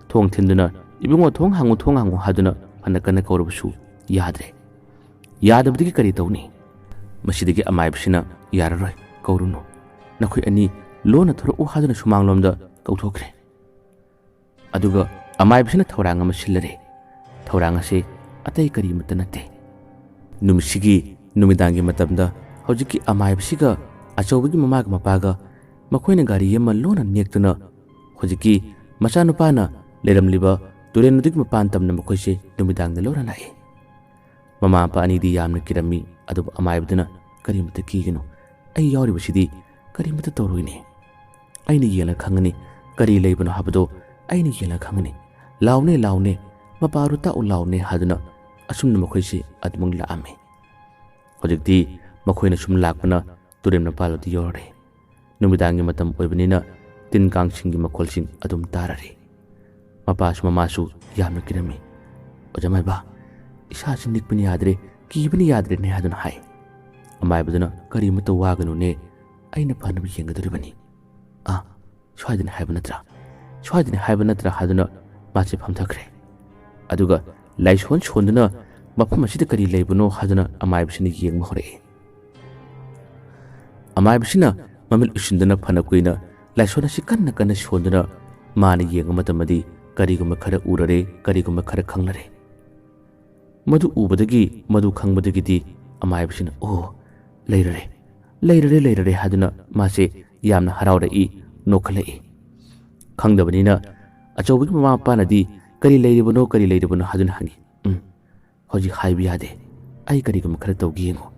ꯊꯣꯡ ꯊꯤꯟꯗꯨꯅ, "ꯏꯕꯨꯡꯉꯣ, ꯊꯣꯡ ꯍꯥꯡꯉꯨ, ꯊꯣꯡ ꯍꯥꯡꯉꯨ" ꯍꯥꯏꯗꯨꯅ ꯐꯅ ꯀꯟꯅ ꯀꯧꯔꯕꯁꯨ ꯌꯥꯗ꯭ꯔꯦ꯫ ꯌꯥꯗꯕꯗꯒꯤ ꯀꯔꯤ ꯇꯧꯅꯤ? ꯃꯁꯤꯗꯒꯤ ꯑꯃꯥꯏꯕꯁꯤꯅ, "ꯌꯥꯔꯔꯣꯏ, ꯀꯧꯔꯨꯅꯨ, ꯅꯈꯣꯏ ꯑꯅꯤ ꯂꯣꯟꯅ ꯊꯣꯔꯛꯎ" ꯍꯥꯏꯗꯨꯅ ꯁꯨꯃꯥꯡꯂꯣꯝꯗ ꯀꯧꯊꯣꯛꯈ꯭ꯔꯦ꯫ ꯑꯗꯨꯒ ꯑꯃꯥꯏꯕꯁꯤꯅ ꯊꯧꯔꯥꯡ ꯑꯃ ꯁꯤꯜꯂꯔꯦ꯫ ꯊꯧꯔꯥꯡ ꯑꯁꯤ ꯑꯇꯩ ꯀꯔꯤꯃꯠꯇ ꯅꯠꯇꯦ꯫ ꯅꯨꯃꯤꯠꯁꯤꯒꯤ ꯅꯨꯃꯤꯗꯥꯡꯒꯤ ꯃꯇꯝꯗ ꯍꯧꯖꯤꯛꯀꯤ ꯑꯃꯥꯏꯕꯁꯤꯒ ꯑꯆꯧꯕꯒꯤ ꯃꯃꯥꯒ ꯃꯄꯥꯒ ꯃꯈꯣꯏꯅ ꯒꯥꯔꯤ ꯑꯃ ꯂꯣꯟꯅ ꯅꯦꯛꯇꯨꯅ ꯍꯧꯖꯤꯛꯀꯤ ꯃꯆꯥꯅꯨꯄꯥꯅ ꯂꯩꯔꯝꯂꯤꯕ ꯇꯨꯔꯦꯜ ꯑꯗꯨꯒꯤ ꯃꯄꯥꯟ ꯇꯝꯅ ꯃꯈꯣꯏꯁꯦ ꯅꯨꯃꯤꯗꯥꯡꯗ ꯂꯣꯟꯅ ꯂꯥꯛꯏ꯫ ꯃꯃꯥ ꯃꯄꯥ ꯑꯅꯤꯗꯤ ꯌꯥꯝꯅ ꯀꯤꯔꯝꯃꯤ, ꯑꯗꯨꯕꯨ ꯑꯃꯥꯏꯕꯗꯨꯅ, "ꯀꯔꯤꯃꯠꯇ ꯀꯤꯒꯅꯨ, ꯑꯩ ꯌꯥꯎꯔꯤꯕꯁꯤꯗꯤ ꯀꯔꯤꯃꯠꯇ ꯇꯧꯔꯣꯏꯅꯦ꯫ ꯑꯩꯅ ꯌꯦꯡꯂ ꯈꯪꯒꯅꯤ, ꯀꯔꯤ ꯂꯩꯕꯅꯣ ꯍꯥꯏꯕꯗꯣ ꯑꯩꯅ ꯌꯦꯡꯂ ꯈꯪꯒꯅꯤ꯫ ꯂꯥꯎꯅꯦ, ꯂꯥꯎꯅꯦ, ꯃꯄꯥꯗꯨ ꯇꯥꯛꯎ ꯂꯥꯎꯅꯦ" ꯍꯥꯏꯗꯨꯅ ꯑꯁꯨꯝꯅ ꯃꯈꯣꯏꯁꯤ ꯑꯗꯨꯃꯛ ꯂꯥꯛꯑꯝꯃꯤ꯫ ꯍꯧꯖꯤꯛꯇꯤ ꯃꯈꯣꯏꯅ ꯁꯨꯝ ꯂꯥꯛꯄꯅ ꯇꯨꯔꯦꯜ ꯃꯄꯥꯜ ꯑꯗꯨ ꯌꯧꯔꯔꯦ꯫ ꯅꯨꯃꯤꯗꯥꯡꯒꯤ ꯃꯇꯝ ꯑꯣꯏꯕꯅꯤꯅ ꯇꯤꯟ ꯀꯥꯡꯁꯤꯡꯒꯤ ꯃꯈꯣꯜꯁꯤꯡ ꯑꯗꯨꯝ ꯇꯥꯔꯔꯦ꯫ ꯃꯄꯥꯁꯨ ꯃꯃꯥꯁꯨ ꯌꯥꯝꯅ ꯀꯤꯔꯝꯃꯤ꯫ "ꯑꯣꯖꯥ ꯃꯥꯏꯕ, ꯏꯁꯥꯁꯤ ꯅꯤꯛꯄꯅ ꯌꯥꯗ꯭ꯔꯦ, ꯀꯤꯕꯅ ꯌꯥꯗ꯭ꯔꯦꯅꯦ" ꯍꯥꯏꯗꯨꯅ ꯍꯥꯏ꯫ ꯑꯃꯥꯏꯕꯗꯨꯅ, "ꯀꯔꯤꯃꯠꯇ ꯋꯥꯒꯅꯨꯅꯦ, ꯑꯩꯅ ꯐꯅꯕ ꯌꯦꯡꯒꯗꯧꯔꯤꯕꯅꯤ꯫ ꯑꯥ, ꯁ꯭ꯋꯥꯏꯗꯅꯤ ꯍꯥꯏꯕ ꯅꯠꯇ꯭ꯔꯥ? ꯁ꯭ꯋꯥꯏꯗꯅꯤ ꯍꯥꯏꯕ ꯅꯠꯇ꯭ꯔꯥ?" ꯍꯥꯏꯗꯨꯅ ꯃꯥꯁꯦ ꯐꯝꯊꯈ꯭ꯔꯦ꯫ ꯑꯗꯨꯒ ꯂꯥꯏꯁꯣꯟ ꯁꯣꯟꯗꯨꯅ ꯃꯐꯝ ꯑꯁꯤꯗ ꯀꯔꯤ ꯂꯩꯕꯅꯣ ꯍꯥꯏꯗꯨꯅ ꯑꯃꯥꯏꯕꯁꯤꯅ ꯌꯦꯡꯕ ꯍꯧꯔꯛꯏ꯫ ꯑꯃꯥꯏꯕꯁꯤꯅ ꯃꯃꯤꯠ ꯎꯏꯁꯤꯟꯗꯨꯅ ꯐꯅ ꯀꯨꯏꯅ ꯂꯥꯏꯁꯣꯟ ꯑꯁꯤ ꯀꯟꯅ ꯀꯟꯅ ꯁꯣꯟꯗꯨꯅ ꯃꯥꯅ ꯌꯦꯡꯕ ꯃꯇꯝꯗꯗꯤ ꯀꯔꯤꯒꯨꯝꯕ ꯈꯔ ꯎꯔꯔꯦ, ꯀꯔꯤꯒꯨꯝꯕ ꯈꯔ ꯈꯪꯂꯔꯦ꯫ ꯃꯗꯨ ꯎꯕꯗꯒꯤ, ꯃꯗꯨ ꯈꯪꯕꯗꯒꯤꯗꯤ ꯑꯃꯥꯏꯕꯁꯤꯅ, "ꯑꯣ, ꯂꯩꯔꯔꯦ, ꯂꯩꯔꯔꯦ, ꯂꯩꯔꯔꯦ" ꯍꯥꯏꯗꯨꯅ ꯃꯥꯁꯦ ꯌꯥꯝꯅ ꯍꯔꯥꯎꯔꯛꯏ, ꯅꯣꯛꯈꯠꯂꯛꯏ꯫ ꯈꯪꯗꯕꯅꯤꯅ ꯑꯆꯧꯕꯒꯤ ꯃꯃꯥ ꯃꯄꯥꯅꯗꯤ "ꯀꯔꯤ ꯂꯩꯔꯤꯕꯅꯣ, ꯀꯔꯤ ꯂꯩꯔꯤꯕꯅꯣ?" ꯍꯥꯏꯗꯨꯅ ꯍꯪꯉꯤ꯫ "ꯎꯝ, ꯍꯧꯖꯤꯛ ꯍꯥꯏꯕ ꯌꯥꯗꯦ꯫ ꯑꯩ ꯀꯔꯤꯒꯨꯝꯕ ꯈꯔ ꯇꯧꯒꯦ ꯌꯦꯡꯉꯨ,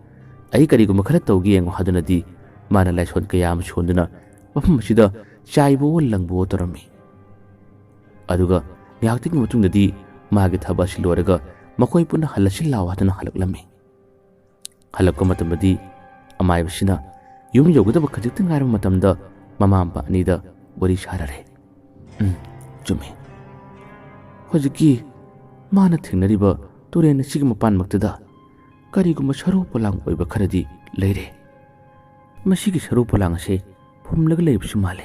ꯑꯩ ꯀꯔꯤꯒꯨꯝꯕ ꯈꯔ ꯇꯧꯒꯦ ꯌꯦꯡꯉꯨ" ꯍꯥꯏꯗꯨꯅꯗꯤ ꯃꯥꯅ ꯂꯥꯏꯁꯣꯟ ꯀꯌꯥ ꯑꯃ ꯁꯣꯟꯗꯨꯅ ꯃꯐꯝ ꯑꯁꯤꯗ ꯆꯥꯏꯕꯋꯣ ꯂꯪꯕꯋꯣ ꯇꯧꯔꯝꯃꯤ꯫ ꯑꯗꯨꯒ ꯉꯥꯏꯍꯥꯛꯇꯒꯤ ꯃꯇꯨꯡꯗꯗꯤ ꯃꯥꯒꯤ ꯊꯕꯛ ꯑꯁꯤ ꯂꯣꯏꯔꯒ ꯃꯈꯣꯏ ꯄꯨꯟꯅ ꯍꯜꯂꯁꯤ ꯂꯥꯎ ꯍꯥꯏꯗꯨꯅ ꯍꯜꯂꯛꯂꯝꯃꯤ꯫ ꯍꯜꯂꯛꯄ ꯃꯇꯝꯗꯗꯤ ꯑꯃꯥꯏꯕꯁꯤꯅ ꯌꯨꯝ ꯌꯧꯒꯗꯕ ꯈꯖꯤꯛꯇ ꯉꯥꯏꯔꯕ ꯃꯇꯝꯗ ꯃꯃꯥ ꯃꯄꯥ ꯑꯅꯤꯗ ꯋꯥꯔꯤ ꯁꯥꯔꯔꯦ꯫ "ꯎꯝ, ꯆꯨꯝꯃꯤ꯫ ꯍꯧꯖꯤꯛꯀꯤ ꯃꯥꯅ ꯊꯦꯡꯅꯔꯤꯕ ꯇꯨꯔꯦꯟ ꯑꯁꯤꯒꯤ ꯃꯄꯥꯟꯃꯛꯇꯗ ꯀꯔꯤꯒꯨꯝꯕ ꯁꯔꯨ ꯄꯣꯂꯥꯡ ꯑꯣꯏꯕ ꯈꯔꯗꯤ ꯂꯩꯔꯦ꯫ ꯃꯁꯤꯒꯤ ꯁꯔꯨ ꯄꯣꯂꯥꯡ ꯑꯁꯦ ꯐꯨꯝꯂꯒ ꯂꯩꯕꯁꯨ ꯃꯥꯜꯂꯦ꯫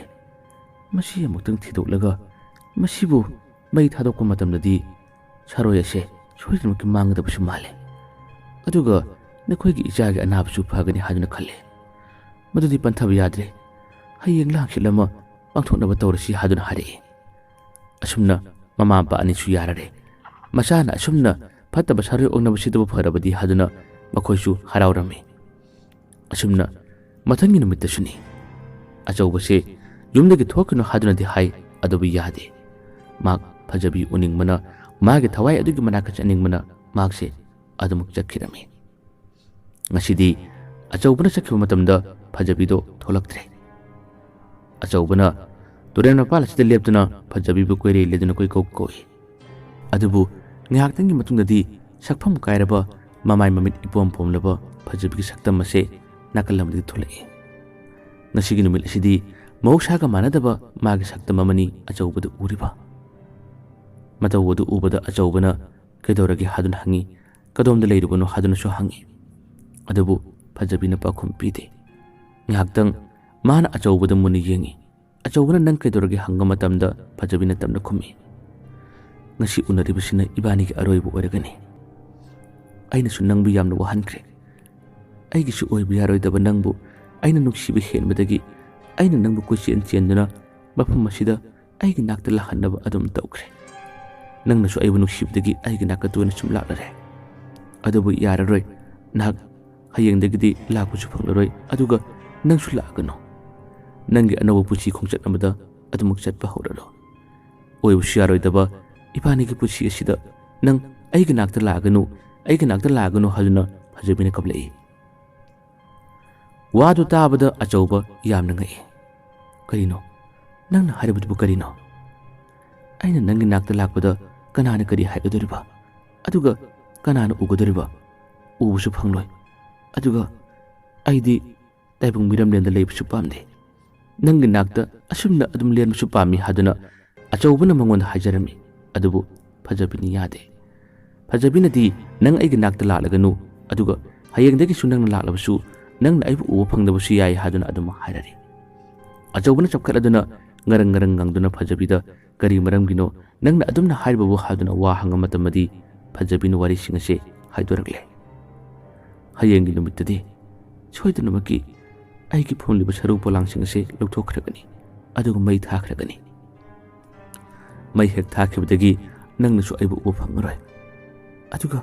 ꯃꯁꯤ ꯑꯃꯨꯛꯇꯪ ꯊꯤꯗꯣꯛꯂꯒ ꯃꯁꯤꯕꯨ ꯃꯩ ꯊꯥꯗꯣꯛꯄ ꯃꯇꯝꯗꯗꯤ ꯁꯥꯔꯣꯏ ꯑꯁꯦ ꯁꯣꯏꯗꯅꯃꯛꯀꯤ ꯃꯥꯡꯒꯗꯕꯁꯨ ꯃꯥꯜꯂꯦ꯫ ꯑꯗꯨꯒ ꯅꯈꯣꯏꯒꯤ ꯏꯆꯥꯒꯤ ꯑꯅꯥꯕꯁꯨ ꯐꯒꯅꯤ ꯍꯥꯏꯗꯨꯅ ꯈꯜꯂꯦ꯫ ꯃꯗꯨꯗꯤ ꯄꯟꯊꯕ ꯌꯥꯗ꯭ꯔꯦ꯫ ꯍꯌꯦꯡꯂ ꯍꯪꯆꯤꯠ ꯑꯃ ꯄꯥꯡꯊꯣꯛꯅꯕ ꯇꯧꯔꯁꯤ" ꯍꯥꯏꯗꯨꯅ ꯍꯥꯏꯔꯛꯏ꯫ ꯑꯁꯨꯝꯅ ꯃꯃꯥ ꯃꯄꯥ ꯑꯅꯤꯁꯨ ꯌꯥꯔꯔꯦ꯫ ꯃꯆꯥꯅ ꯑꯁꯨꯝꯅ ꯐꯠꯇꯕ ꯁꯥꯔꯣꯏ ꯑꯣꯛꯅꯕꯁꯤꯗꯕꯨ ꯐꯔꯕꯗꯤ ꯍꯥꯏꯗꯨꯅ ꯃꯈꯣꯏꯁꯨ ꯍꯔꯥꯎꯔꯝꯃꯤ꯫ ꯑꯁꯨꯝꯅ ꯃꯊꯪꯒꯤ ꯅꯨꯃꯤꯠꯇꯁꯨꯅꯤ꯫ ꯑꯆꯧꯕꯁꯦ ꯌꯨꯝꯗꯒꯤ ꯊꯣꯛꯈꯤꯅꯨ ꯍꯥꯏꯗꯨꯅꯗꯤ ꯍꯥꯏ, ꯑꯗꯨꯕꯨ ꯌꯥꯗꯦ꯫ ꯃꯍꯥꯛ ꯐꯖꯕꯤ ꯎꯅꯤꯡꯕꯅ, ꯃꯥꯒꯤ ꯊꯋꯥꯏ ꯑꯗꯨꯒꯤ ꯃꯅꯥꯛꯇ ꯆꯠꯅꯤꯡꯕꯅ ꯃꯍꯥꯛꯁꯦ ꯑꯗꯨꯃꯛ ꯆꯠꯈꯤꯔꯝꯃꯤ꯫ ꯉꯁꯤꯗꯤ ꯑꯆꯧꯕꯅ ꯆꯠꯈꯤꯕ ꯃꯇꯝꯗ ꯐꯖꯕꯤꯗꯣ ꯊꯣꯛꯂꯛꯇ꯭ꯔꯦ꯫ ꯑꯆꯧꯕꯅ ꯇꯨꯔꯦꯜ ꯃꯄꯥꯜ ꯑꯁꯤꯗ ꯂꯦꯞꯇꯨꯅ ꯐꯖꯕꯤꯕꯨ ꯀꯣꯏꯔꯦ ꯂꯦꯞꯇꯨꯅ ꯀꯣꯏꯀꯧ ꯀꯧꯏ꯫ ꯑꯗꯨꯕꯨ ꯉꯥꯏꯍꯥꯛꯇꯪꯒꯤ ꯃꯇꯨꯡꯗꯗꯤ ꯁꯛꯐꯝ ꯀꯥꯏꯔꯕ, ꯃꯃꯥꯏ ꯃꯃꯤꯠ ꯏꯄꯣꯝ ꯄꯣꯝꯂꯕ ꯐꯖꯕꯤꯒꯤ ꯁꯛꯇꯝ ꯑꯁꯦ ꯅꯥꯀꯜ ꯑꯃꯗꯒꯤ ꯊꯣꯛꯂꯛꯏ꯫ ꯉꯁꯤꯒꯤ ꯅꯨꯃꯤꯠ ꯑꯁꯤꯗꯤ ꯃꯍꯧꯁꯥꯒ ꯃꯥꯟꯅꯗꯕ ꯃꯥꯒꯤ ꯁꯛꯇꯝ ꯑꯃꯅꯤ ꯑꯆꯧꯕꯗ ꯎꯔꯤꯕ꯫ ꯃꯇꯧ ꯑꯗꯨ ꯎꯕꯗ ꯑꯆꯧꯕꯅ "ꯀꯩꯗꯧꯔꯒꯦ?" ꯍꯥꯏꯗꯨꯅ ꯍꯪꯉꯤ꯫ "ꯀꯗꯣꯝꯗ ꯂꯩꯔꯨꯕꯅꯣ?" ꯍꯥꯏꯗꯨꯅꯁꯨ ꯍꯪꯉꯤ꯫ ꯑꯗꯨꯕꯨ ꯐꯖꯕꯤꯅ ꯄꯥꯎꯈꯨꯝ ꯄꯤꯗꯦ꯫ ꯉꯥꯏꯍꯥꯛꯇꯪ ꯃꯥꯅ ꯑꯆꯧꯕꯗ ꯃꯨꯟꯅ ꯌꯦꯡꯉꯤ꯫ ꯑꯆꯧꯕꯅ "ꯅꯪ ꯀꯩꯗꯧꯔꯒꯦ?" ꯍꯪꯕ ꯃꯇꯝꯗ ꯐꯖꯕꯤꯅ ꯇꯞꯅ ꯈꯨꯝꯃꯤ, "ꯉꯁꯤ ꯎꯅꯔꯤꯕꯁꯤꯅ ꯏꯕꯥꯅꯤꯒꯤ ꯑꯔꯣꯏꯕ ꯑꯣꯏꯔꯒꯅꯤ꯫ ꯑꯩꯅꯁꯨ ꯅꯪꯕꯨ ꯌꯥꯝꯅ ꯋꯥꯍꯟꯈ꯭ꯔꯦ꯫ ꯑꯩꯒꯤꯁꯨ ꯑꯣꯏꯕ ꯌꯥꯔꯣꯏꯗꯕ ꯅꯪꯕꯨ ꯑꯩꯅ ꯅꯨꯡꯁꯤꯕ ꯍꯦꯟꯕꯗꯒꯤ ꯑꯩꯅ ꯅꯪꯕꯨ ꯀꯣꯏꯆꯦꯟ ꯆꯦꯟꯗꯨꯅ ꯃꯐꯝ ꯑꯁꯤꯗ ꯑꯩꯒꯤ ꯅꯥꯛꯇ ꯂꯥꯛꯍꯟꯅꯕ ꯑꯗꯨꯝ ꯇꯧꯈ꯭ꯔꯦ꯫ ꯅꯪꯅꯁꯨ ꯑꯩꯕꯨ ꯅꯨꯡꯁꯤꯕꯗꯒꯤ ꯑꯩꯒꯤ ꯅꯥꯛꯇ ꯇꯣꯏꯅ ꯁꯨꯝ ꯂꯥꯛꯂꯔꯦ꯫ ꯑꯗꯨꯕꯨ ꯌꯥꯔꯔꯣꯏ꯫ ꯅꯍꯥꯛ ꯍꯌꯦꯡꯗꯒꯤꯗꯤ ꯂꯥꯛꯄꯁꯨ ꯐꯪꯂꯔꯣꯏ꯫ ꯑꯗꯨꯒ ꯅꯪꯁꯨ ꯂꯥꯛꯑꯒꯅꯨ꯫ ꯅꯪꯒꯤ ꯑꯅꯧꯕ ꯄꯨꯟꯁꯤ ꯈꯣꯡꯆꯠ ꯑꯃꯗ ꯑꯗꯨꯃꯛ ꯆꯠꯄ ꯍꯧꯔꯔꯣ꯫" ꯑꯣꯏꯕꯁꯨ ꯌꯥꯔꯣꯏꯗꯕ ꯏꯕꯥꯅꯤꯒꯤ ꯄꯨꯟꯁꯤ ꯑꯁꯤꯗ ꯅꯪ ꯑꯩꯒꯤ ꯅꯥꯛꯇ ꯂꯥꯛꯑꯒꯅꯨ, ꯑꯩꯒꯤ ꯅꯥꯛꯇ ꯂꯥꯛꯑꯒꯅꯨ ꯍꯥꯏꯗꯨꯅ ꯐꯖꯕꯤꯅ ꯀꯞꯂꯛꯏ꯫ ꯋꯥꯗꯨ ꯇꯥꯕꯗ ꯑꯆꯧꯕ ꯌꯥꯝꯅ ꯉꯛꯏ꯫ "ꯀꯔꯤꯅꯣ? ꯅꯪꯅ ꯍꯥꯏꯔꯤꯕꯗꯨꯕꯨ ꯀꯔꯤꯅꯣ? ꯑꯩꯅ ꯅꯪꯒꯤ ꯅꯥꯛꯇ ꯂꯥꯛꯄꯗ ꯀꯅꯥꯅ ꯀꯔꯤ ꯍꯥꯏꯒꯗꯧꯔꯤꯕ? ꯑꯗꯨꯒ ꯀꯅꯥꯅ ꯎꯒꯗꯧꯔꯤꯕ? ꯎꯕꯁꯨ ꯐꯪꯂꯣꯏ꯫ ꯑꯗꯨꯒ ꯑꯩꯗꯤ ꯇꯥꯏꯕꯪ ꯃꯤꯔꯝꯂꯦꯟꯗ ꯂꯩꯕꯁꯨ ꯄꯥꯝꯗꯦ꯫ ꯅꯪꯒꯤ ꯅꯥꯛꯇ ꯑꯁꯨꯝꯅ ꯑꯗꯨꯝ ꯂꯦꯟꯕꯁꯨ ꯄꯥꯝꯃꯤ" ꯍꯥꯏꯗꯨꯅ ꯑꯆꯧꯕꯅ ꯃꯉꯣꯟꯗ ꯍꯥꯏꯖꯔꯝꯃꯤ꯫ ꯑꯗꯨꯕꯨ ꯐꯖꯕꯤꯅ ꯌꯥꯗꯦ꯫ ꯐꯖꯕꯤꯅꯗꯤ "ꯅꯪ ꯑꯩꯒꯤ ꯅꯥꯛꯇ ꯂꯥꯛꯂꯒꯅꯨ, ꯑꯗꯨꯒ ꯍꯌꯦꯡꯗꯒꯤꯁꯨ ꯅꯪꯅ ꯂꯥꯛꯂꯕꯁꯨ ꯅꯪꯅ ꯑꯩꯕꯨ ꯎꯕ ꯐꯪꯗꯕꯁꯨ ꯌꯥꯏ" ꯍꯥꯏꯗꯨꯅ ꯑꯗꯨꯝ ꯍꯥꯏꯔꯔꯤ꯫ ꯑꯆꯧꯕꯅ ꯆꯞꯈꯠꯂꯗꯨꯅ ꯉꯔꯪ ꯉꯔꯪ ꯉꯪꯗꯨꯅ ꯐꯖꯕꯤꯗ "ꯀꯔꯤ ꯃꯔꯝꯒꯤꯅꯣ ꯅꯪꯅ ꯑꯗꯨꯝꯅ ꯍꯥꯏꯔꯤꯕꯕꯨ?" ꯍꯥꯏꯗꯨꯅ ꯋꯥ ꯍꯪꯉ ꯃꯇꯝꯗꯗꯤ ꯐꯖꯕꯤꯅ ꯋꯥꯔꯤꯁꯤꯡ ꯑꯁꯦ ꯍꯥꯏꯗꯣꯔꯛꯂꯦ꯫ "ꯍꯌꯦꯡꯒꯤ ꯅꯨꯃꯤꯠꯇꯗꯤ ꯁꯣꯏꯗꯅꯃꯛꯀꯤ ꯑꯩꯒꯤ ꯐꯨꯝꯂꯤꯕ ꯁꯔꯨ ꯄꯣꯂꯥꯡꯁꯤꯡ ꯑꯁꯦ ꯂꯧꯊꯣꯛꯈ꯭ꯔꯒꯅꯤ, ꯑꯗꯨꯒ ꯃꯩ ꯊꯥꯈ꯭ꯔꯒꯅꯤ꯫ ꯃꯩ ꯍꯦꯛ ꯊꯥꯈꯤꯕꯗꯒꯤ ꯅꯪꯅꯁꯨ ꯑꯩꯕꯨ ꯎꯕ ꯐꯪꯉꯔꯣꯏ꯫ ꯑꯗꯨꯒ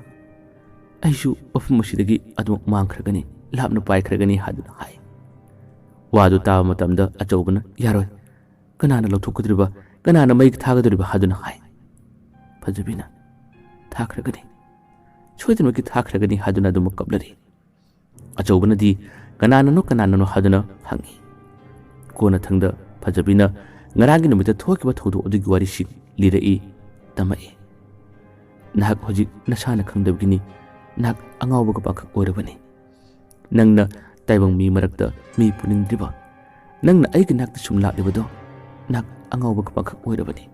ꯑꯩꯁꯨ ꯃꯐꯝ ꯑꯁꯤꯗꯒꯤ ꯑꯗꯨꯃꯛ ꯃꯥꯡꯈ꯭ꯔꯒꯅꯤ, ꯂꯥꯞꯅ ꯄꯥꯏꯈ꯭ꯔꯒꯅꯤ" ꯍꯥꯏꯗꯨꯅ ꯍꯥꯏ꯫ ꯋꯥꯗꯨ ꯇꯥꯕ ꯃꯇꯝꯗ ꯑꯆꯧꯕꯅ "ꯌꯥꯔꯣꯏ, ꯀꯅꯥꯅ ꯂꯧꯊꯣꯛꯀꯗꯧꯔꯤꯕ, ꯀꯅꯥꯅ ꯃꯩ ꯊꯥꯒꯗꯧꯔꯤꯕ?" ꯍꯥꯏꯗꯨꯅ ꯍꯥꯏ꯫ ꯐꯖꯕꯤꯅ "ꯊꯥꯈ꯭ꯔꯒꯅꯤ, ꯁꯣꯏꯗꯅꯃꯛꯀꯤ ꯊꯥꯈ꯭ꯔꯒꯅꯤ" ꯍꯥꯏꯗꯨꯅ ꯑꯗꯨꯃꯛ ꯀꯞꯂꯔꯤ꯫ ꯑꯆꯧꯕꯅꯗꯤ "ꯀꯅꯥꯅꯅꯣ, ꯀꯅꯥꯅꯅꯣ?" ꯍꯥꯏꯗꯨꯅ ꯍꯪꯉꯤ꯫ ꯀꯣꯟꯅꯊꯪꯗ ꯐꯖꯕꯤꯅ ꯉꯔꯥꯡꯒꯤ ꯅꯨꯃꯤꯠꯇ ꯊꯣꯛꯈꯤꯕ ꯊꯧꯗꯣꯛ ꯑꯗꯨꯒꯤ ꯋꯥꯔꯤꯁꯤꯡ ꯂꯤꯔꯛꯏ, ꯇꯝꯃꯛꯏ꯫ "ꯅꯍꯥꯛ ꯍꯧꯖꯤꯛ ꯅꯁꯥꯅ ꯈꯪꯗꯕꯒꯤꯅꯤ, ꯅꯍꯥꯛ ꯑꯉꯥꯎꯕꯒ ꯄꯥꯈꯛ ꯑꯣꯏꯔꯕꯅꯤ꯫ ꯅꯪꯅ ꯇꯥꯏꯕꯪ ꯃꯤ ꯃꯔꯛꯇ ꯃꯤ ꯄꯨꯅꯤꯡꯗ꯭ꯔꯤꯕ, ꯅꯪꯅ ꯑꯩꯒꯤ ꯅꯥꯛꯇ ꯁꯨꯝ ꯂꯥꯛꯂꯤꯕꯗꯣ ꯅꯍꯥꯛ ꯑꯉꯥꯎꯕꯒ ꯄꯥꯈꯛ ꯑꯣꯏꯔꯕꯅꯤ꯫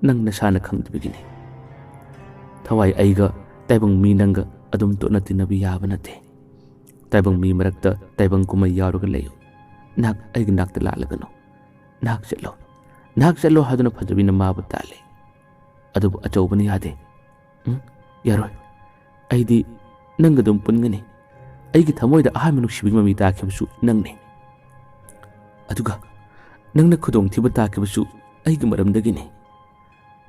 ꯅꯪ ꯅꯁꯥꯅ ꯈꯪꯗꯕꯒꯤꯅꯤ꯫ ꯊꯋꯥꯏ ꯑꯩꯒ ꯇꯥꯏꯕꯪ ꯃꯤ ꯅꯪꯒ ꯑꯗꯨꯝ ꯇꯣꯠꯅ ꯇꯤꯟꯅꯕ ꯌꯥꯕ ꯅꯠꯇꯦ꯫ ꯇꯥꯏꯕꯪ ꯃꯤ ꯃꯔꯛꯇ ꯇꯥꯏꯕꯪ ꯀꯨꯝꯍꯩ ꯌꯥꯎꯔꯒ ꯂꯩꯌꯨ꯫ ꯅꯍꯥꯛ ꯑꯩꯒꯤ ꯅꯥꯛꯇ ꯂꯥꯛꯂꯒꯅꯨ꯫ ꯅꯍꯥꯛ ꯆꯠꯂꯣ, ꯅꯍꯥꯛ ꯆꯠꯂꯣ" ꯍꯥꯏꯗꯨꯅ ꯐꯖꯕꯤꯅ ꯃꯥꯕꯨ ꯇꯥꯜꯂꯤ꯫ ꯑꯗꯨꯕꯨ ꯑꯆꯧꯕꯅ ꯌꯥꯗꯦ꯫ "ꯎꯝ, ꯌꯥꯔꯣꯏ꯫ ꯑꯩꯗꯤ ꯅꯪꯒ ꯑꯗꯨꯝ ꯄꯨꯟꯒꯅꯤ꯫ ꯑꯩꯒꯤ ꯊꯃꯣꯏꯗ ꯑꯍꯥꯟꯕ ꯅꯨꯡꯁꯤꯕꯒꯤ ꯃꯃꯤ ꯇꯥꯈꯤꯕꯁꯨ ꯅꯪꯅꯤ꯫ ꯑꯗꯨꯒ ꯅꯪꯅ ꯈꯨꯗꯣꯡꯊꯤꯕ ꯇꯥꯈꯤꯕꯁꯨ ꯑꯩꯒꯤ ꯃꯔꯝꯗꯒꯤꯅꯤ꯫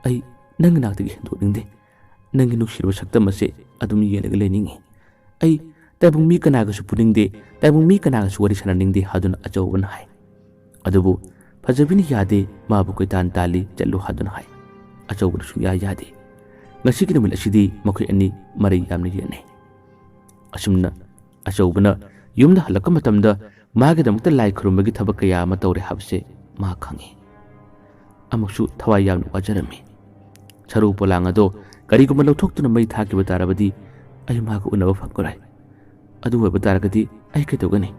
ꯑꯩ ꯅꯪꯒꯤ ꯅꯥꯛꯇꯒꯤ ꯍꯦꯟꯗꯣꯛꯅꯤꯡꯗꯦ꯫ ꯅꯪꯒꯤ ꯅꯨꯡꯁꯤꯔꯕ ꯁꯛꯇꯝ ꯑꯁꯦ ꯑꯗꯨꯝ ꯌꯦꯡꯂꯒ ꯂꯩꯅꯤꯡꯉꯤ꯫ ꯑꯩ ꯇꯥꯏꯕꯪ ꯃꯤ ꯀꯅꯥꯒꯁꯨ ꯄꯨꯅꯤꯡꯗꯦ, ꯇꯥꯏꯕꯪ ꯃꯤ ꯀꯅꯥꯒꯁꯨ ꯋꯥꯔꯤ ꯁꯥꯟꯅꯅꯤꯡꯗꯦ" ꯍꯥꯏꯗꯨꯅ ꯑꯆꯧꯕꯅ ꯍꯥꯏ꯫ ꯑꯗꯨꯕꯨ ꯐꯖꯕꯤꯅ ꯌꯥꯗꯦ, ꯃꯥꯕꯨ ꯀꯣꯏꯇꯥꯟ ꯇꯥꯜꯂꯤ, ꯆꯠꯂꯨ ꯍꯥꯏꯗꯨꯅ ꯍꯥꯏ꯫ ꯑꯆꯧꯕꯅ ꯁꯨꯡꯌꯥ ꯌꯥꯗꯦ꯫ ꯉꯁꯤꯒꯤ ꯅꯨꯃꯤꯠ ꯑꯁꯤꯗꯤ ꯃꯈꯣꯏ ꯑꯅꯤ ꯃꯔꯩ ꯌꯥꯝꯅ ꯌꯦꯠꯅꯩ꯫ ꯑꯁꯨꯝꯅ ꯑꯆꯧꯕꯅ ꯌꯨꯝꯗ ꯍꯜꯂꯛꯄ ꯃꯇꯝꯗ ꯃꯥꯒꯤꯗꯃꯛꯇ ꯂꯥꯏ ꯈꯨꯔꯨꯝꯕꯒꯤ ꯊꯕꯛ ꯀꯌꯥ ꯑꯃ ꯇꯧꯔꯦ ꯍꯥꯏꯕꯁꯦ ꯃꯥ ꯈꯪꯏ꯫ ꯑꯃꯨꯛꯁꯨ ꯊꯋꯥꯏ ꯌꯥꯝꯅ ꯋꯥꯖꯔꯝꯃꯤ꯫ ꯁꯔꯨ ꯄꯣꯂꯥꯡ ꯑꯗꯣ ꯀꯔꯤꯒꯨꯝꯕ ꯂꯧꯊꯣꯛꯇꯨꯅ ꯃꯩ ꯊꯥꯈꯤꯕ ꯇꯥꯔꯕꯗꯤ ꯑꯩ ꯃꯥꯒ ꯎꯅꯕ ꯐꯪꯂꯔꯣꯏ꯫ ꯑꯗꯨ ꯑꯣꯏꯕ ꯇꯥꯔꯒꯗꯤ ꯑꯩ ꯀꯩꯗꯧꯒꯅꯤ?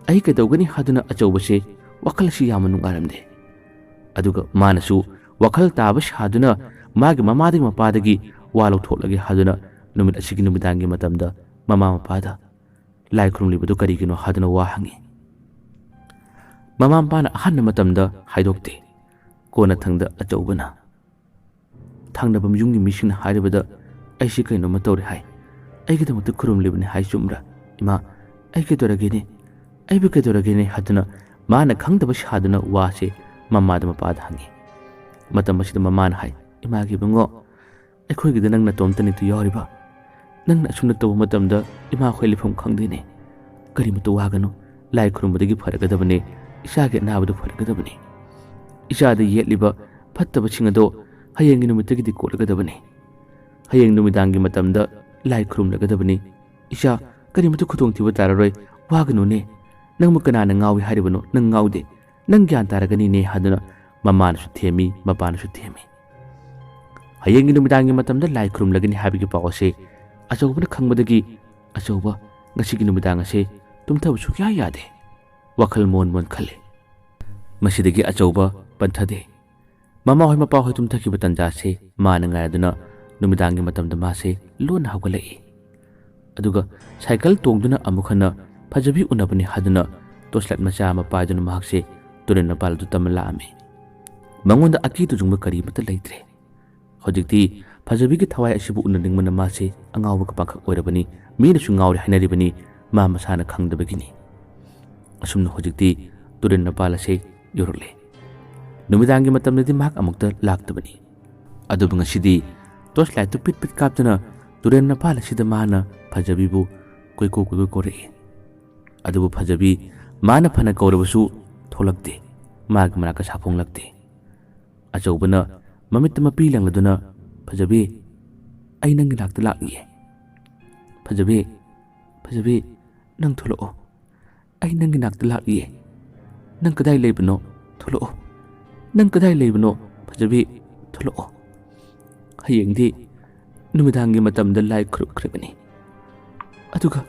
ꯑꯩ ꯀꯩꯗꯧꯒꯅꯤ ꯍꯥꯏꯗꯨꯅ ꯑꯆꯧꯕꯁꯦ ꯋꯥꯈꯜ ꯑꯁꯤ ꯌꯥꯝꯅ ꯅꯨꯡꯉꯥꯏꯔꯝꯗꯦ꯫ ꯑꯗꯨꯒ ꯃꯥꯅꯁꯨ ꯋꯥꯈꯜ ꯇꯥꯕ ꯁꯥꯗꯨꯅ ꯃꯥꯒꯤ ꯃꯃꯥꯗꯒꯤ ꯃꯄꯥꯗꯒꯤ ꯋꯥ ꯂꯧꯊꯣꯛꯂꯒꯦ ꯍꯥꯏꯗꯨꯅ ꯅꯨꯃꯤꯠ ꯑꯁꯤꯒꯤ ꯅꯨꯃꯤꯗꯥꯡꯒꯤ ꯃꯇꯝꯗ ꯃꯃꯥ ꯃꯄꯥꯗ ꯂꯥꯏ ꯈꯨꯔꯨꯝꯂꯤꯕꯗꯨ ꯀꯔꯤꯒꯤꯅꯣ ꯍꯥꯏꯗꯨꯅ ꯋꯥ ꯍꯪꯉꯤ꯫ ꯃꯃꯥ ꯃꯄꯥꯅ ꯑꯍꯥꯟꯕ ꯃꯇꯝꯗ ꯍꯥꯏꯗꯣꯛꯇꯦ꯫ ꯀꯣꯟꯅꯊꯪꯗ ꯑꯆꯧꯕꯅ, "ꯊꯪꯅꯕ ꯌꯨꯝꯒꯤ ꯃꯤꯁꯤꯡꯅ ꯍꯥꯏꯔꯕꯗ ꯑꯩꯁꯤ ꯀꯩꯅꯣꯝꯃ ꯇꯧꯔꯦ ꯍꯥꯏ꯫ ꯑꯩꯒꯤꯗꯃꯛꯇ ꯈꯨꯔꯨꯝꯂꯤꯕꯅꯤ ꯍꯥꯏ, ꯆꯨꯝꯕ꯭ꯔꯥ? ꯏꯃꯥ, ꯑꯩ ꯀꯩꯗꯧꯔꯒꯦꯅꯦ? ꯑꯩꯕꯨ ꯀꯩꯗꯧꯔꯒꯦꯅꯦ?" ꯍꯥꯏꯗꯨꯅ ꯃꯥꯅ ꯈꯪꯗꯕ ꯁꯥꯗꯨꯅ ꯋꯥꯁꯦ ꯃꯃꯥꯗ ꯃꯄꯥꯗ ꯍꯪꯉꯤ꯫ ꯃꯇꯝ ꯑꯁꯤꯗ ꯃꯃꯥꯅ ꯍꯥꯏ, "ꯏꯃꯥꯒꯤ ꯏꯕꯨꯡꯉꯣ, ꯑꯩꯈꯣꯏꯒꯤꯗ ꯅꯪ ꯅꯇꯣꯝꯇꯅꯤꯗꯣ ꯌꯥꯎꯔꯤꯕ꯫ ꯅꯪꯅ ꯑꯁꯨꯝꯅ ꯇꯧꯕ ꯃꯇꯝꯗ ꯏꯃꯥꯈꯣꯏ ꯂꯩꯐꯝ ꯈꯪꯗꯦꯅꯦ꯫ ꯀꯔꯤꯃꯇ ꯋꯥꯒꯅꯨ, ꯂꯥꯏ ꯈꯨꯔꯨꯝꯕꯗꯒꯤ ꯐꯔꯒꯗꯕꯅꯦ, ꯏꯆꯥꯒꯤ ꯑꯅꯥꯕꯗꯨ ꯐꯔꯒꯗꯕꯅꯦ꯫ ꯏꯆꯥꯗ ꯌꯦꯠꯂꯤꯕ ꯐꯠꯇꯕꯁꯤꯡ ꯑꯗꯣ ꯍꯌꯦꯡꯒꯤ ꯅꯨꯃꯤꯠꯇꯒꯤꯗꯤ ꯀꯣꯠꯂꯒꯗꯕꯅꯦ꯫ ꯍꯌꯦꯡ ꯅꯨꯃꯤꯗꯥꯡꯒꯤ ꯃꯇꯝꯗ ꯂꯥꯏ ꯈꯨꯔꯨꯝꯂꯒꯗꯕꯅꯤ꯫ ꯏꯆꯥ, ꯀꯔꯤꯃꯇ ꯈꯨꯗꯣꯡꯊꯤꯕ ꯇꯥꯔꯔꯣꯏ, ꯋꯥꯒꯅꯨꯅꯦ꯫ ꯅꯪꯕꯨ ꯀꯅꯥꯅ ꯉꯥꯎꯏ ꯍꯥꯏꯔꯤꯕꯅꯣ? ꯅꯪ ꯉꯥꯎꯗꯦ꯫ ꯅꯪ ꯒ꯭ꯌꯥꯟ ꯇꯥꯔꯒꯅꯤꯅꯦ" ꯍꯥꯏꯗꯨꯅ ꯃꯃꯥꯅꯁꯨ ꯊꯦꯝꯃꯤ, ꯃꯄꯥꯅꯁꯨ ꯊꯦꯝꯃꯤ꯫ ꯍꯌꯦꯡꯒꯤ ꯅꯨꯃꯤꯗꯥꯡꯒꯤ ꯃꯇꯝꯗ ꯂꯥꯏ ꯈꯨꯔꯨꯝꯂꯒꯅꯤ ꯍꯥꯏꯕꯒꯤ ꯄꯥꯎ ꯑꯁꯦ ꯑꯆꯧꯕꯅ ꯈꯪꯕꯗꯒꯤ, "ꯑꯆꯧꯕ, ꯉꯁꯤꯒꯤ ꯅꯨꯃꯤꯗꯥꯡ ꯑꯁꯦ ꯇꯨꯝꯊꯕ ꯁꯨꯛꯌꯥ ꯌꯥꯗꯦ꯫ ꯋꯥꯈꯜ ꯃꯣꯟ ꯃꯣꯟ ꯈꯜꯂꯦ꯫" ꯃꯁꯤꯗꯒꯤ ꯑꯆꯧꯕ ꯄꯟꯊꯗꯦ꯫ ꯃꯃꯥ ꯍꯣꯏ ꯃꯄꯥ ꯍꯣꯏ ꯇꯨꯝꯊꯈꯤꯕ ꯇꯟꯖꯥꯁꯦ ꯃꯥꯅ ꯉꯥꯏꯗꯨꯅ ꯅꯨꯃꯤꯗꯥꯡꯒꯤ ꯃꯇꯝꯗ ꯃꯥꯁꯦ ꯂꯣꯟꯅ ꯍꯧꯒꯠꯂꯛꯏ꯫ ꯑꯗꯨꯒ ꯁꯥꯏꯀꯜ ꯇꯣꯡꯗꯨꯅ ꯑꯃꯨꯛ ꯍꯟꯅ ꯐꯖꯕꯤ ꯎꯅꯕꯅꯤ ꯍꯥꯏꯗꯨꯅ ꯇꯣꯔꯆ ꯂꯥꯏꯠ ꯃꯆꯥ ꯑꯃ ꯄꯥꯏꯗꯨꯅ ꯃꯍꯥꯛꯁꯦ ꯇꯨꯔꯦꯜ ꯃꯄꯥꯜ ꯑꯗꯨ ꯇꯝꯅ ꯂꯥꯛꯑꯝꯃꯤ꯫ ꯃꯉꯣꯟꯗ ꯑꯀꯤ ꯇꯨꯖꯨꯡꯕ ꯀꯔꯤꯃꯠꯇ ꯂꯩꯇ꯭ꯔꯦ꯫ ꯍꯧꯖꯤꯛꯇꯤ ꯐꯖꯕꯤꯒꯤ ꯊꯋꯥꯏ ꯑꯁꯤꯕꯨ ꯎꯅꯅꯤꯡꯕꯅ ꯃꯥꯁꯦ ꯑꯉꯥꯎꯕꯒ ꯄꯥꯡꯈꯛ ꯑꯣꯏꯔꯕꯅꯤ꯫ ꯃꯤꯅꯁꯨ ꯉꯥꯎꯔꯦ ꯍꯥꯏꯅꯔꯤꯕꯅꯤ꯫ ꯃꯥ ꯃꯁꯥꯅ ꯈꯪꯗꯕꯒꯤꯅꯤ꯫ ꯑꯁꯨꯝꯅ ꯍꯧꯖꯤꯛꯇꯤ ꯇꯨꯔꯦꯜ ꯃꯄꯥꯜ ꯑꯁꯦ ꯌꯧꯔꯛꯂꯦ꯫ ꯅꯨꯃꯤꯗꯥꯡꯒꯤ ꯃꯇꯝꯗꯗꯤ ꯃꯍꯥꯛ ꯑꯃꯨꯛꯇ ꯂꯥꯛꯇꯕꯅꯤ꯫ ꯑꯗꯨꯕꯨ ꯉꯁꯤꯗꯤ ꯇꯣꯔꯆ ꯂꯥꯏꯠꯇꯨ ꯄꯤꯠ ꯄꯤꯠ ꯀꯥꯞꯇꯨꯅ ꯇꯨꯔꯦꯜ ꯃꯄꯥꯜ ꯑꯁꯤꯗ ꯃꯥꯅ ꯐꯖꯕꯤꯕꯨ ꯀꯣꯏꯀꯣꯏ ꯀꯣꯏꯀꯣꯏ ꯀꯧꯔꯛꯏ꯫ ꯑꯗꯨꯕꯨ ꯐꯖꯕꯤ ꯃꯥꯅ ꯐꯅ ꯀꯧꯔꯕꯁꯨ ꯊꯣꯛꯂꯛꯇꯦ꯫ ꯃꯥꯒꯤ ꯃꯅꯥꯛꯇ ꯁꯥꯐꯣꯡꯂꯛꯇꯦ꯫ ꯑꯆꯧꯕꯅ ꯃꯃꯤꯠꯇ ꯃꯄꯤ ꯂꯪꯂꯗꯨꯅ, "ꯐꯖꯕꯤ, ꯑꯩ ꯅꯪꯒꯤ ꯅꯥꯛꯇ ꯂꯥꯛꯂꯤꯌꯦ꯫ ꯐꯖꯕꯤ, ꯐꯖꯕꯤ, ꯅꯪ ꯊꯣꯛꯂꯛꯑꯣ꯫ ꯑꯩ ꯅꯪꯒꯤ ꯅꯥꯛꯇ ꯂꯥꯛꯂꯤꯌꯦ꯫ ꯅꯪ ꯀꯗꯥꯏ ꯂꯩꯕꯅꯣ? ꯊꯣꯛꯂꯛꯑꯣ꯫ ꯅꯪ ꯀꯗꯥꯏ ꯂꯩꯕꯅꯣ? ꯐꯖꯕꯤ, ꯊꯣꯛꯂꯛꯑꯣ꯫ ꯍꯌꯦꯡꯗꯤ ꯅꯨꯃꯤꯗꯥꯡꯒꯤ ꯃꯇꯝꯗ ꯂꯥꯏ ꯈꯨꯔꯨꯝꯈ꯭ꯔꯒꯅꯤ꯫ ꯑꯗꯨꯒ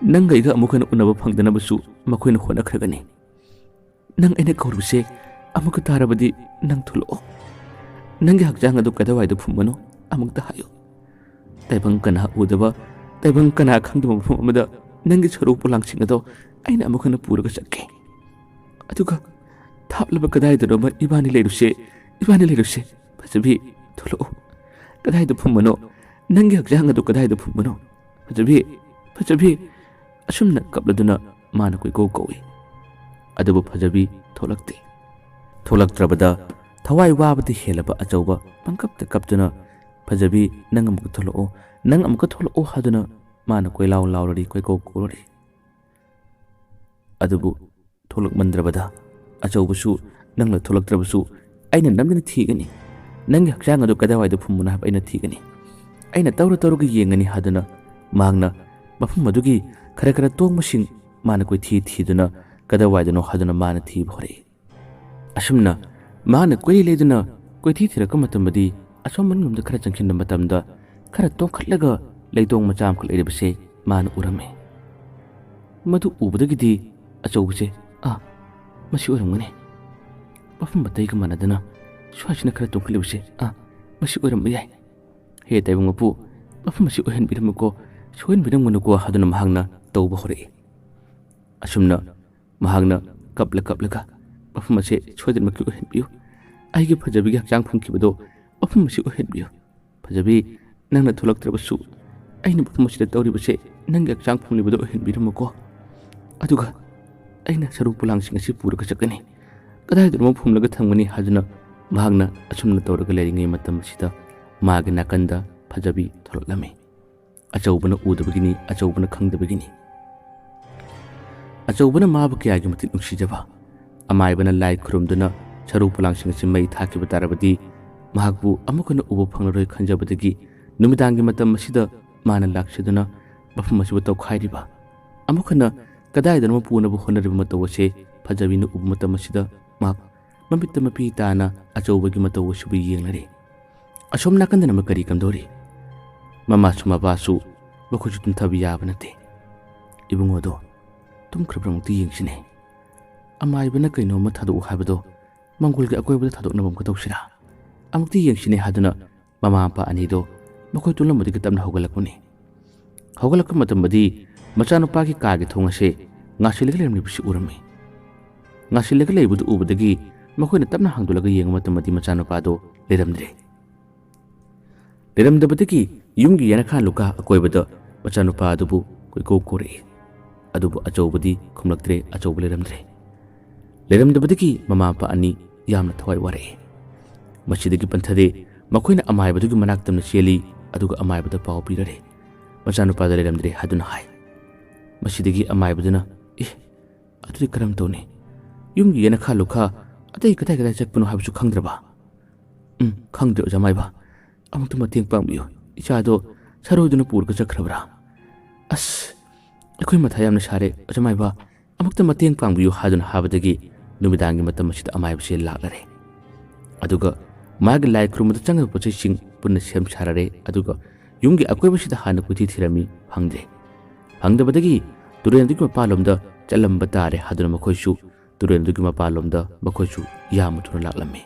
ꯅꯪꯒ ꯑꯩꯒ ꯑꯃꯨꯛ ꯍꯟꯅ ꯎꯅꯕ ꯐꯪꯗꯅꯕꯁꯨ ꯃꯈꯣꯏꯅ ꯍꯣꯠꯅꯈ꯭ꯔꯒꯅꯤ꯫ ꯅꯪ ꯑꯩꯅ ꯀꯧꯔꯤꯕꯁꯦ ꯑꯃꯨꯛꯀ ꯇꯥꯔꯕꯗꯤ ꯅꯪ ꯊꯣꯛꯂꯛꯑꯣ꯫ ꯅꯪꯒꯤ ꯍꯛꯆꯥꯡ ꯑꯗꯨ ꯀꯗꯥꯏꯋꯥꯏꯗ ꯐꯨꯝꯕꯅꯣ ꯑꯃꯨꯛꯇ ꯍꯥꯏꯌꯨ꯫ ꯇꯥꯏꯕꯪ ꯀꯅꯥ ꯎꯗꯕ, ꯇꯥꯏꯕꯪ ꯀꯅꯥ ꯈꯪꯗꯕ ꯃꯐꯝ ꯑꯃꯗ ꯅꯪꯒꯤ ꯁꯔꯨ ꯄꯣꯂꯥꯡꯁꯤꯡ ꯑꯗꯣ ꯑꯩꯅ ꯑꯃꯨꯛ ꯍꯟꯅ ꯄꯨꯔꯒ ꯆꯠꯀꯦ꯫ ꯑꯗꯨꯒ ꯊꯥꯞꯂꯕ ꯀꯗꯥꯏꯗꯅꯣꯃ ꯏꯕꯥꯅꯤ ꯂꯩꯔꯨꯁꯦ, ꯏꯕꯥꯅꯤ ꯂꯩꯔꯨꯁꯦ꯫ ꯐꯖꯕꯤ, ꯊꯣꯛꯂꯛꯑꯣ꯫ ꯀꯗꯥꯏꯗ ꯐꯨꯝꯕꯅꯣ? ꯅꯪꯒꯤ ꯍꯛꯆꯥꯡ ꯑꯗꯨ ꯀꯗꯥꯏꯗ ꯐꯨꯝꯕꯅꯣ? ꯐꯖꯕꯤ, ꯐꯖꯕꯤ!" ꯑꯁꯨꯝꯅ ꯀꯞꯂꯗꯨꯅ ꯃꯥꯅ ꯀꯣꯏꯀꯧ ꯀꯧꯏ꯫ ꯑꯗꯨꯕꯨ ꯐꯖꯕꯤ ꯊꯣꯛꯂꯛꯇꯦ꯫ ꯊꯣꯛꯂꯛꯇ꯭ꯔꯕꯗ ꯊꯋꯥꯏ ꯋꯥꯕꯗꯤ ꯍꯦꯜꯂꯕ ꯑꯆꯧꯕ ꯄꯪꯀꯞꯇ ꯀꯞꯇꯨꯅ, "ꯐꯖꯕꯤ, ꯅꯪ ꯑꯃꯨꯛꯀ ꯊꯣꯛꯂꯛꯑꯣ, ꯅꯪ ꯑꯃꯨꯛꯀ ꯊꯣꯛꯂꯛꯑꯣ" ꯍꯥꯏꯗꯨꯅ ꯃꯥꯅ ꯀꯣꯏꯂꯥꯎ ꯂꯥꯎꯔꯔꯤ, ꯀꯣꯏꯀꯧ ꯀꯧꯔꯔꯤ꯫ ꯑꯗꯨꯕꯨ ꯊꯣꯛꯂꯛꯃꯟꯗ꯭ꯔꯕꯗ ꯑꯆꯧꯕꯁꯨ, "ꯅꯪꯅ ꯊꯣꯛꯂꯛꯇ꯭ꯔꯕꯁꯨ ꯑꯩꯅ ꯅꯝꯗꯅ ꯊꯤꯒꯅꯤ꯫ ꯅꯪꯒꯤ ꯍꯛꯆꯥꯡ ꯑꯗꯨ ꯀꯗꯥꯏꯋꯥꯏꯗ ꯐꯨꯝꯕꯅꯣ ꯍꯥꯏꯕ ꯑꯩꯅ ꯊꯤꯒꯅꯤ꯫ ꯑꯩꯅ ꯇꯧꯔ ꯇꯧꯔꯒ ꯌꯦꯡꯒꯅꯤ" ꯍꯥꯏꯗꯨꯅ ꯃꯍꯥꯛꯅ ꯃꯐꯝ ꯑꯗꯨꯒꯤ ꯈꯔ ꯈꯔ ꯇꯣꯡꯕꯁꯤꯡ ꯃꯥꯅ ꯀꯣꯏꯊꯤ ꯊꯤꯗꯨꯅ ꯀꯗꯥꯏꯋꯥꯏꯗꯅꯣ ꯍꯥꯏꯗꯨꯅ ꯃꯥꯅ ꯊꯤꯕ ꯍꯧꯔꯛꯏ꯫ ꯑꯁꯨꯝꯅ ꯃꯍꯥꯛꯅ ꯀꯣꯏꯂꯩ ꯂꯩꯗꯨꯅ ꯀꯣꯏꯊꯤ ꯊꯤꯔꯛꯄ ꯃꯇꯝꯗꯗꯤ ꯑꯁꯣꯝ ꯃꯅꯨꯡꯂꯣꯝꯗ ꯈꯔ ꯆꯪꯁꯤꯟꯕ ꯃꯇꯝꯗ ꯈꯔ ꯇꯣꯡꯈꯠꯂꯒ ꯂꯩꯇꯣꯡ ꯃꯆꯥ ꯑꯃꯈꯛ ꯂꯩꯔꯤꯕꯁꯦ ꯃꯥꯅ ꯎꯔꯝꯃꯤ꯫ ꯃꯗꯨ ꯎꯕꯗꯒꯤꯗꯤ ꯑꯆꯧꯕꯁꯦ, "ꯑꯥ, ꯃꯁꯤ ꯑꯣꯏꯔꯝꯒꯅꯤ꯫ ꯃꯐꯝ ꯑꯇꯩꯒ ꯃꯥꯟꯅꯗꯅ ꯁ꯭ꯋꯥꯏꯁꯤꯅ ꯈꯔ ꯇꯣꯡꯈꯠꯂꯤꯕꯁꯦ, ꯑꯥ, ꯃꯁꯤ ꯑꯣꯏꯔꯝꯕ ꯌꯥꯏ꯫ ꯍꯦ ꯇꯥꯏꯕꯪ ꯃꯄꯨ, ꯃꯐꯝ ꯑꯁꯤ ꯑꯣꯏꯍꯟꯕꯤꯔꯝꯃꯨꯀꯣ, ꯁꯣꯏꯍꯟꯕꯤꯔꯝꯒꯅꯨꯀꯣ" ꯍꯥꯏꯗꯨꯅ ꯃꯍꯥꯛꯅ ꯇꯧꯕ ꯍꯧꯔꯛꯏ꯫ ꯑꯁꯨꯝꯅ ꯃꯍꯥꯛꯅ ꯀꯞꯂ ꯀꯞꯂꯒ "ꯃꯐꯝ ꯑꯁꯦ ꯁꯣꯏꯗꯅꯃꯛꯀꯤ ꯑꯣꯏꯍꯟꯕꯤꯌꯨ꯫ ꯑꯩꯒꯤ ꯐꯖꯕꯤꯒꯤ ꯍꯛꯆꯥꯡ ꯐꯨꯝꯈꯤꯕꯗꯣ ꯃꯐꯝ ꯑꯁꯤ ꯑꯣꯏꯍꯟꯕꯤꯌꯨ꯫ ꯐꯖꯕꯤ, ꯅꯪꯅ ꯊꯣꯛꯂꯛꯇ꯭ꯔꯕꯁꯨ ꯑꯩꯅ ꯃꯐꯝ ꯑꯁꯤꯗ ꯇꯧꯔꯤꯕꯁꯦ ꯅꯪꯒꯤ ꯍꯛꯆꯥꯡ ꯐꯨꯝꯂꯤꯕꯗꯣ ꯑꯣꯏꯍꯟꯕꯤꯔꯝꯃꯨꯀꯣ꯫ ꯑꯗꯨꯒ ꯑꯩꯅ ꯁꯔꯨ ꯄꯣꯂꯥꯡꯁꯤꯡ ꯑꯁꯤ ꯄꯨꯔꯒ ꯆꯠꯀꯅꯤ꯫ ꯀꯗꯥꯏꯗꯅꯣꯃ ꯐꯨꯝꯂꯒ ꯊꯝꯒꯅꯤ" ꯍꯥꯏꯗꯨꯅ ꯃꯍꯥꯛꯅ ꯑꯁꯨꯝꯅ ꯇꯧꯔꯒ ꯂꯩꯔꯤꯉꯩ ꯃꯇꯝ ꯑꯁꯤꯗ ꯃꯥꯒꯤ ꯅꯥꯀꯟꯗ ꯐꯖꯕꯤ ꯊꯣꯛꯂꯛꯂꯝꯃꯤ꯫ ꯑꯆꯧꯕꯅ ꯎꯗꯕꯒꯤꯅꯤ, ꯑꯆꯧꯕꯅ ꯈꯪꯗꯕꯒꯤꯅꯤ꯫ ꯑꯆꯧꯕꯅ ꯃꯥꯕꯨ ꯀꯌꯥꯒꯤ ꯃꯇꯤꯛ ꯅꯨꯡꯁꯤꯖꯕ, ꯑꯃꯥꯏꯕꯅ ꯂꯥꯏ ꯈꯨꯔꯨꯝꯗꯨꯅ ꯁꯔꯨ ꯄꯣꯂꯥꯡꯁꯤꯡ ꯑꯁꯤ ꯃꯩ ꯊꯥꯈꯤꯕ ꯇꯥꯔꯕꯗꯤ ꯃꯍꯥꯛꯄꯨ ꯑꯃꯨꯛ ꯍꯟꯅ ꯎꯕ ꯐꯪꯂꯔꯣꯏ ꯈꯟꯖꯕꯗꯒꯤ ꯅꯨꯃꯤꯗꯥꯡꯒꯤ ꯃꯇꯝ ꯑꯁꯤꯗ ꯃꯥꯅ ꯂꯥꯛꯆꯗꯨꯅ ꯃꯐꯝ ꯑꯁꯤꯕꯨ ꯇꯧꯈꯥꯏꯔꯤꯕ, ꯑꯃꯨꯛ ꯍꯟꯅ ꯀꯗꯥꯏꯗꯅꯣ ꯄꯨꯅꯕ ꯍꯣꯠꯅꯔꯤꯕ ꯃꯇꯧ ꯑꯁꯤ ꯐꯖꯕꯤꯅ ꯎꯕ ꯃꯇꯝ ꯑꯁꯤꯗ ꯃꯍꯥꯛ ꯃꯃꯤꯠꯇ ꯃꯄꯤ ꯇꯥꯅ ꯑꯆꯧꯕꯒꯤ ꯃꯇꯧ ꯑꯁꯤꯕꯨ ꯌꯦꯡꯂꯔꯦ꯫ ꯑꯁꯣꯝ ꯅꯥꯀꯟꯗꯅ ꯑꯃ ꯀꯔꯤ ꯀꯝꯗꯧꯔꯤ? ꯃꯃꯥꯁꯨ ꯃꯄꯥꯁꯨ ꯃꯈꯣꯏꯁꯨ ꯇꯨꯝꯊꯕ ꯌꯥꯕ ꯅꯠꯇꯦ꯫ "ꯏꯕꯨꯡꯉꯣꯗꯣ ꯇꯨꯝꯈ꯭ꯔꯕ꯭ꯔꯥ ꯑꯃꯨꯛꯇ ꯌꯦꯡꯁꯤꯅꯦ꯫ ꯑꯃꯥꯏꯕꯅ ꯀꯩꯅꯣꯝꯃ ꯊꯥꯗꯣꯛꯎ ꯍꯥꯏꯕꯗꯣ ꯃꯪꯒꯣꯜꯒꯤ ꯑꯀꯣꯏꯕꯗ ꯊꯥꯗꯣꯛꯅꯕ ꯑꯃꯨꯛꯀ ꯇꯧꯁꯤꯔꯥ? ꯑꯃꯨꯛꯇ ꯌꯦꯡꯁꯤꯅꯦ" ꯍꯥꯏꯗꯨꯅ ꯃꯃꯥ ꯃꯄꯥ ꯑꯅꯤꯗꯣ ꯃꯈꯣꯏ ꯇꯨꯝꯂꯝꯕꯗꯒꯤ ꯇꯞꯅ ꯍꯧꯒꯠꯂꯛꯄꯅꯤ꯫ ꯍꯧꯒꯠꯂꯛꯄ ꯃꯇꯝꯗꯗꯤ ꯃꯆꯥꯅꯨꯄꯥꯒꯤ ꯀꯥꯒꯤ ꯊꯣꯡ ꯑꯁꯦ ꯉꯥꯁꯤꯜꯂꯒ ꯂꯩꯔꯝꯂꯤꯕꯁꯤ ꯎꯔꯝꯃꯤ꯫ ꯉꯥꯁꯤꯜꯂꯒ ꯂꯩꯕꯗꯨ ꯎꯕꯗꯒꯤ ꯃꯈꯣꯏꯅ ꯇꯞꯅ ꯍꯥꯡꯗꯣꯛꯂꯒ ꯌꯦꯡꯕ ꯃꯇꯝꯗꯗꯤ ꯃꯆꯥꯅꯨꯄꯥꯗꯣ ꯂꯩꯔꯝꯗ꯭ꯔꯦ꯫ ꯂꯩꯔꯝꯗꯕꯗꯒꯤ ꯌꯨꯝꯒꯤ ꯌꯦꯅꯈꯥ ꯂꯨꯈꯥ ꯑꯀꯣꯏꯕꯗ ꯃꯆꯥꯅꯨꯄꯥ ꯑꯗꯨꯕꯨ ꯀꯣꯏꯀꯧ ꯀꯧꯔꯛꯏ꯫ ꯑꯗꯨꯕꯨ ꯑꯆꯧꯕꯗꯤ ꯈꯨꯝꯂꯛꯇ꯭ꯔꯦ, ꯑꯆꯧꯕ ꯂꯩꯔꯝꯗ꯭ꯔꯦ꯫ ꯂꯩꯔꯝꯗꯕꯗꯒꯤ ꯃꯃꯥ ꯃꯄꯥ ꯑꯅꯤ ꯌꯥꯝꯅ ꯊꯋꯥꯏ ꯋꯥꯔꯛꯏ꯫ ꯃꯁꯤꯗꯒꯤ ꯄꯟꯊꯗꯦ ꯃꯈꯣꯏꯅ ꯑꯃꯥꯏꯕꯗꯨꯒꯤ ꯃꯅꯥꯛ ꯇꯝꯅ ꯆꯦꯜꯂꯤ, ꯑꯗꯨꯒ ꯑꯃꯥꯏꯕꯗ ꯄꯥꯎ ꯄꯤꯔꯔꯦ꯫ "ꯃꯆꯥꯅꯨꯄꯥꯗ ꯂꯩꯔꯝꯗ꯭ꯔꯦ" ꯍꯥꯏꯗꯨꯅ ꯍꯥꯏ꯫ ꯃꯁꯤꯗꯒꯤ ꯑꯃꯥꯏꯕꯗꯨꯅ, "ꯑꯦ, ꯑꯗꯨꯗꯤ ꯀꯔꯝ ꯇꯧꯅꯤ? ꯌꯨꯝꯒꯤ ꯌꯦꯅꯈꯥ ꯂꯨꯈꯥ ꯑꯇꯩ ꯀꯗꯥꯏ ꯀꯗꯥꯏ ꯆꯠꯄꯅꯣ ꯍꯥꯏꯕꯁꯨ ꯈꯪꯗ꯭ꯔꯕ?" "ꯎꯝ, ꯈꯪꯗ꯭ꯔꯦ ꯑꯣꯖꯥ ꯃꯥꯏꯕ꯫ ꯑꯃꯨꯛꯇ ꯃꯇꯦꯡ ꯄꯥꯡꯕꯤꯌꯨ꯫ ꯏꯆꯥꯗꯣ ꯁꯔꯣꯏꯗꯨꯅ ꯄꯨꯔꯒ ꯆꯠꯈ꯭ꯔꯕ꯭ꯔꯥ? ꯑꯁ, ꯑꯩꯈꯣꯏ ꯃꯊꯥ ꯌꯥꯝꯅ ꯁꯥꯔꯦ ꯑꯣꯖꯥ ꯃꯥꯏꯕ꯫ ꯑꯃꯨꯛꯇ ꯃꯇꯦꯡ ꯄꯥꯡꯕꯤꯌꯨ" ꯍꯥꯏꯗꯨꯅ ꯍꯥꯏꯕꯗꯒꯤ ꯅꯨꯃꯤꯗꯥꯡꯒꯤ ꯃꯇꯝ ꯑꯁꯤꯗ ꯑꯃꯥꯏꯕꯁꯦ ꯂꯥꯛꯂꯔꯦ꯫ ꯑꯗꯨꯒ ꯃꯥꯒꯤ ꯂꯥꯏ ꯈꯨꯔꯨꯝꯕꯗ ꯆꯪꯒꯗꯕ ꯄꯣꯠ ꯆꯩꯁꯤꯡ ꯄꯨꯟꯅ ꯁꯦꯝ ꯁꯥꯔꯔꯦ꯫ ꯑꯗꯨꯒ ꯌꯨꯝꯒꯤ ꯑꯀꯣꯏꯕꯁꯤꯗ ꯍꯥꯟꯅ ꯀꯣꯏꯊꯤ ꯊꯤꯔꯝꯃꯤ, ꯐꯪꯗ꯭ꯔꯦ꯫ ꯐꯪꯗꯕꯗꯒꯤ ꯇꯨꯔꯦꯜꯗꯨꯒꯤ ꯃꯄꯥꯟꯂꯣꯝꯗ ꯆꯠꯂꯝꯕ ꯇꯥꯔꯦ ꯍꯥꯏꯗꯨꯅ ꯃꯈꯣꯏꯁꯨ ꯇꯨꯔꯦꯜꯗꯨꯒꯤ ꯃꯄꯥꯟꯂꯣꯝꯗ ꯃꯈꯣꯏꯁꯨ ꯌꯥꯝꯅ ꯊꯨꯅ ꯂꯥꯛꯂꯝꯃꯤ꯫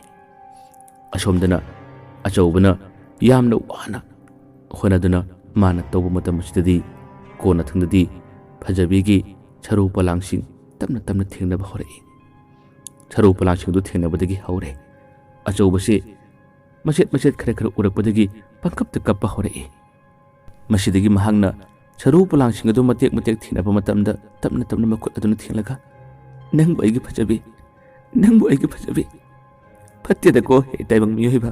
ꯑꯁꯣꯝꯗꯅ ꯑꯆꯧꯕꯅ ꯌꯥꯝꯅ ꯋꯥꯅ ꯍꯣꯠꯅꯗꯨꯅ ꯃꯥꯅ ꯇꯧꯕ ꯃꯇꯝ ꯑꯁꯤꯗꯗꯤ ꯀꯣꯟꯅꯊꯪꯗꯗꯤ ꯐꯖꯕꯤꯒꯤ ꯁꯔꯨ ꯄꯣꯂꯥꯡꯁꯤꯡ ꯇꯞꯅ ꯇꯞꯅ ꯊꯦꯡꯅꯕ ꯍꯧꯔꯛꯏ꯫ ꯁꯔꯨ ꯄꯣꯂꯥꯡꯁꯤꯡꯗꯨ ꯊꯦꯡꯅꯕꯗꯒꯤ ꯍꯧꯔꯦ꯫ ꯑꯆꯧꯕꯁꯤ ꯃꯆꯦꯠ ꯃꯆꯦꯠ ꯈꯔ ꯈꯔ ꯎꯔꯛꯄꯗꯒꯤ ꯄꯪꯀꯞꯇ ꯀꯞꯄ ꯍꯧꯔꯛꯏ꯫ ꯃꯁꯤꯗꯒꯤ ꯃꯍꯥꯛꯅ ꯁꯔꯨ ꯄꯣꯂꯥꯡꯁꯤꯡ ꯑꯗꯨ ꯃꯇꯦꯛ ꯃꯇꯦꯛ ꯊꯦꯡꯅꯕ ꯃꯇꯝꯗ ꯇꯞꯅ ꯇꯞꯅ ꯃꯈꯨꯠ ꯑꯗꯨꯅ ꯊꯦꯡꯂꯒ, "ꯅꯪꯕꯨ ꯑꯩꯒꯤ ꯐꯖꯕꯤ, ꯅꯪꯕꯨ ꯑꯩꯒꯤ ꯐꯖꯕꯤ, ꯐꯠꯇꯦꯗꯀꯣ ꯍꯦ ꯇꯥꯏꯕꯪ ꯃꯤꯑꯣꯏꯕ,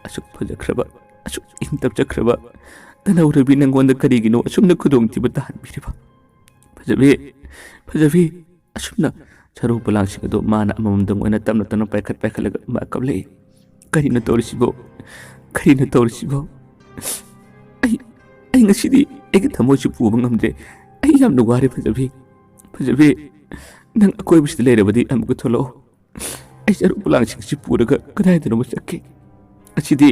ꯑꯁꯨꯛ ꯐꯖꯈ꯭ꯔꯕ, ꯑꯁꯨꯛ ꯏꯪ ꯇꯞꯆꯈ꯭ꯔꯕ ꯇꯅꯧꯔꯕꯤ ꯅꯪꯉꯣꯟꯗ ꯀꯔꯤꯒꯤꯅꯣ ꯑꯁꯨꯝꯅ ꯈꯨꯗꯣꯡꯊꯤꯕ ꯇꯥꯍꯟꯕꯤꯔꯤꯕ? ꯐꯖꯕꯤ, ꯐꯖꯕꯤ, ꯑꯁꯨꯝꯅ ꯁꯔꯨ ꯄꯣꯂꯥꯡꯁꯤꯡ ꯑꯗꯨ ꯃꯥꯅ ꯑꯃꯃꯝꯗꯪ ꯑꯣꯏꯅ ꯇꯞꯅ ꯇꯞꯅ ꯄꯥꯏꯈꯠ ꯄꯥꯏꯈꯠꯂꯒ ꯃꯥ ꯀꯞꯂꯛꯏ꯫ "ꯀꯔꯤꯅꯣ ꯇꯧꯔꯤꯁꯤꯕꯣ? ꯀꯔꯤꯅꯣ ꯇꯧꯔꯤꯁꯤꯕꯣ? ꯑꯩ, ꯑꯩ ꯉꯁꯤꯗꯤ ꯑꯩꯒꯤ ꯊꯃꯣꯏꯁꯤ ꯄꯨꯕ ꯉꯝꯗ꯭ꯔꯦ꯫ ꯑꯩ ꯌꯥꯝꯅ ꯋꯥꯔꯦ ꯐꯖꯕꯤ꯫ ꯐꯖꯕꯤ, ꯅꯪ ꯑꯀꯣꯏꯕꯁꯤꯗ ꯂꯩꯔꯕꯗꯤ ꯑꯃꯨꯛꯀ ꯊꯣꯛꯂꯛꯑꯣ꯫ ꯑꯩ ꯁꯔꯨ ꯄꯣꯂꯥꯡꯁꯤꯡꯁꯤ ꯄꯨꯔꯒ ꯀꯗꯥꯏꯗꯅꯣꯃ ꯆꯠꯀꯦ꯫ ꯑꯁꯤꯗꯤ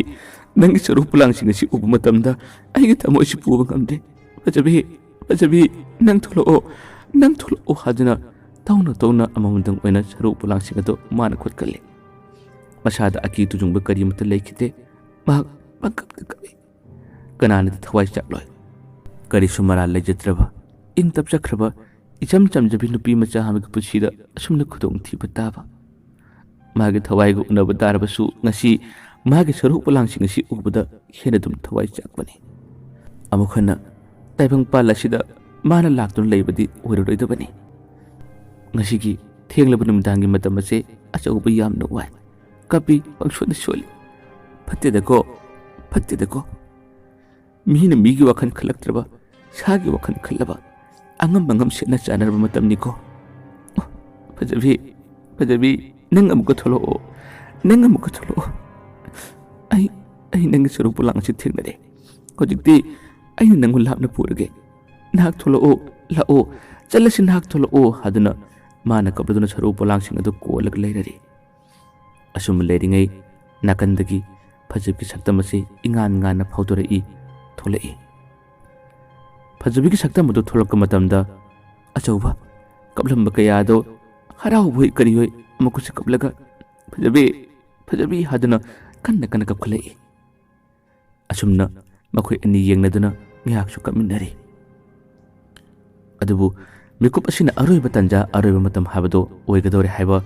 ꯅꯪꯒꯤ ꯁꯔꯨ ꯄꯣꯂꯥꯡꯁꯤꯡ ꯑꯁꯤ ꯎꯕ ꯃꯇꯝꯗ ꯑꯩꯒꯤ ꯊꯃꯣꯏꯁꯤ ꯄꯨꯕ ꯉꯝꯗꯦ꯫ ꯐꯖꯕꯤ, ꯐꯖꯕꯤ, ꯅꯪ ꯊꯣꯛꯂꯛꯑꯣ, ꯅꯪ ꯊꯣꯛꯂꯛꯑꯣ" ꯍꯥꯏꯗꯨꯅ ꯇꯧꯅ ꯇꯧꯅ ꯑꯃꯃꯝꯗꯪ ꯑꯣꯏꯅ ꯁꯔꯨ ꯄꯣꯂꯥꯡꯁꯤꯡ ꯑꯗꯨ ꯃꯥꯅ ꯈꯨꯠꯀꯜꯂꯤ꯫ ꯃꯁꯥꯗ ꯑꯀꯤ ꯇꯨꯖꯨꯡꯕ ꯀꯔꯤꯃꯠꯇ ꯂꯩꯈꯤꯗꯦ꯫ ꯃꯍꯥꯛ ꯄꯪꯀꯞꯇ ꯀꯞꯏ꯫ ꯀꯅꯥꯅꯗꯤ ꯊꯋꯥꯏ ꯆꯥꯛꯂꯣꯏ? ꯀꯔꯤꯁꯨ ꯃꯔꯥꯜ ꯂꯩꯖꯗ꯭ꯔꯕ, ꯏꯪ ꯇꯞꯆꯈ꯭ꯔꯕ, ꯏꯆꯝ ꯆꯝꯖꯕꯤ ꯅꯨꯄꯤ ꯃꯆꯥ ꯑꯃꯒꯤ ꯄꯨꯟꯁꯤꯗ ꯑꯁꯨꯝꯅ ꯈꯨꯗꯣꯡꯊꯤꯕ ꯇꯥꯕ꯫ ꯃꯥꯒꯤ ꯊꯋꯥꯏꯒ ꯎꯅꯕ ꯇꯥꯔꯕꯁꯨ ꯉꯁꯤ ꯃꯥꯒꯤ ꯁꯔꯨ ꯄꯣꯂꯥꯡꯁꯤꯡ ꯑꯁꯤ ꯎꯕꯗ ꯍꯦꯟꯅ ꯑꯗꯨꯝ ꯊꯋꯥꯏ ꯆꯥꯛꯄꯅꯤ꯫ ꯑꯃꯨꯛ ꯍꯟꯅ ꯇꯥꯏꯕꯪꯄꯥꯜ ꯑꯁꯤꯗ ꯃꯥꯅ ꯂꯥꯛꯇꯨꯅ ꯂꯩꯕꯗꯤ ꯑꯣꯏꯔꯔꯣꯏꯗꯕꯅꯤ꯫ ꯉꯁꯤꯒꯤ ꯊꯦꯡꯂꯕ ꯅꯨꯃꯤꯗꯥꯡꯒꯤ ꯃꯇꯝ ꯑꯁꯦ ꯑꯆꯧꯕ ꯌꯥꯝꯅ ꯋꯥꯏ꯫ ꯀꯞꯄꯤ, ꯄꯪꯁꯣꯟꯗ ꯁꯣꯜꯂꯤ꯫ ꯐꯠꯇꯦꯗꯀꯣ, ꯐꯠꯇꯦꯗꯀꯣ꯫ ꯃꯤꯅ ꯃꯤꯒꯤ ꯋꯥꯈꯜ ꯈꯜꯂꯛꯇ꯭ꯔꯕ, ꯁꯥꯒꯤ ꯋꯥꯈꯜ ꯈꯜꯂꯕ, ꯑꯉꯝ ꯑꯉꯝ ꯁꯦꯠꯅ ꯆꯥꯅꯔꯕ ꯃꯇꯝꯅꯤꯀꯣ꯫ ꯑꯣ, ꯐꯖꯕꯤ, ꯐꯖꯕꯤ, ꯅꯪ ꯑꯃꯨꯛꯀ ꯊꯣꯛꯂꯛꯑꯣ, ꯅꯪ ꯑꯃꯨꯛꯀ ꯊꯣꯛꯂꯛꯑꯣ꯫ ꯑꯩ, ꯑꯩ ꯅꯪꯒꯤ ꯁꯔꯨ ꯄꯣꯂꯥꯡ ꯑꯁꯤ ꯊꯦꯡꯅꯔꯦ꯫ ꯍꯧꯖꯤꯛꯇꯤ ꯑꯩꯅ ꯅꯪꯕꯨ ꯂꯥꯞꯅ ꯄꯨꯔꯒꯦ꯫ ꯅꯍꯥꯛ ꯊꯣꯛꯂꯛꯑꯣ, ꯂꯥꯛꯑꯣ, ꯆꯠꯂꯁꯤ, ꯅꯍꯥꯛ ꯊꯣꯛꯂꯛꯑꯣ" ꯍꯥꯏꯗꯨꯅ ꯃꯥꯅ ꯀꯞꯂꯗꯨꯅ ꯁꯔꯨ ꯄꯣꯂꯥꯡꯁꯤꯡ ꯑꯗꯨ ꯀꯣꯜꯂꯒ ꯂꯩꯔꯔꯤ꯫ ꯑꯁꯨꯝꯅ ꯂꯩꯔꯤꯉꯩ ꯅꯥꯀꯟꯗꯒꯤ ꯐꯖꯕꯤꯒꯤ ꯁꯛꯇꯝ ꯑꯁꯤ ꯏꯉꯥꯟ ꯉꯥꯟꯅ ꯐꯥꯎꯗꯣꯔꯛꯏ, ꯊꯣꯛꯂꯛꯏ꯫ ꯐꯖꯕꯤꯒꯤ ꯁꯛꯇꯝ ꯑꯗꯨ ꯊꯣꯛꯂꯛꯄ ꯃꯇꯝꯗ ꯑꯆꯧꯕ ꯀꯞꯂꯝꯕ ꯀꯌꯥ ꯑꯗꯨ ꯍꯔꯥꯎꯕꯣꯏ ꯀꯔꯤꯑꯣꯏ ꯃꯈꯨꯠꯁꯤ ꯀꯞꯂꯒ "ꯐꯖꯕꯤ, ꯐꯖꯕꯤ" ꯍꯥꯏꯗꯨꯅ ꯀꯟꯅ ꯀꯟꯅ ꯀꯞꯈꯠꯂꯛꯏ꯫ ꯑꯁꯨꯝꯅ ꯃꯈꯣꯏ ꯑꯅꯤ ꯌꯦꯡꯅꯗꯨꯅ ꯉꯥꯏꯍꯥꯛꯁꯨ ꯀꯞꯃꯤꯟꯅꯔꯤ꯫ ꯑꯗꯨꯕꯨ ꯃꯤꯀꯨꯞ ꯑꯁꯤꯅ ꯑꯔꯣꯏꯕ ꯇꯟꯖꯥ, ꯑꯔꯣꯏꯕ ꯃꯇꯝ ꯍꯥꯏꯕꯗꯨ ꯑꯣꯏꯒꯗꯧꯔꯦ ꯍꯥꯏꯕ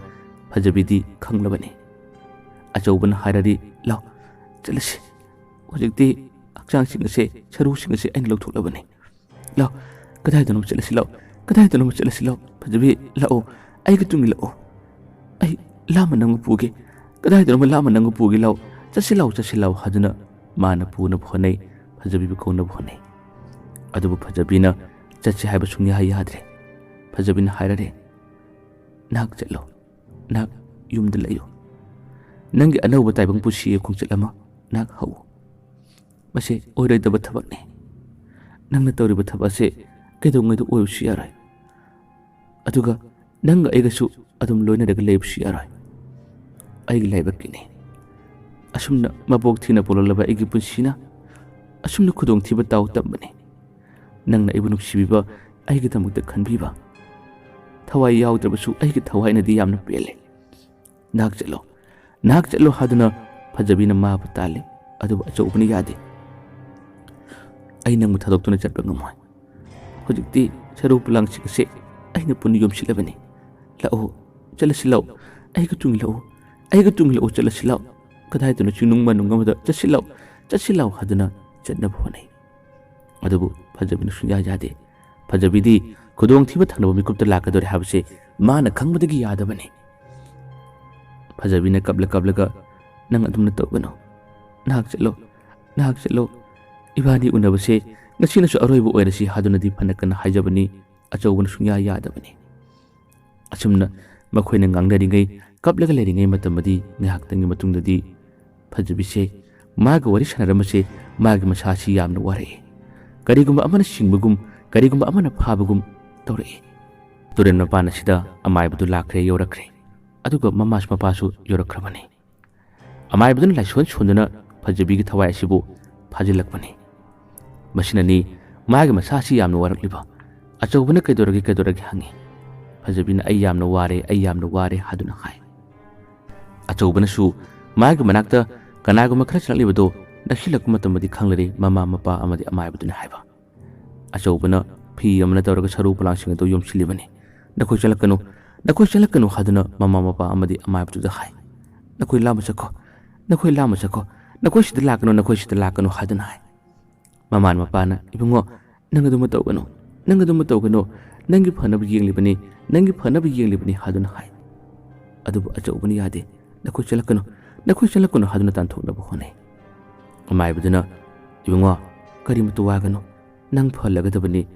ꯐꯖꯕꯤꯗꯤ ꯈꯪꯂꯕꯅꯤ꯫ ꯑꯆꯧꯕꯅ ꯍꯥꯏꯔꯔꯤ, "ꯂꯥꯎ, ꯆꯠꯂꯁꯤ꯫ ꯍꯧꯖꯤꯛꯇꯤ ꯍꯛꯆꯥꯡꯁꯤꯡ ꯑꯁꯦ, ꯁꯔꯨꯁꯤꯡ ꯑꯁꯦ ꯑꯩꯅ ꯂꯧꯊꯣꯛꯂꯕꯅꯤ꯫ ꯂꯥꯎ, ꯀꯗꯥꯏꯗꯅꯣ ꯆꯠꯂꯁꯤ ꯂꯥꯎ, ꯀꯗꯥꯏꯗꯅꯣ ꯆꯠꯂꯁꯤ ꯂꯥꯎ꯫ ꯐꯖꯕꯤ, ꯂꯥꯛꯑꯣ, ꯑꯩꯒ ꯇꯨꯡ ꯏꯜꯂꯛꯑꯣ꯫ ꯑꯩ ꯂꯥꯞꯅ ꯅꯪꯕꯨ ꯄꯨꯒꯦ, ꯀꯗꯥꯏꯗꯅꯣ ꯂꯥꯞꯅ ꯅꯪꯕꯨ ꯄꯨꯒꯦ ꯂꯥꯎ꯫ ꯆꯠꯁꯤ ꯂꯥꯎ, ꯆꯠꯁꯤ ꯂꯥꯎ" ꯍꯥꯏꯗꯨꯅ ꯃꯥꯅ ꯄꯨꯅꯕ ꯍꯣꯠꯅꯩ, ꯐꯖꯕꯤꯕꯨ ꯀꯧꯅꯕ ꯍꯣꯠꯅꯩ꯫ ꯑꯗꯨꯕꯨ ꯐꯖꯕꯤꯅ ꯆꯠꯁꯤ ꯍꯥꯏꯕ ꯁꯨꯡꯌꯥ ꯌꯥꯗ꯭ꯔꯦ꯫ ꯐꯖꯕꯤꯅ ꯍꯥꯏꯔꯔꯦ, ꯅꯍꯥꯛ ꯆꯠꯂꯣ꯫ ꯅꯍꯥꯛ ꯌꯨꯝꯗ ꯂꯩꯌꯨ꯫ ꯅꯪꯒꯤ ꯑꯅꯧꯕ ꯇꯥꯏꯕꯪ ꯄꯨꯟꯁꯤꯒꯤ ꯈꯣꯡꯆꯠ ꯑꯃ ꯅꯍꯥꯛ ꯍꯧꯎ꯫ ꯃꯁꯤ ꯑꯣꯏꯔꯣꯏꯗꯕ ꯊꯕꯛꯅꯤ꯫ ꯅꯪꯅ ꯇꯧꯔꯤꯕ ꯊꯕꯛ ꯑꯁꯤ ꯀꯩꯗꯧꯉꯩꯗ ꯑꯣꯏꯕꯁꯨ ꯌꯥꯔꯣꯏ꯫ ꯑꯗꯨꯒ ꯅꯪꯒ ꯑꯩꯒꯁꯨ ꯑꯗꯨꯝ ꯂꯣꯏꯅꯔꯒ ꯂꯩꯕꯁꯨ ꯌꯥꯔꯣꯏ꯫ ꯑꯩꯒꯤ ꯂꯥꯏꯕꯛꯀꯤꯅꯤ꯫ ꯑꯁꯨꯝꯅ ꯃꯕꯣꯛ ꯊꯤꯅ ꯄꯣꯜꯂꯛꯂꯕ ꯑꯩꯒꯤ ꯄꯨꯟꯁꯤꯅ ꯑꯁꯨꯝꯅ ꯈꯨꯗꯣꯡꯊꯤꯕ ꯇꯥꯎ ꯇꯝꯕꯅꯤ꯫ ꯅꯪꯅ ꯑꯩꯕꯨ ꯅꯨꯡꯁꯤꯕꯤꯕ, ꯑꯩꯒꯤꯗꯃꯛꯇ ꯈꯟꯕꯤꯕ, ꯊꯋꯥꯏ ꯌꯥꯎꯗ꯭ꯔꯕꯁꯨ ꯑꯩꯒꯤ ꯊꯋꯥꯏꯅꯗꯤ ꯌꯥꯝꯅ ꯄꯦꯜꯂꯦ꯫ ꯅꯍꯥꯛ ꯆꯠꯂꯣ, ꯅꯍꯥꯛ ꯆꯠꯂꯣ ꯍꯥꯏꯗꯨꯅ ꯐꯖꯕꯤꯅ ꯃꯥꯕꯨ ꯇꯥꯜꯂꯤ꯫ ꯑꯗꯨꯕꯨ ꯑꯆꯧꯕꯅ ꯌꯥꯗꯦ꯫ "ꯑꯩ ꯅꯪꯕꯨ ꯊꯥꯗꯣꯛꯇꯨꯅ ꯆꯠꯄ ꯉꯝꯃꯣꯏ꯫ ꯍꯧꯖꯤꯛꯇꯤ ꯁꯔꯨ ꯄꯣꯂꯥꯡꯁꯤꯡ ꯑꯁꯦ ꯑꯩꯅ ꯄꯨꯟꯅ ꯌꯣꯝꯁꯤꯜꯂꯕꯅꯤ꯫ ꯂꯥꯛꯑꯣ, ꯆꯠꯂꯁꯤ ꯂꯥꯛꯑꯣ, ꯑꯩꯒ ꯇꯨꯡ ꯏꯜꯂꯛꯑꯣ, ꯑꯩꯒ ꯇꯨꯡ ꯏꯜꯂꯛꯑꯣ, ꯆꯠꯂꯁꯤ ꯂꯥꯛꯑꯣ꯫ ꯀꯗꯥꯏꯗꯅꯣ ꯆꯤꯡꯅꯨꯡ ꯃꯅꯨꯡ ꯑꯃꯗ ꯆꯠꯁꯤ ꯂꯥꯛꯑꯣ, ꯆꯠꯁꯤ ꯂꯥꯛꯑꯣ" ꯍꯥꯏꯗꯨꯅ ꯆꯠꯅꯕ ꯍꯣꯠꯅꯩ꯫ ꯑꯗꯨꯕꯨ ꯐꯖꯕꯤꯅ ꯁꯨꯡꯌꯥ ꯌꯥꯗꯦ꯫ ꯐꯖꯕꯤꯗꯤ ꯈꯨꯗꯣꯡꯊꯤꯕ ꯊꯪꯅꯕ ꯃꯤꯀꯨꯞꯇ ꯂꯥꯛꯀꯗꯧꯔꯦ ꯍꯥꯏꯕꯁꯦ ꯃꯥꯅ ꯈꯪꯕꯗꯒꯤ ꯌꯥꯗꯕꯅꯤ꯫ ꯐꯖꯕꯤꯅ ꯀꯞꯂ ꯀꯞꯂꯒ, "ꯅꯪ ꯑꯗꯨꯝꯅ ꯇꯧꯒꯅꯨ꯫ ꯅꯍꯥꯛ ꯆꯠꯂꯣ, ꯅꯍꯥꯛ ꯆꯠꯂꯣ꯫ ꯏꯕꯥꯅꯤ ꯎꯅꯕꯁꯦ ꯉꯁꯤꯅꯁꯨ ꯑꯔꯣꯏꯕ ꯑꯣꯏꯔꯁꯤ" ꯍꯥꯏꯗꯨꯅꯗꯤ ꯐꯅ ꯀꯟꯅ ꯍꯥꯏꯖꯕꯅꯤ꯫ ꯑꯆꯧꯕꯅ ꯁꯨꯡꯌꯥ ꯌꯥꯗꯕꯅꯤ꯫ ꯑꯁꯨꯝꯅ ꯃꯈꯣꯏꯅ ꯉꯥꯡꯅꯔꯤꯉꯩ, ꯀꯞꯂꯒ ꯂꯩꯔꯤꯉꯩ ꯃꯇꯝꯗꯗꯤ ꯉꯥꯏꯍꯥꯛꯇꯪꯒꯤ ꯃꯇꯨꯡꯗꯗꯤ ꯐꯖꯕꯤꯁꯦ ꯃꯥꯒ ꯋꯥꯔꯤ ꯁꯥꯟꯅꯔꯝꯕꯁꯦ ꯃꯥꯒꯤ ꯃꯁꯥꯁꯤ ꯌꯥꯝꯅ ꯋꯥꯔꯛꯏ꯫ ꯀꯔꯤꯒꯨꯝꯕ ꯑꯃꯅ ꯁꯤꯡꯕꯒꯨꯝ, ꯀꯔꯤꯒꯨꯝꯕ ꯑꯃꯅ ꯐꯥꯕꯒꯨꯝ ꯇꯧꯔꯛꯏ꯫ ꯇꯨꯔꯦꯜ ꯃꯄꯥꯟ ꯑꯁꯤꯗ ꯑꯃꯥꯏꯕꯗꯨ ꯂꯥꯛꯈ꯭ꯔꯦ, ꯌꯧꯔꯛꯈ꯭ꯔꯦ꯫ ꯑꯗꯨꯒ ꯃꯃꯥꯁꯨ ꯃꯄꯥꯁꯨ ꯌꯧꯔꯛꯈ꯭ꯔꯕꯅꯤ꯫ ꯑꯃꯥꯏꯕꯗꯨꯅ ꯂꯥꯏꯁꯣꯟ ꯁꯣꯟꯗꯨꯅ ꯐꯖꯕꯤꯒꯤ ꯊꯋꯥꯏ ꯑꯁꯤꯕꯨ ꯐꯥꯖꯤꯜꯂꯛꯄꯅꯤ꯫ ꯃꯁꯤꯅꯅꯤ ꯃꯥꯒꯤ ꯃꯁꯥ ꯑꯁꯤ ꯌꯥꯝꯅ ꯋꯥꯔꯛꯂꯤꯕ꯫ ꯑꯆꯧꯕꯅ "ꯀꯩꯗꯧꯔꯒꯦ, ꯀꯩꯗꯧꯔꯒꯦ?" ꯍꯪꯉꯤ꯫ ꯐꯖꯕꯤꯅ "ꯑꯩ ꯌꯥꯝꯅ ꯋꯥꯔꯦ, ꯑꯩ ꯌꯥꯝꯅ ꯋꯥꯔꯦ" ꯍꯥꯏꯗꯨꯅ ꯍꯥꯏ꯫ ꯑꯆꯧꯕꯅꯁꯨ ꯃꯥꯒꯤ ꯃꯅꯥꯛꯇ ꯀꯅꯥꯒꯨꯝꯕ ꯈꯔ ꯆꯪꯂꯛꯂꯤꯕꯗꯣ ꯅꯛꯁꯤꯜꯂꯛꯄ ꯃꯇꯝꯗꯗꯤ ꯈꯪꯂꯔꯦ ꯃꯃꯥ, ꯃꯄꯥ ꯑꯃꯗꯤ ꯑꯃꯥꯏꯕꯗꯨꯅ ꯍꯥꯏꯕ꯫ ꯑꯆꯧꯕꯅ ꯐꯤ ꯑꯃꯅ ꯇꯧꯔꯒ ꯁꯔꯨ ꯄꯣꯂꯥꯡꯁꯤꯡ ꯑꯗꯨ ꯌꯣꯝꯁꯤꯜꯂꯤꯕꯅꯤ꯫ "ꯅꯈꯣꯏ ꯆꯠꯂꯛꯀꯅꯨ, ꯅꯈꯣꯏ ꯆꯠꯂꯛꯀꯅꯨ" ꯍꯥꯏꯗꯨꯅ ꯃꯃꯥ, ꯃꯄꯥ ꯑꯃꯗꯤ ꯑꯃꯥꯏꯕꯗꯨꯗ ꯍꯥꯏ꯫ "ꯅꯈꯣꯏ ꯂꯥꯞꯅ ꯆꯠꯈꯣ, ꯅꯈꯣꯏ ꯂꯥꯞꯅ ꯆꯠꯈꯣ, ꯅꯈꯣꯏ ꯁꯤꯗ ꯂꯥꯛꯀꯅꯨ, ꯅꯈꯣꯏ ꯁꯤꯗ ꯂꯥꯛꯀꯅꯨ" ꯍꯥꯏꯗꯨꯅ ꯍꯥꯏ꯫ ꯃꯃꯥ, ꯃꯄꯥꯅ, "ꯏꯕꯨꯡꯉꯣ, ꯅꯪ ꯑꯗꯨꯃ ꯇꯧꯒꯅꯨ, ꯅꯪ ꯑꯗꯨꯃ ꯇꯧꯒꯅꯨ, ꯅꯪꯒꯤ ꯐꯅꯕ ꯌꯦꯡꯂꯤꯕꯅꯤ, ꯅꯪꯒꯤ ꯐꯅꯕ ꯌꯦꯡꯂꯤꯕꯅꯤ" ꯍꯥꯏꯗꯨꯅ ꯍꯥꯏ꯫ ꯑꯗꯨꯕꯨ ꯑꯆꯧꯕꯅ ꯌꯥꯗꯦ꯫ "ꯅꯈꯣꯏ ꯆꯠꯂꯛꯀꯅꯨ, ꯅꯈꯣꯏ ꯆꯠꯂꯛꯀꯅꯨ" ꯍꯥꯏꯗꯨꯅ ꯇꯥꯟꯊꯣꯛꯅꯕ ꯍꯣꯠꯅꯩ꯫ ꯑꯃꯥꯏꯕꯗꯨꯅ, "ꯏꯕꯨꯡꯉꯣ, ꯀꯔꯤꯃꯇ ꯋꯥꯒꯅꯨ, ꯅꯪ ꯐꯍꯜꯂꯒꯗꯕꯅꯤ,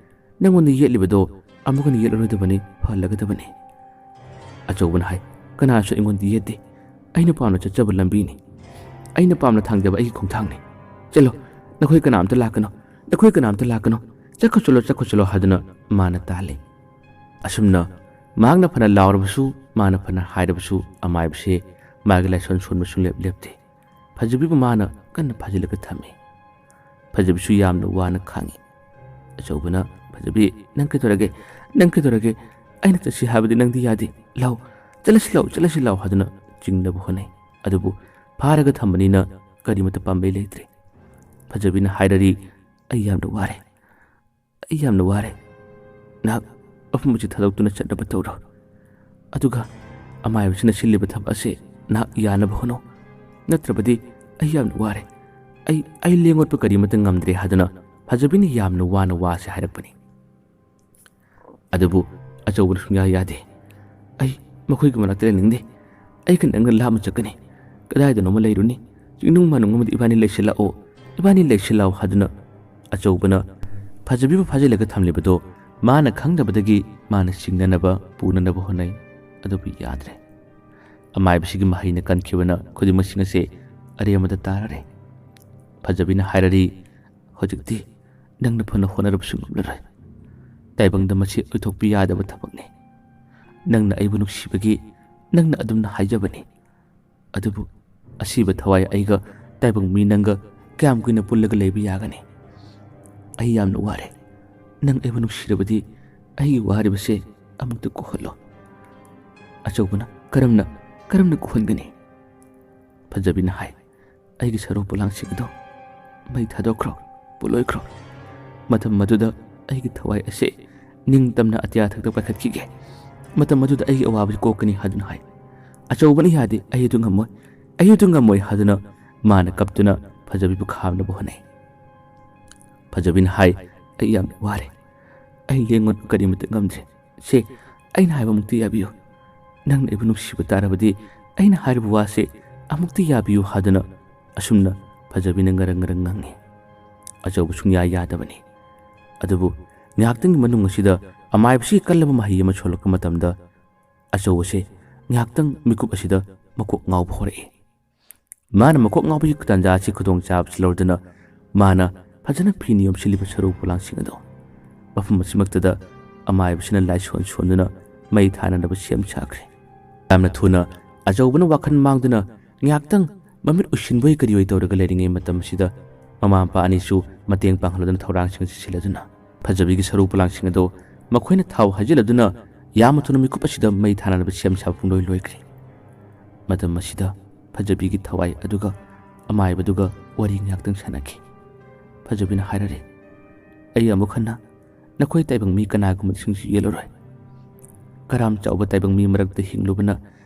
ꯅꯪꯉꯣꯟꯗ ꯌꯦꯠꯂꯤꯕꯗꯣ ꯑꯃꯨꯛ ꯍꯟꯅ ꯌꯦꯠꯂꯔꯣꯏꯗꯕꯅꯤ, ꯐꯍꯜꯂꯒꯗꯕꯅꯤ꯫ ꯑꯆꯧꯕꯅ ꯍꯥꯏ, "ꯀꯅꯥꯁꯨ ꯑꯩꯉꯣꯟꯗ ꯌꯦꯠꯇꯦ꯫ ꯑꯩꯅ ꯄꯥꯝꯅ ꯆꯠꯆꯕ ꯂꯝꯕꯤꯅꯤ꯫ ꯑꯩꯅ ꯄꯥꯝꯅ ꯊꯥꯡꯖꯕ ꯑꯩꯒꯤ ꯈꯣꯡꯊꯥꯡꯅꯤ꯫ ꯆꯠꯂꯣ, ꯅꯈꯣꯏ ꯀꯅꯥꯝꯇ ꯂꯥꯛꯀꯅꯨ, ꯅꯈꯣꯏ ꯀꯅꯥꯝꯇ ꯂꯥꯛꯀꯅꯨ꯫ ꯆꯠꯈꯣ ꯆꯠꯂꯣ, ꯆꯠꯈꯣ ꯆꯠꯂꯣ" ꯍꯥꯏꯗꯨꯅ ꯃꯥꯅ ꯇꯥꯜꯂꯤ꯫ ꯑꯁꯨꯝꯅ ꯃꯍꯥꯛꯅ ꯐꯅ ꯂꯥꯎꯔꯕꯁꯨ, ꯃꯥꯅ ꯐꯅ ꯍꯥꯏꯔꯕꯁꯨ, ꯑꯃꯥꯏꯕꯁꯦ ꯃꯥꯒꯤ ꯂꯥꯏꯁꯣꯟ ꯁꯣꯟꯕ ꯁꯨꯡꯂꯦꯞ ꯂꯦꯞꯇꯦ꯫ ꯐꯖꯕꯤꯕꯨ ꯃꯥꯅ ꯀꯟꯅ ꯐꯥꯖꯤꯜꯂꯒ ꯊꯝꯃꯤ꯫ ꯐꯖꯕꯤꯁꯨ ꯌꯥꯝꯅ ꯋꯥꯅ ꯈꯥꯡꯉꯤ꯫ ꯑꯆꯧꯕꯅ, "ꯐꯖꯕꯤ, ꯅꯪ ꯀꯩꯗꯧꯔꯒꯦ? ꯅꯪ ꯀꯩꯗꯧꯔꯒꯦ? ꯑꯩꯅ ꯆꯠꯁꯤ ꯍꯥꯏꯕꯗꯤ ꯅꯪꯗꯤ ꯌꯥꯗꯦ꯫ ꯂꯥꯎ, ꯆꯠꯂꯁꯤ ꯂꯥꯎ, ꯆꯠꯂꯁꯤ ꯂꯥꯎ" ꯍꯥꯏꯗꯨꯅ ꯆꯤꯡꯅꯕ ꯍꯣꯠꯅꯩ꯫ ꯑꯗꯨꯕꯨ ꯐꯥꯔꯒ ꯊꯝꯕꯅꯤꯅ ꯀꯔꯤꯃꯠꯇ ꯄꯥꯝꯕꯩ ꯂꯩꯇ꯭ꯔꯦ꯫ ꯐꯖꯕꯤꯅ ꯍꯥꯏꯔꯔꯤ, "ꯑꯩ ꯌꯥꯝꯅ ꯋꯥꯔꯦ꯫ ꯑꯩ ꯌꯥꯝꯅ ꯋꯥꯔꯦ꯫ ꯅꯍꯥꯛ ꯑꯄꯨꯝꯕꯁꯤ ꯊꯥꯗꯣꯛꯇꯨꯅ ꯆꯠꯅꯕ ꯇꯧꯔꯣ꯫ ꯑꯗꯨꯒ ꯑꯃꯥꯏꯕꯁꯤꯅ ꯁꯤꯜꯂꯤꯕ ꯊꯕꯛ ꯑꯁꯤ ꯅꯍꯥꯛ ꯌꯥꯅꯕ ꯍꯣꯠꯅꯧ꯫ ꯅꯠꯇ꯭ꯔꯕꯗꯤ ꯑꯩ ꯌꯥꯝꯅ ꯋꯥꯔꯦ꯫ ꯑꯩ, ꯑꯩ ꯂꯦꯡ ꯑꯣꯠꯄ ꯀꯔꯤꯃꯠꯇ ꯉꯝꯗ꯭ꯔꯦ" ꯍꯥꯏꯗꯨꯅ ꯐꯖꯕꯤꯅ ꯌꯥꯝꯅ ꯋꯥꯅ ꯋꯥꯁꯦ ꯍꯥꯏꯔꯛꯄꯅꯤ꯫ ꯑꯗꯨꯕꯨ ꯑꯆꯧꯕꯅ ꯁꯨꯡꯌꯥ ꯌꯥꯗꯦ꯫ "ꯑꯩ ꯃꯈꯣꯏꯒꯤ ꯃꯅꯥꯛꯇ ꯂꯩꯅꯤꯡꯗꯦ꯫ ꯑꯩꯒ ꯅꯪꯒ ꯂꯥꯞꯅ ꯆꯠꯀꯅꯤ꯫ ꯀꯗꯥꯏꯗꯅꯣꯃ ꯂꯩꯔꯨꯅꯤ꯫ ꯆꯤꯡꯅꯨꯡ ꯃꯥꯅꯨꯡ ꯑꯃꯗ ꯏꯕꯥꯅꯤ ꯂꯩꯁꯤꯜꯂꯛꯑꯣ꯫ ꯏꯕꯥꯅꯤ ꯂꯩꯁꯤꯜꯂꯛꯑꯣ" ꯍꯥꯏꯗꯨꯅ ꯑꯆꯧꯕꯅ ꯐꯖꯕꯤꯕꯨ ꯐꯥꯖꯤꯜꯂꯒ ꯊꯝꯂꯤꯕꯗꯣ ꯃꯥꯅ ꯈꯪꯗꯕꯗꯒꯤ ꯃꯥꯅ ꯆꯤꯡꯅꯅꯕ ꯄꯨꯅꯅꯕ ꯍꯣꯠꯅꯩ꯫ ꯑꯗꯨꯕꯨ ꯌꯥꯗ꯭ꯔꯦ꯫ ꯑꯃꯥꯏꯕꯁꯤꯒꯤ ꯃꯍꯩꯅ ꯀꯟꯈꯤꯕꯅ ꯈꯨꯗꯤꯡꯃꯛꯁꯤꯡ ꯑꯁꯦ ꯑꯔꯦꯝꯕꯗ ꯇꯥꯔꯔꯦ꯫ ꯐꯖꯕꯤꯅ ꯍꯥꯏꯔꯔꯤ, "ꯍꯧꯖꯤꯛꯇꯤ ꯅꯪꯅ ꯐꯅ ꯍꯣꯠꯅꯔꯕꯁꯨ ꯉꯝꯂꯔꯣꯏ꯫ ꯇꯥꯏꯕꯪꯗ ꯃꯁꯤ ꯑꯣꯏꯊꯣꯛꯄ ꯌꯥꯗꯕ ꯊꯕꯛꯅꯤ꯫ ꯅꯪꯅ ꯑꯩꯕꯨ ꯅꯨꯡꯁꯤꯕꯒꯤ ꯅꯪꯅ ꯑꯗꯨꯝꯅ ꯍꯥꯏꯖꯕꯅꯤ꯫ ꯑꯗꯨꯕꯨ ꯑꯁꯤꯕ ꯊꯋꯥꯏ ꯑꯩꯒ ꯇꯥꯏꯕꯪ ꯃꯤ ꯅꯪꯒ ꯀꯌꯥꯝ ꯀꯨꯏꯅ ꯄꯨꯜꯂꯒ ꯂꯩꯕ ꯌꯥꯒꯅꯤ? ꯑꯩ ꯌꯥꯝꯅ ꯋꯥꯔꯦ꯫ ꯅꯪ ꯑꯩꯕꯨ ꯅꯨꯡꯁꯤꯔꯕꯗꯤ ꯑꯩꯒꯤ ꯋꯥꯔꯤꯕꯁꯦ ꯑꯃꯨꯛꯇ ꯀꯣꯛꯍꯜꯂꯣ꯫" ꯑꯆꯧꯕꯅ, "ꯀꯔꯝꯅ, ꯀꯔꯝꯅ ꯀꯣꯛꯍꯟꯒꯅꯤ?" ꯐꯖꯕꯤꯅ ꯍꯥꯏ, "ꯑꯩꯒꯤ ꯁꯔꯨ ꯄꯣꯂꯥꯡꯁꯤꯡ ꯑꯗꯨ ꯃꯩ ꯊꯥꯗꯣꯛꯈ꯭ꯔꯣ, ꯄꯨꯂꯣꯏꯈ꯭ꯔꯣ꯫ ꯃꯇꯝ ꯑꯗꯨꯗ ꯑꯩꯒꯤ ꯊꯋꯥꯏ ꯑꯁꯦ ꯅꯤꯡꯇꯝꯅ ꯑꯇꯤꯌꯥ ꯊꯛꯇ ꯄꯥꯏꯈꯠꯈꯤꯒꯦ꯫ ꯃꯇꯝ ꯑꯗꯨꯗ ꯑꯩꯒꯤ ꯑꯋꯥꯕꯁꯤ ꯀꯣꯛꯀꯅꯤ" ꯍꯥꯏꯗꯨꯅ ꯍꯥꯏ꯫ ꯑꯆꯧꯕꯅ, "ꯌꯥꯗꯦ, ꯑꯩ ꯑꯗꯨ ꯉꯝꯃꯣꯏ, ꯑꯩ ꯑꯗꯨ ꯉꯝꯃꯣꯏ" ꯍꯥꯏꯗꯨꯅ ꯃꯥꯅ ꯀꯞꯇꯨꯅ ꯐꯖꯕꯤꯕꯨ ꯈꯥꯝꯅꯕ ꯍꯣꯠꯅꯩ꯫ ꯐꯖꯕꯤꯅ ꯍꯥꯏ, "ꯑꯩ ꯌꯥꯝꯅ ꯋꯥꯔꯦ꯫ ꯑꯩ ꯂꯦꯡ ꯑꯣꯠꯄ ꯀꯔꯤꯃꯠꯇ ꯉꯝꯗ꯭ꯔꯦ꯫ ꯁꯦ, ꯑꯩꯅ ꯍꯥꯏꯕꯃꯨꯛꯇ ꯌꯥꯕꯤꯌꯨ꯫ ꯅꯪꯅ ꯑꯩꯕꯨ ꯅꯨꯡꯁꯤꯕ ꯇꯥꯔꯕꯗꯤ ꯑꯩꯅ ꯍꯥꯏꯔꯤꯕ ꯋꯥꯁꯦ ꯑꯃꯨꯛꯇ ꯌꯥꯕꯤꯌꯨ" ꯍꯥꯏꯗꯨꯅ ꯑꯁꯨꯝꯅ ꯐꯖꯕꯤꯅ ꯉꯔꯪ ꯉꯔꯪ ꯉꯪꯉꯤ꯫ ꯑꯆꯧꯕ ꯁꯨꯡꯌꯥ ꯌꯥꯗꯕꯅꯤ꯫ ꯑꯗꯨꯕꯨ ꯉꯥꯏꯍꯥꯛꯇꯪꯒꯤ ꯃꯅꯨꯡ ꯑꯁꯤꯗ ꯑꯃꯥꯏꯕꯁꯤꯒꯤ ꯀꯜꯂꯕ ꯃꯍꯩ ꯑꯃ ꯁꯣꯜꯂꯛꯄ ꯃꯇꯝꯗ ꯑꯆꯧꯕꯁꯦ ꯉꯥꯏꯍꯥꯛꯇꯪ ꯃꯤꯀꯨꯞ ꯑꯁꯤꯗ ꯃꯀꯣꯛ ꯉꯥꯎꯕ ꯍꯧꯔꯛꯏ꯫ ꯃꯥꯅ ꯃꯀꯣꯛ ꯉꯥꯎꯕꯒꯤ ꯇꯥꯟꯖꯥ ꯑꯁꯤ ꯈꯨꯗꯣꯡ ꯆꯥꯕꯁꯤ ꯂꯧꯔꯗꯨꯅ ꯃꯥꯅ ꯐꯖꯅ ꯐꯤꯅ ꯌꯣꯝꯁꯤꯜꯂꯤꯕ ꯁꯔꯨ ꯄꯣꯂꯥꯡꯁꯤꯡ ꯑꯗꯨ ꯃꯐꯝ ꯑꯁꯤꯃꯛꯇꯗ ꯑꯃꯥꯏꯕꯁꯤꯅ ꯂꯥꯏꯁꯣꯟ ꯁꯣꯟꯗꯨꯅ ꯃꯩ ꯊꯥꯅꯅꯕ ꯁꯦꯝ ꯁꯥꯈ꯭ꯔꯦ꯫ ꯌꯥꯝꯅ ꯊꯨꯅ ꯑꯆꯧꯕꯅ ꯋꯥꯈꯜ ꯃꯥꯡꯗꯨꯅ ꯉꯥꯏꯍꯥꯛꯇꯪ ꯃꯃꯤꯠ ꯎꯏꯁꯤꯟꯕꯣꯏ ꯀꯔꯤꯑꯣꯏ ꯇꯧꯔꯒ ꯂꯩꯔꯤꯉꯩ ꯃꯇꯝ ꯑꯁꯤꯗ ꯃꯃꯥ ꯃꯄꯥ ꯑꯅꯤꯁꯨ ꯃꯇꯦꯡ ꯄꯥꯡꯍꯜꯂꯗꯨꯅ ꯊꯧꯔꯥꯡꯁꯤꯡ ꯁꯤꯜꯂꯗꯨꯅ ꯐꯖꯕꯤꯒꯤ ꯁꯔꯨ ꯄꯣꯂꯥꯡꯁꯤꯡ ꯑꯗꯨ ꯃꯈꯣꯏꯅ ꯊꯥꯎ ꯍꯩꯖꯤꯜꯂꯗꯨꯅ ꯌꯥꯝꯅ ꯊꯨꯅ ꯃꯤꯀꯨꯞ ꯑꯁꯤꯗ ꯃꯩ ꯊꯥꯅꯅꯕ ꯁꯦꯝ ꯁꯥꯕ ꯄꯨꯡꯂꯣꯏ ꯂꯣꯏꯈ꯭ꯔꯦ꯫ ꯃꯇꯝ ꯑꯁꯤꯗ ꯐꯖꯕꯤꯒꯤ ꯊꯋꯥꯏ ꯑꯗꯨꯒ ꯑꯃꯥꯏꯕꯗꯨꯒ ꯋꯥꯔꯤ ꯉꯥꯏꯍꯥꯛꯇꯪ ꯁꯥꯟꯅꯈꯤ꯫ ꯐꯖꯕꯤꯅ ꯍꯥꯏꯔꯔꯦ, "ꯑꯩ ꯑꯃꯨꯛ ꯍꯟꯅ ꯅꯈꯣꯏ ꯇꯥꯏꯕꯪ ꯃꯤ ꯀꯅꯥꯒꯨꯝꯕꯁꯤꯡꯁꯨ ꯌꯦꯜꯂꯔꯣꯏ꯫ ꯀꯔꯥꯝ ꯆꯥꯎꯕ ꯇꯥꯏꯕꯪ ꯃꯤ ꯃꯔꯛꯇ ꯍꯤꯡꯂꯨꯕꯅ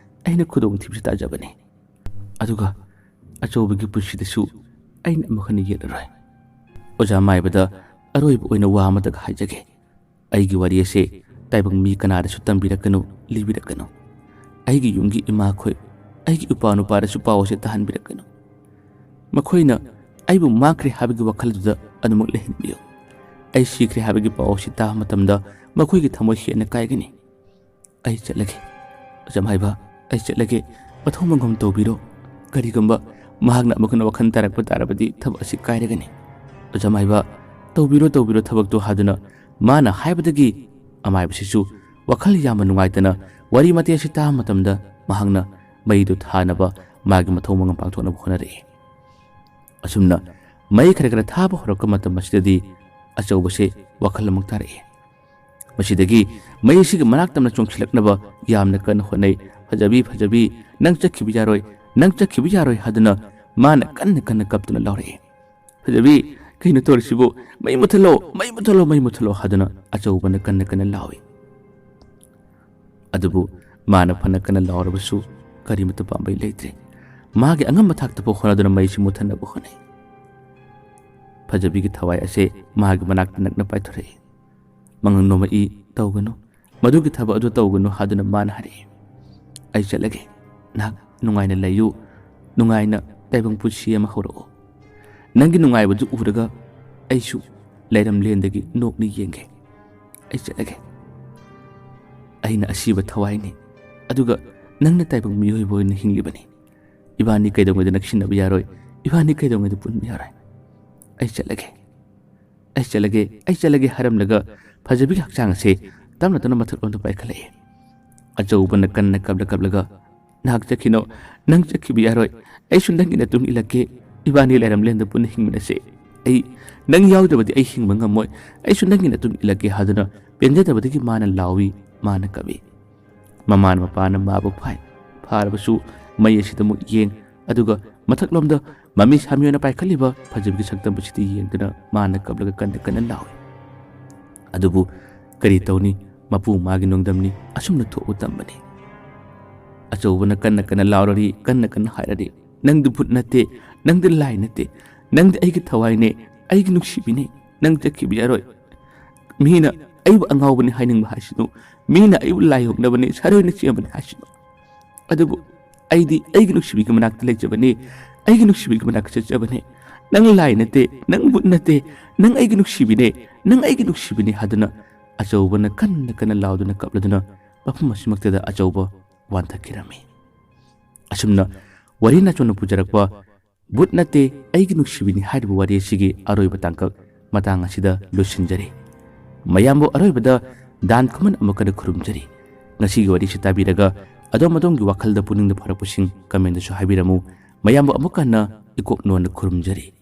ꯑꯩꯅ ꯈꯨꯗꯣꯡꯊꯤꯕꯁꯤ ꯇꯥꯖꯕꯅꯤ꯫ ꯑꯗꯨꯒ ꯑꯆꯧꯕꯒꯤ ꯄꯨꯟꯁꯤꯗꯁꯨ ꯑꯩꯅ ꯑꯃꯨꯛ ꯍꯟꯅ ꯌꯦꯠꯂꯔꯣꯏ꯫ ꯑꯣꯖꯥ ꯃꯥꯏꯕꯗ ꯑꯔꯣꯏꯕ ꯑꯣꯏꯅ ꯋꯥ ꯑꯃꯇꯒ ꯍꯥꯏꯖꯒꯦ꯫ ꯑꯩꯒꯤ ꯋꯥꯔꯤ ꯑꯁꯦ ꯇꯥꯏꯕꯪ ꯃꯤ ꯀꯅꯥꯗꯁꯨ ꯇꯝꯕꯤꯔꯛꯀꯅꯨ, ꯂꯤꯕꯤꯔꯛꯀꯅꯨ꯫ ꯑꯩꯒꯤ ꯌꯨꯝꯒꯤ ꯏꯃꯥꯈꯣꯏ, ꯑꯩꯒꯤ ꯏꯄꯥ ꯅꯨꯄꯥꯗꯁꯨ ꯄꯥꯎ ꯑꯁꯦ ꯇꯥꯍꯟꯕꯤꯔꯛꯀꯅꯨ꯫ ꯃꯈꯣꯏꯅ ꯑꯩꯕꯨ ꯃꯥꯡꯈ꯭ꯔꯦ ꯍꯥꯏꯕꯒꯤ ꯋꯥꯈꯜꯗꯨꯗ ꯑꯗꯨꯃꯛ ꯂꯩꯍꯟꯕꯤꯌꯨ꯫ ꯑꯩ ꯁꯤꯈ꯭ꯔꯦ ꯍꯥꯏꯕꯒꯤ ꯄꯥꯎ ꯑꯁꯤ ꯇꯥꯕ ꯃꯇꯝꯗ ꯃꯈꯣꯏꯒꯤ ꯊꯃꯣꯏ ꯍꯦꯟꯅ ꯀꯥꯏꯒꯅꯤ꯫ ꯑꯩ ꯆꯠꯂꯒꯦ꯫ ꯑꯣꯖꯥ ꯃꯥꯏꯕ, ꯑꯩ ꯆꯠꯂꯒꯦ꯫ ꯃꯊꯧ ꯃꯉꯝ ꯇꯧꯕꯤꯔꯣ꯫ ꯀꯔꯤꯒꯨꯝꯕ ꯃꯍꯥꯛꯅ ꯑꯃꯨꯛ ꯍꯟꯅ ꯋꯥꯈꯜ ꯇꯥꯔꯛꯄ ꯇꯥꯔꯕꯗꯤ ꯊꯕꯛ ꯑꯁꯤ ꯀꯥꯏꯔꯒꯅꯤ꯫ ꯑꯣꯖꯥ ꯃꯥꯏꯕ, ꯇꯧꯕꯤꯔꯣ, ꯇꯧꯕꯤꯔꯣ ꯊꯕꯛꯇꯣ" ꯍꯥꯏꯗꯨꯅ ꯃꯥꯅ ꯍꯥꯏꯕꯗꯒꯤ ꯑꯃꯥꯏꯕꯁꯤꯁꯨ ꯋꯥꯈꯜ ꯌꯥꯝꯅ ꯅꯨꯡꯉꯥꯏꯇꯅ ꯋꯥꯔꯤ ꯃꯇꯦꯛ ꯑꯁꯤ ꯇꯥꯕ ꯃꯇꯝꯗ ꯃꯍꯥꯛꯅ ꯃꯩꯗꯨ ꯊꯥꯅꯕ ꯃꯥꯒꯤ ꯃꯊꯧ ꯃꯉꯝ ꯄꯥꯡꯊꯣꯛꯅꯕ ꯍꯣꯠꯅꯔꯛꯏ꯫ ꯑꯁꯨꯝꯅ ꯃꯩ ꯈꯔ ꯈꯔ ꯊꯥꯕ ꯍꯧꯔꯛꯄ ꯃꯇꯝ ꯑꯁꯤꯗꯗꯤ ꯑꯆꯧꯕꯁꯦ ꯋꯥꯈꯜ ꯑꯃꯨꯛ ꯇꯥꯔꯛꯏ꯫ ꯃꯁꯤꯗꯒꯤ ꯃꯩ ꯑꯁꯤꯒꯤ ꯃꯅꯥꯛ ꯇꯝꯅ ꯆꯣꯡꯁꯤꯜꯂꯛꯅꯕ ꯌꯥꯝꯅ ꯀꯟꯅ ꯍꯣꯠꯅꯩ꯫ "ꯐꯖꯕꯤ, ꯐꯖꯕꯤ, ꯅꯪ ꯆꯠꯈꯤꯕ ꯌꯥꯔꯣꯏ, ꯅꯪ ꯆꯠꯈꯤꯕ ꯌꯥꯔꯣꯏ" ꯍꯥꯏꯗꯨꯅ ꯃꯥꯅ ꯀꯟꯅ ꯀꯟꯅ ꯀꯞꯇꯨꯅ ꯂꯥꯎꯔꯛꯏ꯫ "ꯐꯖꯕꯤ, ꯀꯩꯅꯣ ꯇꯧꯔꯤꯁꯤꯕꯨ? ꯃꯩ ꯃꯨꯊꯠꯂꯣ, ꯃꯩ ꯃꯨꯊꯠꯂꯣ, ꯃꯩ ꯃꯨꯊꯠꯂꯣ" ꯍꯥꯏꯗꯨꯅ ꯑꯆꯧꯕꯅ ꯀꯟꯅ ꯀꯟꯅ ꯂꯥꯎꯏ꯫ ꯑꯗꯨꯕꯨ ꯃꯥꯅ ꯐꯅ ꯀꯟꯅ ꯂꯥꯎꯔꯕꯁꯨ ꯀꯔꯤꯃꯠꯇ ꯄꯥꯝꯕꯩ ꯂꯩꯇ꯭ꯔꯦ꯫ ꯃꯥꯒꯤ ꯑꯉꯝꯕ ꯊꯥꯛꯇ ꯐꯥꯎ ꯍꯣꯠꯅꯗꯨꯅ ꯃꯩꯁꯤ ꯃꯨꯠꯊꯠꯅꯕ ꯍꯣꯠꯅꯩ꯫ ꯐꯖꯕꯤꯒꯤ ꯊꯋꯥꯏ ꯑꯁꯦ ꯃꯥꯒꯤ ꯃꯅꯥꯛꯇ ꯅꯛꯅ ꯄꯥꯏꯊꯣꯔꯛꯏ꯫ ꯃꯉꯛ ꯅꯣꯝꯃꯛꯏ, "ꯇꯧꯒꯅꯨ, ꯃꯗꯨꯒꯤ ꯊꯕꯛ ꯑꯗꯨ ꯇꯧꯒꯅꯨ" ꯍꯥꯏꯗꯨꯅ ꯃꯥꯅ ꯍꯥꯏꯔꯛꯏ꯫ "ꯑꯩ ꯆꯠꯂꯒꯦ꯫ ꯅꯍꯥꯛ ꯅꯨꯡꯉꯥꯏꯅ ꯂꯩꯌꯨ, ꯅꯨꯡꯉꯥꯏꯅ ꯇꯥꯏꯕꯪ ꯄꯨꯟꯁꯤ ꯑꯃ ꯍꯧꯔꯛꯎ꯫ ꯅꯪꯒꯤ ꯅꯨꯡꯉꯥꯏꯕꯗꯨ ꯎꯔꯒ ꯑꯩꯁꯨ ꯂꯩꯔꯝꯂꯦꯟꯗꯒꯤ ꯅꯣꯛꯅ ꯌꯦꯡꯒꯦ꯫ ꯑꯩ ꯆꯠꯂꯒꯦ꯫ ꯑꯩꯅ ꯑꯁꯤꯕ ꯊꯋꯥꯏꯅꯤ, ꯑꯗꯨꯒ ꯅꯪꯅ ꯇꯥꯏꯕꯪ ꯃꯤꯑꯣꯏꯕ ꯑꯣꯏꯅ ꯍꯤꯡꯂꯤꯕꯅꯤ꯫ ꯏꯕꯥꯅꯤ ꯀꯩꯗꯧꯉꯩꯗ ꯅꯛꯁꯤꯟꯅꯕ ꯌꯥꯔꯣꯏ, ꯏꯕꯥꯅꯤ ꯀꯩꯗꯧꯉꯩꯗ ꯄꯨꯟꯕ ꯌꯥꯔꯣꯏ꯫ ꯑꯩ ꯆꯠꯂꯒꯦ, ꯑꯩ ꯆꯠꯂꯒꯦ, ꯑꯩ ꯆꯠꯂꯒꯦ ꯍꯥꯏꯔꯝꯂꯒ ꯐꯖꯕꯤꯒꯤ ꯍꯛꯆꯥꯡ ꯑꯁꯦ ꯇꯞꯅ ꯇꯞꯅ ꯃꯊꯛꯂꯣꯝꯗ ꯄꯥꯏꯈꯠꯂꯛꯏ꯫ ꯑꯆꯧꯕꯅ ꯀꯟꯅ ꯀꯞꯂ ꯀꯞꯂꯒ, "ꯅꯍꯥꯛ ꯆꯠꯈꯤꯅꯣ, ꯅꯪ ꯆꯠꯈꯤꯕ ꯌꯥꯔꯣꯏ, ꯑꯩꯁꯨ ꯅꯪꯒꯤ ꯅꯇꯨꯡ ꯏꯜꯂꯛꯀꯦ, ꯏꯕꯥꯅꯤ ꯂꯩꯔꯝꯂꯦꯟꯗ ꯄꯨꯟꯅ ꯍꯤꯡꯃꯤꯟꯅꯁꯦ꯫ ꯑꯩ, ꯅꯪ ꯌꯥꯎꯗꯕꯗꯤ ꯑꯩ ꯍꯤꯡꯕ ꯉꯝꯃꯣꯏ, ꯑꯩꯁꯨ ꯅꯪꯒꯤ ꯅꯇꯨꯡ ꯏꯜꯂꯛꯀꯦ" ꯍꯥꯏꯗꯨꯅ ꯄꯦꯟꯖꯗꯕꯗꯒꯤ ꯃꯥꯅ ꯂꯥꯎꯏ, ꯃꯥꯅ ꯀꯞꯏ꯫ ꯃꯃꯥ ꯃꯄꯥꯅ ꯃꯥꯕꯨ ꯐꯥꯏ꯫ ꯐꯥꯔꯕꯁꯨ ꯃꯩ ꯑꯁꯤꯗ ꯑꯃꯨꯛ ꯌꯦꯡ, ꯑꯗꯨꯒ ꯃꯊꯛꯂꯣꯝꯗ ꯃꯃꯤ ꯁꯥꯃꯤ ꯑꯣꯏꯅ ꯄꯥꯏꯈꯠꯂꯤꯕ ꯐꯖꯕꯤꯒꯤ ꯁꯛꯇꯝ ꯑꯁꯤꯗ ꯌꯦꯡꯗꯨꯅ ꯃꯥꯅ ꯀꯞꯂꯒ ꯀꯟꯅ ꯀꯟꯅ ꯂꯥꯎꯏ꯫ ꯑꯗꯨꯕꯨ ꯀꯔꯤ ꯇꯧꯅꯤ, ꯃꯄꯨ ꯃꯥꯒꯤ ꯅꯣꯡꯗꯝꯅꯤ, ꯑꯁꯨꯝꯅ ꯊꯣꯛꯎ ꯇꯝꯕꯅꯤ꯫ ꯑꯆꯧꯕꯅ ꯀꯟꯅ ꯀꯟꯅ ꯂꯥꯎꯔꯔꯤ, ꯀꯟꯅ ꯀꯟꯅ ꯍꯥꯏꯔꯔꯤ, "ꯅꯪꯗꯤ ꯚꯨꯠ ꯅꯠꯇꯦ, ꯅꯪꯗꯤ ꯂꯥꯏ ꯅꯠꯇꯦ, ꯅꯪꯗꯤ ꯑꯩꯒꯤ ꯊꯋꯥꯏꯅꯦ, ꯑꯩꯒꯤ ꯅꯨꯡꯁꯤꯕꯤꯅꯦ, ꯅꯪ ꯆꯠꯈꯤꯕ ꯌꯥꯔꯣꯏ꯫ ꯃꯤꯅ ꯑꯩꯕꯨ ꯑꯉꯥꯎꯕꯅꯤ ꯍꯥꯏꯅꯤꯡꯕ ꯍꯥꯏꯁꯅꯨ, ꯃꯤꯅ ꯑꯩꯕꯨ ꯂꯥꯏ ꯑꯣꯛꯅꯕꯅꯤ, ꯁꯥꯔꯣꯏꯅ ꯆꯦꯟꯕꯅꯤ ꯍꯥꯏꯁꯅꯨ꯫ ꯑꯗꯨꯕꯨ ꯑꯩꯗꯤ ꯑꯩꯒꯤ ꯅꯨꯡꯁꯤꯕꯤꯒꯤ ꯃꯅꯥꯛꯇ ꯂꯩꯖꯕꯅꯤ, ꯑꯩꯒꯤ ꯅꯨꯡꯁꯤꯕꯤꯒꯤ ꯃꯅꯥꯛꯇ ꯆꯠꯆꯕꯅꯤ꯫ ꯅꯪ ꯂꯥꯏ ꯅꯠꯇꯦ, ꯅꯪ ꯚꯨꯠ ꯅꯠꯇꯦ, ꯅꯪ ꯑꯩꯒꯤ ꯅꯨꯡꯁꯤꯕꯤꯅꯦ, ꯅꯪ ꯑꯩꯒꯤ ꯅꯨꯡꯁꯤꯕꯤꯅꯦ" ꯍꯥꯏꯗꯨꯅ ꯑꯆꯧꯕꯅ ꯀꯟꯅ ꯀꯟꯅ ꯂꯥꯎꯗꯨꯅ ꯀꯞꯂꯗꯨꯅ ꯃꯐꯝ ꯑꯁꯤꯃꯛꯇꯗ ꯑꯆꯧꯕ ꯋꯥꯟꯊꯈꯤꯔꯝꯃꯤ꯫ ꯑꯁꯨꯝꯅ ꯋꯥꯔꯤ ꯅꯥꯆꯣꯝꯅ ꯄꯨꯖꯔꯛꯄ "ꯚꯨꯠ ꯅꯠꯇꯦ, ꯑꯩꯒꯤ ꯅꯨꯡꯁꯤꯕꯤꯅꯤ" ꯍꯥꯏꯔꯤꯕ ꯋꯥꯔꯤ ꯑꯁꯤꯒꯤ ꯑꯔꯣꯏꯕ ꯇꯥꯡꯀꯛ ꯃꯇꯥꯡ ꯑꯁꯤꯗ ꯂꯣꯏꯁꯤꯟꯖꯔꯤ꯫ ꯃꯌꯥꯝꯕꯨ ꯑꯔꯣꯏꯕꯗ ꯗꯥꯟ ꯈꯨꯃꯟ ꯑꯃꯨꯛꯀ ꯍꯟꯅ ꯈꯨꯔꯨꯝꯖꯔꯤ꯫ ꯉꯁꯤꯒꯤ ꯋꯥꯔꯤꯁꯤ ꯇꯥꯕꯤꯔꯒ ꯑꯗꯣꯝ ꯑꯗꯣꯝꯒꯤ ꯋꯥꯈꯜꯗ ꯄꯨꯛꯅꯤꯡꯗ ꯐꯥꯔꯛꯄꯁꯤꯡ ꯀꯃꯦꯟꯗꯁꯨ ꯍꯥꯏꯕꯤꯔꯝꯃꯨ꯫ ꯃꯌꯥꯝꯕꯨ ꯑꯃꯨꯛꯀ ꯍꯟꯅ ꯏꯀꯣꯛ ꯅꯣꯟꯅ ꯈꯨꯔꯨꯝꯖꯔꯤ꯫